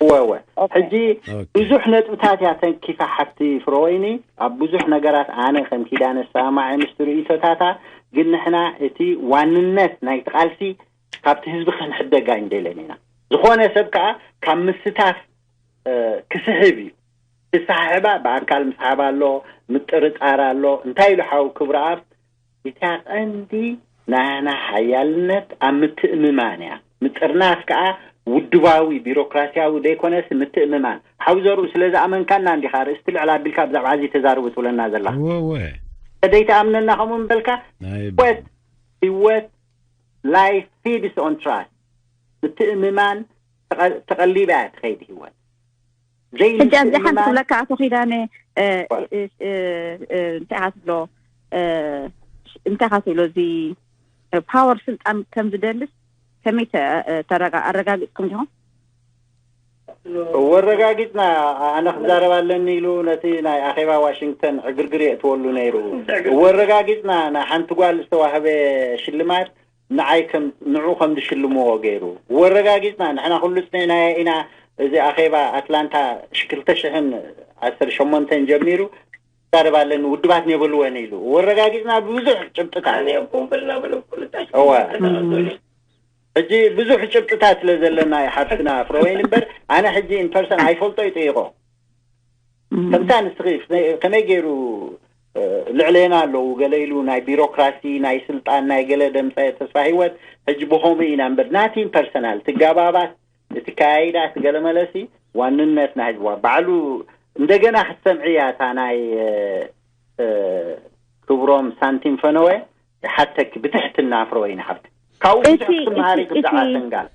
እወ፣ እወ። ኦኬ። ሕጂ ኦኬ። ብዙሕ ነጥብታት እያ ተንኪፋ ሓፍቲ ፍረወይኒ። ኣብ ብዙሕ ነገራት ኣነ ከም ኪዳነ ዝሰማማዕ ምስቲ ርእይቶታታ፣ ግን ንሕና እቲ ዋንነት ናይቲ ቃልሲ ካብቲ ህዝቢ ክንሕደግ ኣይንደልን ኢና። ዝኾነ ሰብ ከኣ ካብ ምስታፍ፣ እ፣ ክስሕብ እዩ። ክሰሓሕባ ብኣካል ምስሓብ ኣሎ፣ ምጥርጣር ኣሎ። እንታይ ኢሉ ሓው ክብረኣብ? እታ ቀንዲ ናና ሓያልነት ኣብ ምትእምማን እያ። ምጥርናፍ ከኣ ውድባዊ ቢሮክራሲያዊ ዘይኮነስ ምትእምማን። ሓው ዘርኡ ስለ ዝኣመንካና እንዲኻ ርእስቲ ልዕል ኣቢልካ ብዛዕባ እዚ ተዛርቡ ትብለና ዘለኻ። እወ፣ እወ። ተደይተኣምነና ከምኡ ምበልካ ናይ ህይወት፣ ህይወት፣ life feeds on trust። ምትእምማን ተቐ-፣ ተቐሊባ እያ ትኸይድ ህይወት። ሕጂ ኣብዚኣ ሓንቲ ዘይምትእምማን ክብለካ ኣቶ ኪዳነ፣ እ፣ ዋ። እ፣ እ፣ እ፣ እንታይ ኢኻ ትብሎ፣ እ፣ እንታይ ኢኻ ትብሎ፣ እዚ፣ እ፣ ፓወር ስልጣን ከም ዝደልስ ከመይ ተ-፣ እ፣ ተረጋ-፣ ኣረጋጊጽኩም ዲኹም? ወረጋጊጽና፣ ኣነ ክዛረብ ኣለኒ ኢሉ ነቲ ናይ ኣኼባ ዋሽንግተን ዕግርግር የእትወሉ ነይሩ። ወረጋጊጽና፣ ንሓንቲ ጓል ዝተዋህበ ሽልማት ንዓይ ከም፣ ንዑ ከም ዝሽልምዎ ገይሩ። ወረጋጊጽና፣ ንሕና ኩሉ ጽኒዕናዮ ኢና። እዚ ኣኼባ ኣትላንታ ሽ-፣ ክልተ ሽሕን ዓሰርተ ሸሞንተን ጀሚሩ ክዛረብ ኣለኒ፣ ውድባት የብልወን ኢሉ። ወረጋጊጽና ብብዙሕ ጭብጥታት። ኣነ እኮ እምበልና በለ፣ ኩሉ እዋ። ሕጂ ብዙሕ ጭብጥታት ስለ ዘለና እዩ ሓፍትና ፍረወይን እምበር፣ ኣነ ሕጂ ኢን ፐርሰን ኣይፈልጦ ይጠይቆ። እም። ከምታ ንስኺ ከመይ፣ ከመይ ገይሩ፣ እ፣ ልዕሌና ኣለዉ ገለ ኢሉ ናይ ቢሮክራሲ፣ ናይ ስልጣን፣ ናይ ገለ ደምፀ ተስፋ ህይወት፣ ሕጂ ብኸምኡ ኢና እምበር፣ ናቲን ፐርሰናል፣ ትጋባባት፣ እቲ ካያይዳ፣ እቲ ገለ መለሲ፣ ዋንነት ናይ ህዝቢ፣ ባዕሉ እንደገና ክትሰምዕያ እታ ናይ፣ እ፣ እ፣ ክብሮም ሳንቲም ፈነወ፣ ይሓተኪ ብትሕትና ፍረወይኒ ሓፍቲ። ካብኡ ብዙሕ እቲ፣ ክትመሃሪ እቲ፣ ክብዛዕ እቲ፣ ኣሰንጋል።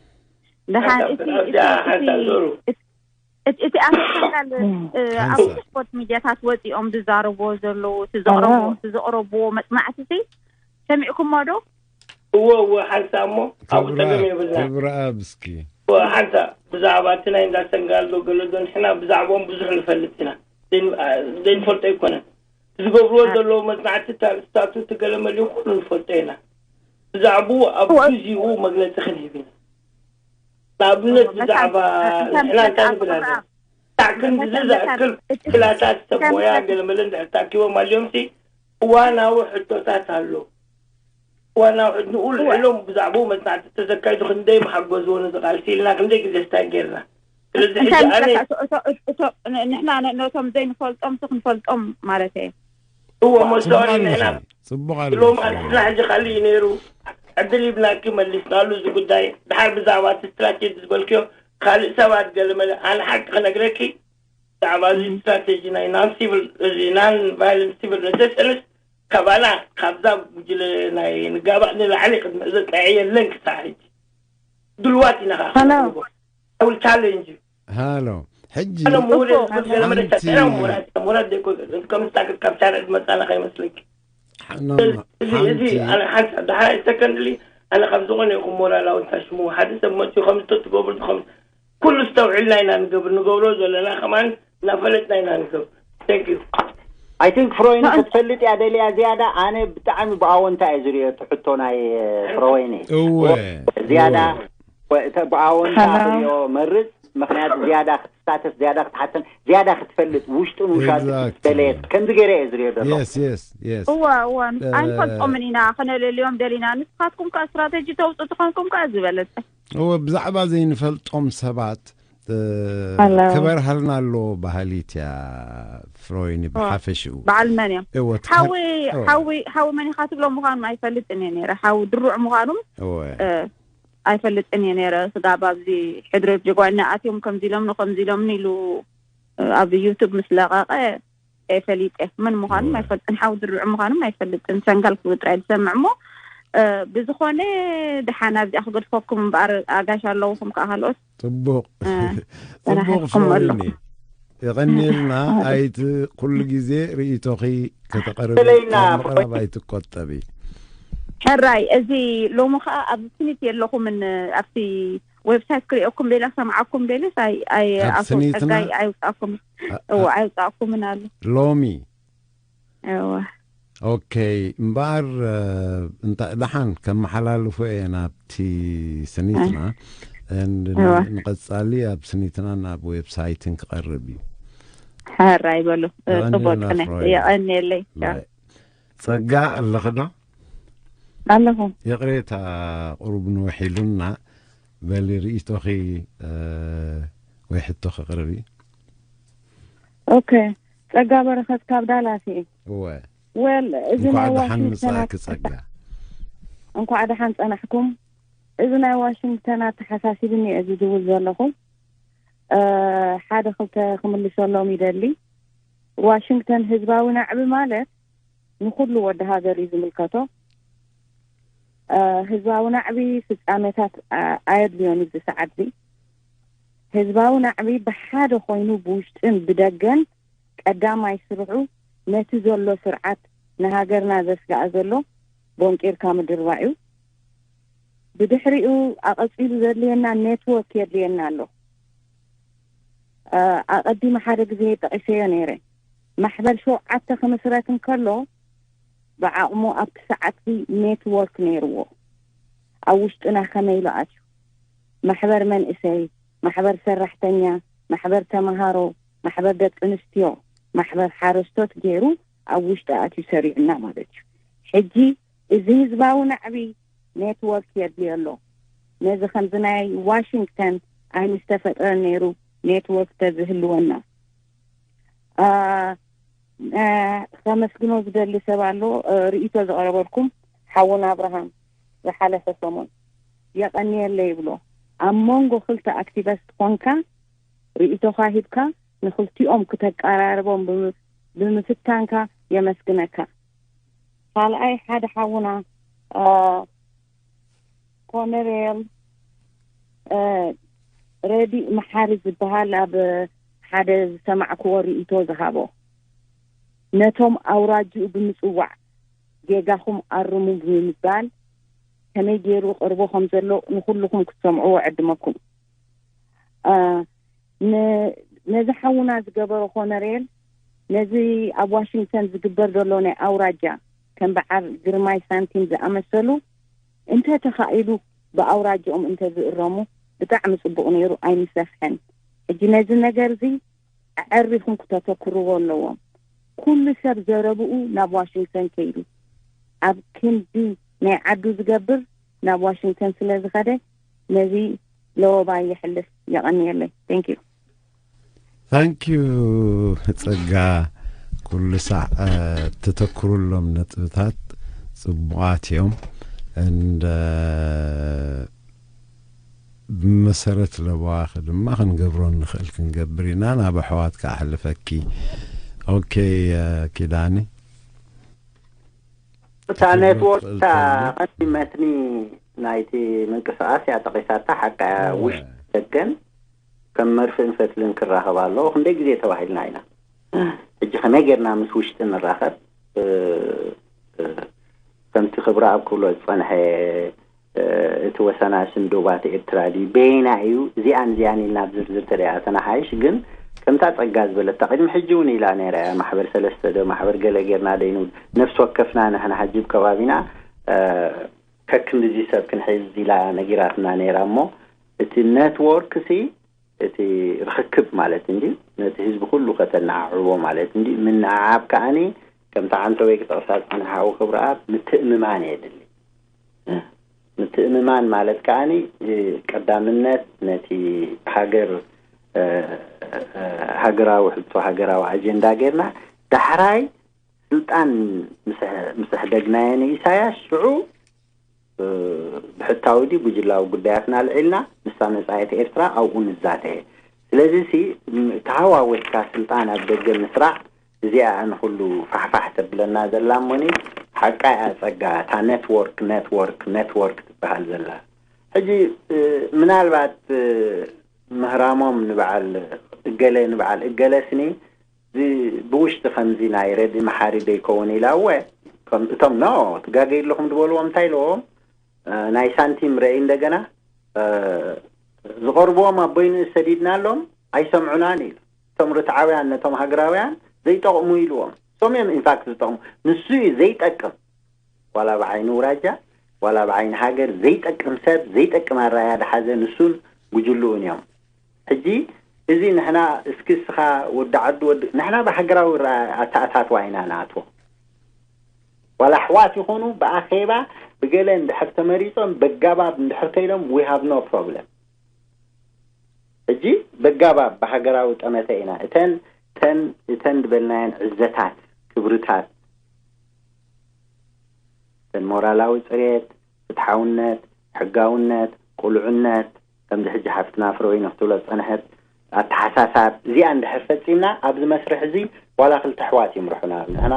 ደሓን፣ እቲ፣ እቲ፣ ኣብዚኣ እቲ፣ ሓንሳብ ዞሩ። እቲ፣ እቲ፣ እቲ ኣቶ ሰንጋል፣ እ፣ ኣብ ሓንሳብ። ስፖርት ሚድያታት ወፂኦም ዝዛረብዎ ዘለዉ፣ እቲ ዘቕረብዎ፣ ኣዎ። እቲ ዘቕረብዎ መጽናዕቲ ሲ ሰሚዕኩሞ ዶ? እዎ፣ እዎ፣ ሓንሳብ እሞ ኣብኡ ክብራ-፣ ጸገም የብልና። ክብራ ኣብ እስኪ። እዎ፣ ሓንሳብ ብዛዕባ እቲ ናይ እንዳ ሰንጋል ዶ ገለ ዶ ንሕና ብዛዕባኦም ብዙሕ ንፈልጥ ኢና። ዘይን-፣ ኣ-፣ ዘይንፈልጦ ኣይኮነን። ዝገብርዎ ኣ- ዘለዉ መጽናዕቲ፣ ታሪኽታቱ፣ እቲ ገለ መሊኡ ኩሉ ንፈልጦ ኢና። ብዛዕባኡ ኣብ እዎ። ግዜኡ መግለጺ ክንህብ ኢና። ንኣብነት ብዛዕባ ንሕና እንታይ ንብል ኣለና? ክሳዕ ክንድዚ ዘእክል ክላታት ሰብ ሞያ ገለመለ እንድሕር ተኣኪቦም ኣልዮምሲ እዋናዊ ሕቶታት ኣሎ። እዋናዊ ሕቶ ንኡ ልዕሎም ብዛዕባኡ መጽናዕቲ ተዘካይዱ ክንደይ ምሓገዝዎ ነዚ ቃልሲ ኢልና ክንደይ ግዜ ስታይ ጌርና። ስለዚ ሕጂ እንታይ ኣነ መስለካ? እቶ- እቶ- እቶ- ን- ንሕና ነ- ነቶም ዘይንፈልጦም ሲ ክንፈልጦም ማለት እየ። እዎ መስዋሪ ንሕና ጽቡቕ ኣሎ ሎሚ ኣንሕና ሕጂ ካልእ እዩ ነይሩ። ዕድል ይብናኪ መሊስናሉ እዚ ጉዳይ። ድሓር ብዛዕባ እቲ ስትራቴጂ ዝበልክዮ ካልእ ሰባት ገለመለ ኣነ ሓቂ ክነግረኪ ብዛዕባ እዚ ስትራቴጂ ናይ ናን ሲቪል እዚ ናን ቫይለንስ ሲቪል ሬዚስተንስ ካባና ካብዛ ጉጅለ ናይ ንጋባእ ንላዕሊ ቅድሚ ሕዚ ጠዐ የለን ክሳዕ ሕጂ ድልዋት ኢና ከዓ Hello. I will challenge you. ሃሎ ሕጂ ኣነ ምሁር እኮ፣ ዝብል ገለ መለ ሓንቲ- ተጠረ ሙራት ሙራት ደኮ ከም ስታክ ካብ ቻነል መጻና ከይመስለኪ ኖ፣ እዚ እዚ ሓንቲ ኣነ ሓንቲ ዳሓይ ሰከንድሊ ኣነ ካብ ዝኾነ ይኹን ሞራላዊ ታሽሙ ሓደ ሰብ መፅኡ ከም ዝተትገብር ዝኸም ኩሉ ዝተውዕልና ኢና ንገብር ንገብሮ ዘለና ከማን እናፈለጥና ኢና ንገብር። Thank you. I think ፍሮይኒ ክትፈልጥ እያ ደልያ ዝያዳ። ኣነ ብጣዕሚ ብኣወንታ እየ ዝሪኦ እቲ ሕቶ ናይ ፍሮይኒ እወ ዝያዳ እወ። ብኣወንታ Hello. ክሪኦ መርፅ። ምክንያቱ ዝያዳ ክትሳተፍ ዝያዳ ክትሓተን ዝያዳ ክትፈልጥ ውሽጡን ውሻጡ Exactly. ደለየት ከምዚ ገይረ እየ ዝሪኦ ዘሎ። የስ የስ የስ እዋ እዋ እ- ኣይንፈልጦምን ኢና ክነለልዮም ደሊና። ንስኻትኩም ከዓ ስትራቴጂ ተውፅኡ ትኾንኩም ከዓ ዝበለፀ። እወ ብዛዕባ ዘይንፈልጦም ሰባት እ፣ ኣለዎ። ክበርሃልና ኣለዎ ባህሊት እያ ፍሮይኒ ብሓፈሽኡ በዓል መን እዮም? እወ እቲ ሓዊ ከ- እወ። ሓዊ ሓዊ መን ኢኻ ትብሎ ምዃኑ ኣይፈልጥን እየ ነይረ። ሓዊ ድሩዕ ምዃኑ እወ እ፣ ኣይፈልጥን እየ ነይረ። ስጋብ ኣብዚ ሕድሪ ጀጓና ኣትዮም ከምዚ ኢሎምኒ ከምዚ ኢሎምኒ ኢሉ እ፣ ኣብ ዩቱብ ምስ ለቐቐ እየ ፈሊጠ። መን ምዃኑ እወ። ኣይፈልጥን፣ ሓዊ ድሩዕ ምዃኑ ኣይፈልጥን። ሰንጋል ክብል ጥራይ ዝሰምዕ እሞ እ፣ ብዝኾነ ድሓን ኣብዚኣ ክገድፈኩም እምበኣር ኣጋሽ ኣለውኹም ከዓ ካልኦት ጽቡቕ እ፣ ጽቡቕ ተናሒስኩም ኣሎ። ፍሮይኒ የቐንየልና። ኣይቲ ኩሉ ግዜ ርእይቶኺ ከተቐርቢ ስለይና ካብ ምቕራብ ኣይትቆጠቢ። ሕራይ እዚ ሎሚ ከዓ ኣብዚ ስኒት የለኹምን። ኣብቲ ዌብሳይት ክሪኦኩም ቤላ ክሰምዓኩም ቤለስ ኣይ ኣይ ኣብ ኣቶ ስኒትና? ጸጋይ ኣይውጻእኩም ኣ- እዎ ኣ- ኣይውጻእኩምን ኣሎ ሎሚ እዎ ኦኬ እምበኣር እ፣ እንታይ ደሓን ከመሓላልፎ እየ ናብቲ ስኒትና And እዋ። ንቐጻሊ ኣብ ስኒትና ናብ ዌብሳይትን ክቐርብ እዩ። ሕራይ በሉ። እ፣ የቐንየልና ጽቡቅ ቅነ ፍሮይ። የቐንየለይ። ባይ። ጸጋ ኣለኽዶ? ኣለኹ። ይቕሬታ ቁሩብ ንውሕ ኢሉና በሊ ርእይቶኺ እ፣ ወይ ሕቶኺ ቅርቢ። ኦኬ ጸጋ በረኸት ካብ ዳላስ እየ። እወ ወል እዚ እንኳዕ ናይ ደሓን ዋሽንግተን ምጻእኪ ጸጋ። እንኳዕ ደሓን ጸናሕኩም። እዚ ናይ ዋሽንግተን ኣተሓሳሲብኒ እየ ዝድውል ዘለኹ። እ፣ ሓደ ክልተ ክምልሰሎም ይደሊ። ዋሽንግተን ህዝባዊ ናዕቢ ማለት ንኹሉ ወዲ ሃገር እዩ ዝምልከቶ። እ፣ ህዝባዊ ናዕቢ ፍጻሜታት ኣ- ኣየድልዮን እዚ ሰዓት እዚ። ህዝባዊ ናዕቢ ብሓደ ኮይኑ ብውሽጥን ብደገን ቀዳማይ ስርሑ ነቲ ዘሎ ስርዓት ንሃገርና ዘስጋኣ ዘሎ ቦንቂርካ ምድርባይ እዩ። ብድሕሪኡ ኣቐጺሉ ዘድልየና ኔትወርክ የድልየና ኣሎ። እ፣ ኣቐዲመ ሓደ ግዜ ጠቒሰዮ ነይረ። ማሕበር ሸውዓተ ክምስረት እንከሎ ብዓቕሙ ኣብቲ ሰዓትዚ ኔትወርክ ነይርዎ። ኣብ ውሽጥና ከመይ ኢሉ ኣትዩ? ማሕበር መንእሰይ፣ ማሕበር ሰራሕተኛ፣ ማሕበር ተምሃሮ፣ ማሕበር ደቂ ኣንስትዮ፣ ማሕበር ሓረስቶት ገይሩ ኣብ ውሽጢ ኣትዩ ሰሪዑና ማለት እዩ። ሕጂ እዚ ህዝባዊ ናዕቢ ኔትወርክ የድልዮ ኣሎ። ነዚ ከምዚ ናይ ዋሽንግተን ኣይምስተፈጥረን ነይሩ ኔትወርክ ተዝህልወና። ኣ፣ ኣ፣ ከመስግኖ ዝደሊ ሰብ ኣሎ። እ፣ ርእይቶ ዝቐረበልኩም ሓውና ኣብርሃም ዝሓለፈ ሰሙን የቐንየለ ይብሎ። ኣብ መንጎ ክልተ ኣክቲቨስት ኮንካ ርእይቶኻ ሂብካ ንክልቲኦም ክተቀራርቦም ብም- ብምፍታንካ የመስግነካ። ካልኣይ ሓደ ሓውና እ፣ ኮነሬል እ፣ ረዲእ መሓሪ ዝበሃል ኣብ ሓደ ዝሰማዕክዎ ርእይቶ ዝሃቦ ነቶም ኣውራጅኡ ብምጽዋዕ ጌጋኹም ኣርሙ ብምባል ከመይ ገይሩ ቅርቦ ከም ዘሎ ንኩልኹም ክትሰምዕዎ ዕድመኩም። እ፣ ን- ነዚ ሓውና ዝገበሮ ኮነሬል ነዚ ኣብ ዋሽንግተን ዝግበር ዘሎ ናይ ኣውራጃ ከም በዓል ግርማይ ሳንቲም ዝኣመሰሉ እንተ ተኻኢሉ ብኣውራጅኦም እንተ ዝእረሙ ብጣዕሚ ጽቡቕ ነይሩ፣ ኣይምሰፍሐን። ሕጂ ነዚ ነገር እዚ ኣዕሪኹም ክተተኩርዎ ኣለዎም። ኩሉ ሰብ ዘረብኡ ናብ ዋሽንግተን ከይዱ ኣብ ክንዲ ናይ ዓዱ ዝገብር ናብ ዋሽንግተን ስለ ዝኸደ ነዚ ለወባይ የሕልፍ። የቐንየለይ። Thank you። Thank you። ጸጋ፣ ኩሉ ሳዕ ተተኩሩሎም ነጥብታት ጽቡቓት እዮም። እንደ ብመሰረት ለባዋኺ ድማ ክንገብሮ ንኽእል ክንገብር ኢና። ናብ ኣሕዋት ከኣሕልፈኪ። ኦኬ። ኪዳኒ፣ እታ ኔትወርክ እታ ቀንዲ መትኒ ናይቲ ምንቅስቃስ እያ ጠቂሳታ። ሓቃ ውሽጢ ደገን ከም መርፍእን ፈትልን ክራኸብ ኣለዎ። ክንደይ ግዜ ተባሂልና ኢና። ሕጂ ከመይ ጌርና ምስ ውሽጢ ንራኸብ? ከምቲ ክብረኣብ ክብሎ ዝጸንሐ፣ እቲ ወሰናስን ዶባት ኤርትራ ድዩ? በየና እዩ? እዚኣን እዚኣን ኢልና ኣብ ዝርዝር ተደኣተና ሓይሽ። ግን ከምታ ጸጋ ዝበለታ ቅድሚ ሕጂ እውን ኢላ ነይራ እያ። ማሕበር ሰለስተ ዶ ማሕበር ገለ ጌርና ደይንብል። ነፍሲ ወከፍና ንሕና ሕጂ ኣብ ከባቢና ከክንድዚ ሰብ ክንሕዝ ኢላ ነጊራትና ነይራ። እሞ እቲ ኔትወርክ ሲ እቲ ርኽክብ ማለት እንዲ ነቲ ህዝቢ ኩሉ ከተነዓዕቦ ማለት እንዲ። ምንዓዓብ ከኣኒ ከምቲ ዓንተወይ ክጠቕሳ ዝጸንሓ ሓው ክብረኣብ ምትእምማን የድሊ። ምትእምማን ማለት ከኣኒ ቀዳምነት ነቲ ሃገር ሃገራዊ ሕቶ ሃገራዊ ኣጀንዳ ጌርና ዳሕራይ ስልጣን ምስ ሕደግናዮ ንኢሳያስ ሽዑ ብሕታዊ ድዩ ጉጅላዊ ጉዳያትና ኣልዒልና ምስታ መጻኢት ኤርትራ ኣብኡ ንዛተ። ስለዚ ሲ ተሃዋወስካ ስልጣን ኣብ ደገ ምስራዕ እዚኣ ንኹሉ ፋሕፋሕ ተብለና ዘላ እሞኒ ሓቃ እያ ጸጋ እታ ኔትወርክ ኔትወርክ ኔትወርክ ትበሃል ዘላ። ሕጂ ምናልባት ምህራሞም ንበዓል እገለ ንበዓል እገለ ስኒ ብውሽጢ ከምዚ ናይ ረድኢ መሓሪ ደይከውን ኢላ እወ እቶም ኖ ትጋገይ ኣለኹም ዝበልዎም እንታይ ኢለዎም ናይ ሳንቲም ረኢ እንደገና ዝቐርብዎም ኣብ በይኑ ሰዲድና ኣሎም ኣይሰምዑናን ኢሉ እቶም ርትዓውያን ነቶም ሃገራውያን ዘይጠቕሙ ኢልዎም እሶም እዮም ኢንፋክት ዝጠቕሙ ንሱ እዩ ዘይጠቅም ዋላ ብዓይኒ ውራጃ ዋላ ብዓይኒ ሃገር ዘይጠቅም ሰብ ዘይጠቅም ኣራያ ድሓዘ ንሱን ጉጅልኡን እዮም ሕጂ እዚ ንሕና እስኪ እስኻ ወዲ ዓዱ ወዲ ንሕና ብሃገራዊ ኣተኣታትዋ ኢና ንኣትዎ ዋላ ኣሕዋት ይኾኑ ብኣኼባ ብገለ እንድሕር ተመሪጾም በጋባብ እንድሕር ከይዶም we have no problem ሕጂ በጋባብ ብሃገራዊ ጠመተ ኢና እተን ተን እተን ዝበልናየን ዕዘታት ክብርታት እተን ሞራላዊ ፅሬት ፍትሓውነት ሕጋውነት ቁልዕነት ከምዚ ሕጂ ሓፍትና ፍረወይኒ ክትብሎ ዝፀንሐት ኣተሓሳሳብ እዚኣ እንድሕር ፈፂምና ኣብዚ መስርሕ እዚ ዋላ ክልተ ኣሕዋት ይምርሑና ንሕና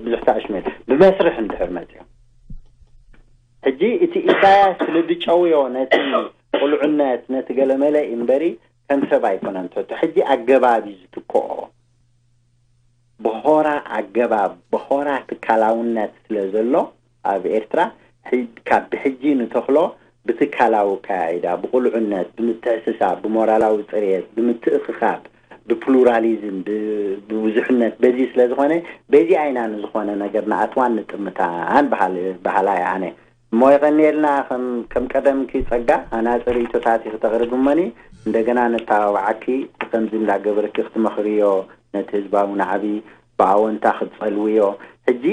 ብዙሕ ተኣሽሜት ብመስርሕ እንድሕር መፅዮም ሕጂ እቲ ኢሳያስ ስለ ዝጨውዮ ነቲ ቁልዕነት ነቲ ገለመለ እዩ እምበሪ ከም ሰብ ኣይኮነን ትሕቶ ሕጂ ኣገባብ እዩ ዝትክኦ ብሆራ ኣገባብ ብሆራ ትካላውነት ስለ ዘሎ ኣብ ኤርትራ ካብ ብሕጂ ንተኽሎ ብትካላዊ ኣካያይዳ ብቁልዕነት ብምትሕስሳብ ብሞራላዊ ፅርየት ብምትእኽኻብ ብፕሉራሊዝም ብብዙሕነት በዚ ስለ ዝኾነ በዚ ኣይና ንዝኾነ ነገር ንኣትዋን ንጥምታን በሃላ እየ ኣነ እሞ የቐንየልና ከም ቀደምኪ ጸጋ ኣናጺ ርእይቶታት ኢኺ ተቕርቢ እሞኒ እንደገና ነተባብዓኪ ብኸምዚ እንዳገበርኪ ክትመኽርዮ ነቲ ህዝባዊ ናዕቢ ብኣወንታ ክትጸልውዮ ሕጂ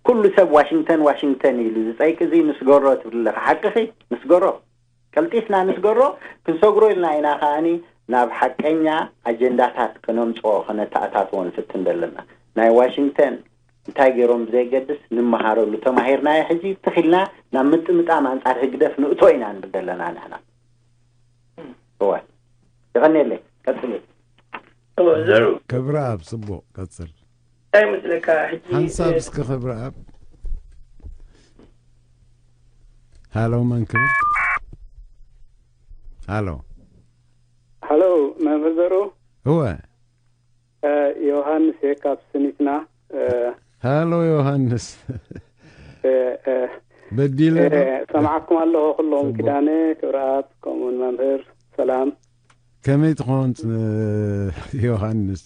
ኩሉ ሰብ ዋሽንግተን ዋሽንግተን ኢሉ ዝጸይቂ እዚ ንስገሮ ትብሊ ኣለኺ ሓቅኺ ንስገሮ ቀልጢፍና ንስገሮ ክንሰግሮ ኢልና ኢና ከኣኒ ናብ ሓቀኛ ኣጀንዳታት ከነምጽኦ ከነተኣታትዎ ንፍትን ዘለና ናይ ዋሽንግተን እንታይ ገይሮም ብዘይገድስ ንመሃረሉ ተማሂርናዮ ሕጂ ትኺልና ናብ ምጥምጣም ኣንጻር ህግደፍ ንእቶ ኢና ንብል ዘለና ንሕና እወ የቐንየለይ ቀጽሉ ዘሩ ክብረ ኣብ ጽቡቕ ቀጽል እንታይ መስለካ ሕጂ ሓንሳብ እስኪ ክብረ ኣብ ሃሎ መን ክብል ሃሎ ሃሎ መምህር ዘሩ እወ ዮሃንስ እየ ካብ ስኒትና ሃሎ ዮሃንስ በዲለ ሰምዓኩም ኣለኹ ኩሎም ኪዳነ ክብረኣብ ከምኡውን መምህር ሰላም ከመይ ትኾን ዮሃንስ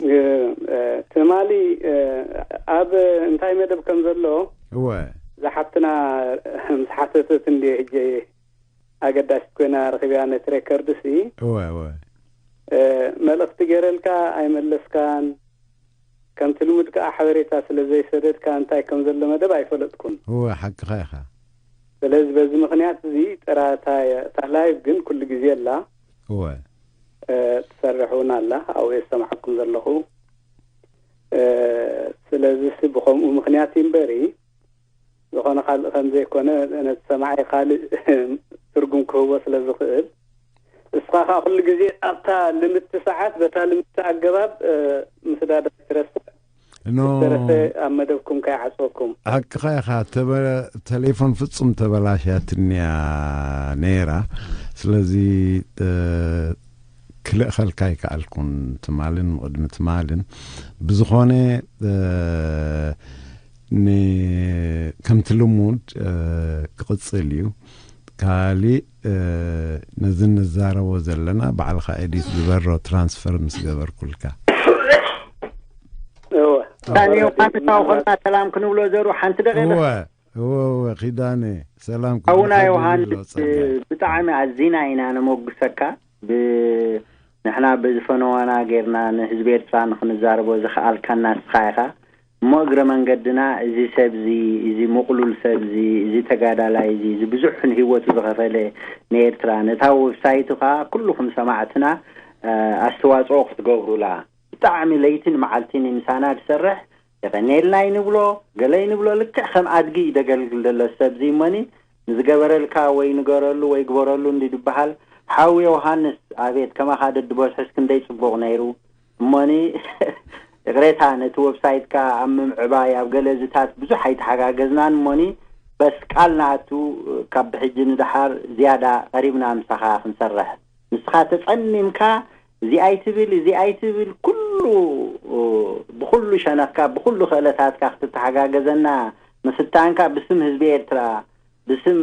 ትማሊ ኣብ እንታይ መደብ ከም ዘሎ እወ ዝሓትና ምስ ሓተተት እንዲ ሕጂ ኣገዳሲት ኮይና ረኺብያ ነቲ ሬከርድሲ። እወ እወ እ፣ መልእኽቲ ገይረልካ ኣይመለስካን። ከምቲ ልሙድ ከኣ ሓበሬታ ስለ ዘይሰደድካ እንታይ ከም ዘሎ መደብ ኣይፈለጥኩን። እወ ሓቅኻ ኢኻ። ስለዚ በዚ ምኽንያት እዚ ጥራታ እያ። እታ ላይቭ ግን ኩሉ ግዜ ኣላ። እወ እ፣ ትሰርሕ እውን ኣላ። ኣብኡ እየ ዝሰምዓኩም ዘለኹ። እ፣ ስለዚ ሲ ብኸምኡ ምኽንያት እዩ እምበሪ ዝኾነ ካልእ ከም ዘይኮነ ነቲ ሰማዒ ካልእ ትርጉም ክህቦ ስለ ዝኽእል፣ እስኻ ከኣ ኩሉ ግዜ ኣብታ ልምድቲ ሰዓት በታ ልምድቲ ኣገባብ ምስዳድ ኣይትረስዕ። ኖ ዝተረፈ ኣብ መደብኩም ከይዓጽወኩም። ሓቅኻ ኢኻ። ተበ- ተሌፎን ፍጹም ተበላሽያትንያ ነይራ። ስለዚ እ፣ ክልእኸልካ ኣይከኣልኩን ትማልን ቅድሚ ትማልን። ብዝኾነ እ፣ ን- ከምቲ ልሙድ እ፣ ክቕጽል እዩ። ካሊእ እ፣ ነዚ ንዛረቦ ዘለና ባዕልኻ ኤዲት ዝበሮ ትራንስፈር ምስ ገበርኩልካ። እወ ዳንዮ ማትታው ኮና ሰላም ክንብሎ ዘሩ ሓንቲ ደቂቃ እወ እወ እወ ኪዳነ ሰላም ኣቡና ክብልካ ዮሃንስ ዝብሎ ጸጋይ። ብጣዕሚ ኣዚና ኢና ነመጉሰካ። ብ- ንሕና ብዝፈነዋና ጌርና ንህዝቢ ኤርትራ ንክንዛረቦ ዝኸኣልካና ንስኻ ኢኻ። እሞ እግረ መንገድና እዚ ሰብ እዚ፣ እዚ ምቕሉል ሰብ እዚ፣ እዚ ተጋዳላይ እዚ፣ እዚ ብዙሕ ንህይወቱ ዝኸፈለ ንኤርትራ፣ ነታ ዌብሳይቱ ከኣ ኩልኹም ሰማዕትና እ፣ ኣስተዋጽኦ ክትገብሩላ። ብጣዕሚ ለይትን መዓልትን ምሳና ዝሰርሕ የቐንየልና ይንብሎ፣ ገለ ይንብሎ። ልክዕ ከም ኣድጊ እዩ ደገልግል ዘሎ ሰብ እዚ እሞኒ ንዝገበረልካ ወይ ንገረሉ ወይ ግበረሉ እንዲ ዝበሃል። ሓው ዮሃንስ ኣቤት ከማኻ ደድበዝሑስ ክንደይ ጽቡቕ ነይሩ። እሞኒ ይቕሬታ ነቲ ወብሳይትካ ኣብ ምምዕባይ ኣብ ገለ እዚታት ብዙሕ ኣይተሓጋገዝናን እሞኒ በስ ቃል ንኣቱ ካብ ብሕጂ ንደሓር ዝያዳ ቀሪብና ምሳኻ ክንሰርሕ። ንስኻ ተጸሚምካ እዚ ኣይትብል እዚ ኣይትብል ኩሉ ብኩሉ ሸነኽካ ብኩሉ ክእለታትካ ክትተሓጋገዘና ምፍታንካ ብስም ህዝቢ ኤርትራ ብስም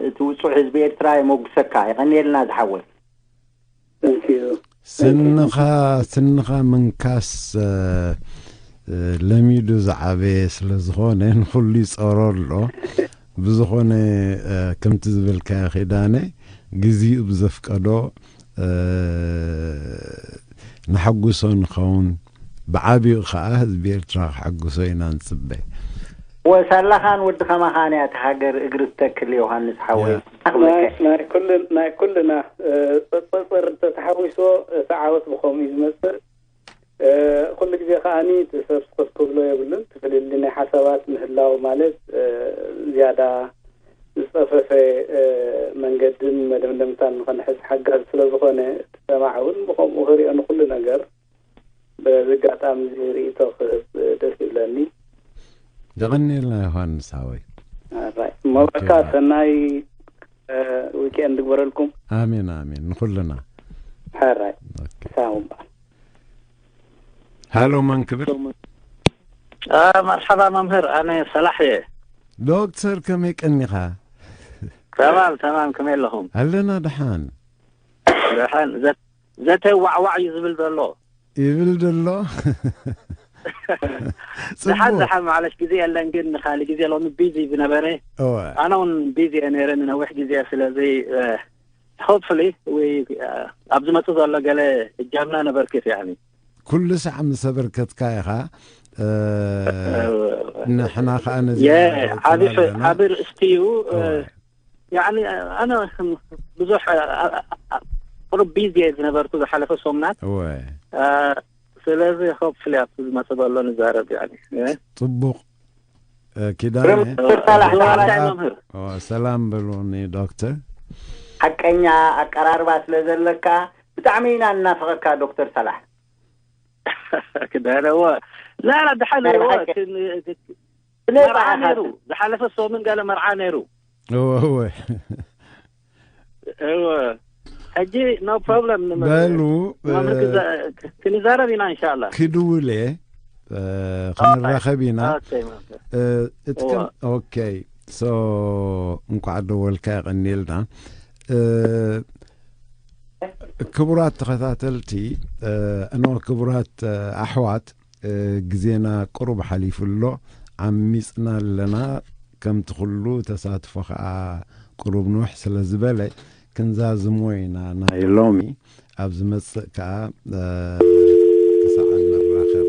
እቲ ውጹዕ ህዝቢ ኤርትራ የመጉሰካ። የቐንየልና ዝሓወይ። Thank you. ስንኻ ስንኻ ምንካስ እ፣ እ፣ ለሚዱ ዝዓበየ ስለ ዝኾነ ንኹሉ ይጸሮ ኣሎ። ብዝኾነ እ፣ ከምቲ ዝበልካዮ ኪዳነ ግዜኡ ብዘፍቀዶ እ፣ ነሐጉሶ ንኸውን። ብዓቢኡ ኸዓ ህዝቢ ኤርትራ ክሐጉሶ ኢና ንጽበ። ወሳላኻን ወዲ ኸማኻን እያ እታ ሃገር እግሪ ትተክል ዮሃንስ ሓወይ። ያ። ኣኽብረካ። ናይ ናይ ኩልን ናይ ኩልና እ፣ ጸጸጽር ተተሓዊስዎ እቲ ዓወት ብኸምኡ እዩ ዝመጽእ። እ፣ ኩሉ ግዜ ከኣኒ እቲ ሰብ ስኹት ክብሎ የብሉን። እቲ ፍልልይ ናይ ሓሳባት ምህላው ማለት እ፣ ዝያዳ ዝጸፈፈ እ፣ መንገድን መደምደምታን ንኸንሕዝ ሓጋዚ ስለ ዝኾነ እቲ ሰማዕ እውን ብኸምኡ ክሪኦ ንኹሉ ነገር በዚ ኣጋጣሚ እዚ ርእይቶ ክህብ ደስ ይብለኒ። የቐንየልና ዮሃንስ ሓወይ። ኣራይ እሞ በቃ ኦኬ። ሰናይ እ፣ ዊኬንድ ግበረልኩም። ኣሜን ኣሜን ንኹልና። ሕራይ ኦኬ። ሳው እምበኣር። ሃሎ መን ክብል? አ፣ መርሓባ መምህር፣ ኣነ ሰላሕ እየ። ዶክተር ከመይ ቀኒኻ? ተማም ተማም፣ ከመይ ኣለኹም? ኣለና ደሓን። ደሓን። ዘ- ዘተ ዋዕዋዕ እዩ ዝብል ዘሎ። ይብል ዘሎ። ደሓን ጽቡቅ። ደሓን፣ ማዕለሽ ግዜ የለን፣ ግን ንካሊ ግዜ ሎሚ ቢዚ ዝነበረ እወ። ኣነ እውን ቢዚ እየ ነይረ ንነዊሕ ግዜ። ስለዚ ሆፕፍሊ ወይ ኣብ ዝመጽእ ዘሎ ገለ እጃምና ነበርክት ያኒ። ኩሉ ሳዕ ምስ ኣበርከትካ ኢኻ። እ፣ ንሕና ኸኣ ነዚ የ- ንዕወተሉ ዓቢ ፈ- ኣለና። ዓቢ ርእስቲ እዩ። እ፣ እወ። ያኒ ኣነ ብዙሕ እ፣ እ፣ እ፣ ቁሩብ ቢዚ እየ ዝነበርኩ ዝሓለፈ ሰሙናት። እወ። እ፣ ስለዚ ሆፕፍሊ ኣብቲ ዝመጽእ ዘሎ ንዛረብ ያኒ። እ፣ ጽቡቕ። እ፣ ኪዳነ። ዶክተር ሳላሕ ሰላም ተባረኽ። መምህር። ኦ፣ ሰላም በልዎኒ ዶክተር። ሓቀኛ ኣቀራርባ ስለ ዘለካ ብጣዕሚ ኢና እናፍቐካ ዶክተር ሳላሕ። ክዳረዎ ላላ ድሓን ናይ ዎ ብሓቂ። ክን- ብነጻ መርዓ ኢኻ ነይሩ። ዝሓለፈ ሰሙን ገለ መርዓ ነይሩ። እወ እወ። እወ። ሕጂ ኖ ፕሮብለም። በሉ፣ መምህር እ፣ ክዛ- ክንዛረብ ኢና እንሻላ። ክድውል እየ፣ እ፣ ክንራኸብ ኢና። ኦኬ፣ መምህር። እ፣ እቲ ከም- እወ። ኦኬ። ሶ እንኳዕ ደወልካ፣ የቐንየልና። እ፣ ክቡራት ተኸታተልቲ፣ እ፣ እነሆ ክቡራት፣ እ፣ ኣሕዋት፣ እ፣ ግዜና ቁሩብ ሓሊፉ ኣሎ። ዓሚጽና ኣለና። ከምቲ ኩሉ ተሳትፎ ኸኣ ቁሩብ ንውሕ ስለ ዝበለ፣ ክንዛዝሞ ኢና ናይ ሎሚ። ኣብ ዝመጽእ ከኣ ክሳዕ ንራኸብ።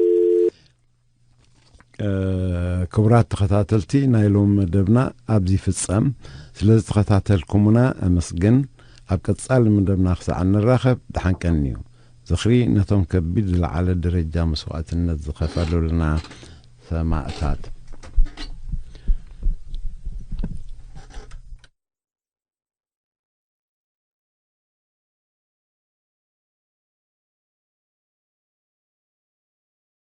ክቡራት ተኸታተልቲ፣ ናይ ሎሚ መደብና ኣብዚ ይፍጸም። ስለ ዝተኸታተልኩምና ኣመስግን። ኣብ ቀጻሊ መደብና ክሳዕ ንራኸብ፣ ደሓን ቀንዩ። ዝኽሪ ነቶም ከቢድ ዝለዓለ ደረጃ መስዋእትነት ዝኸፈሉልና ሰማእታት።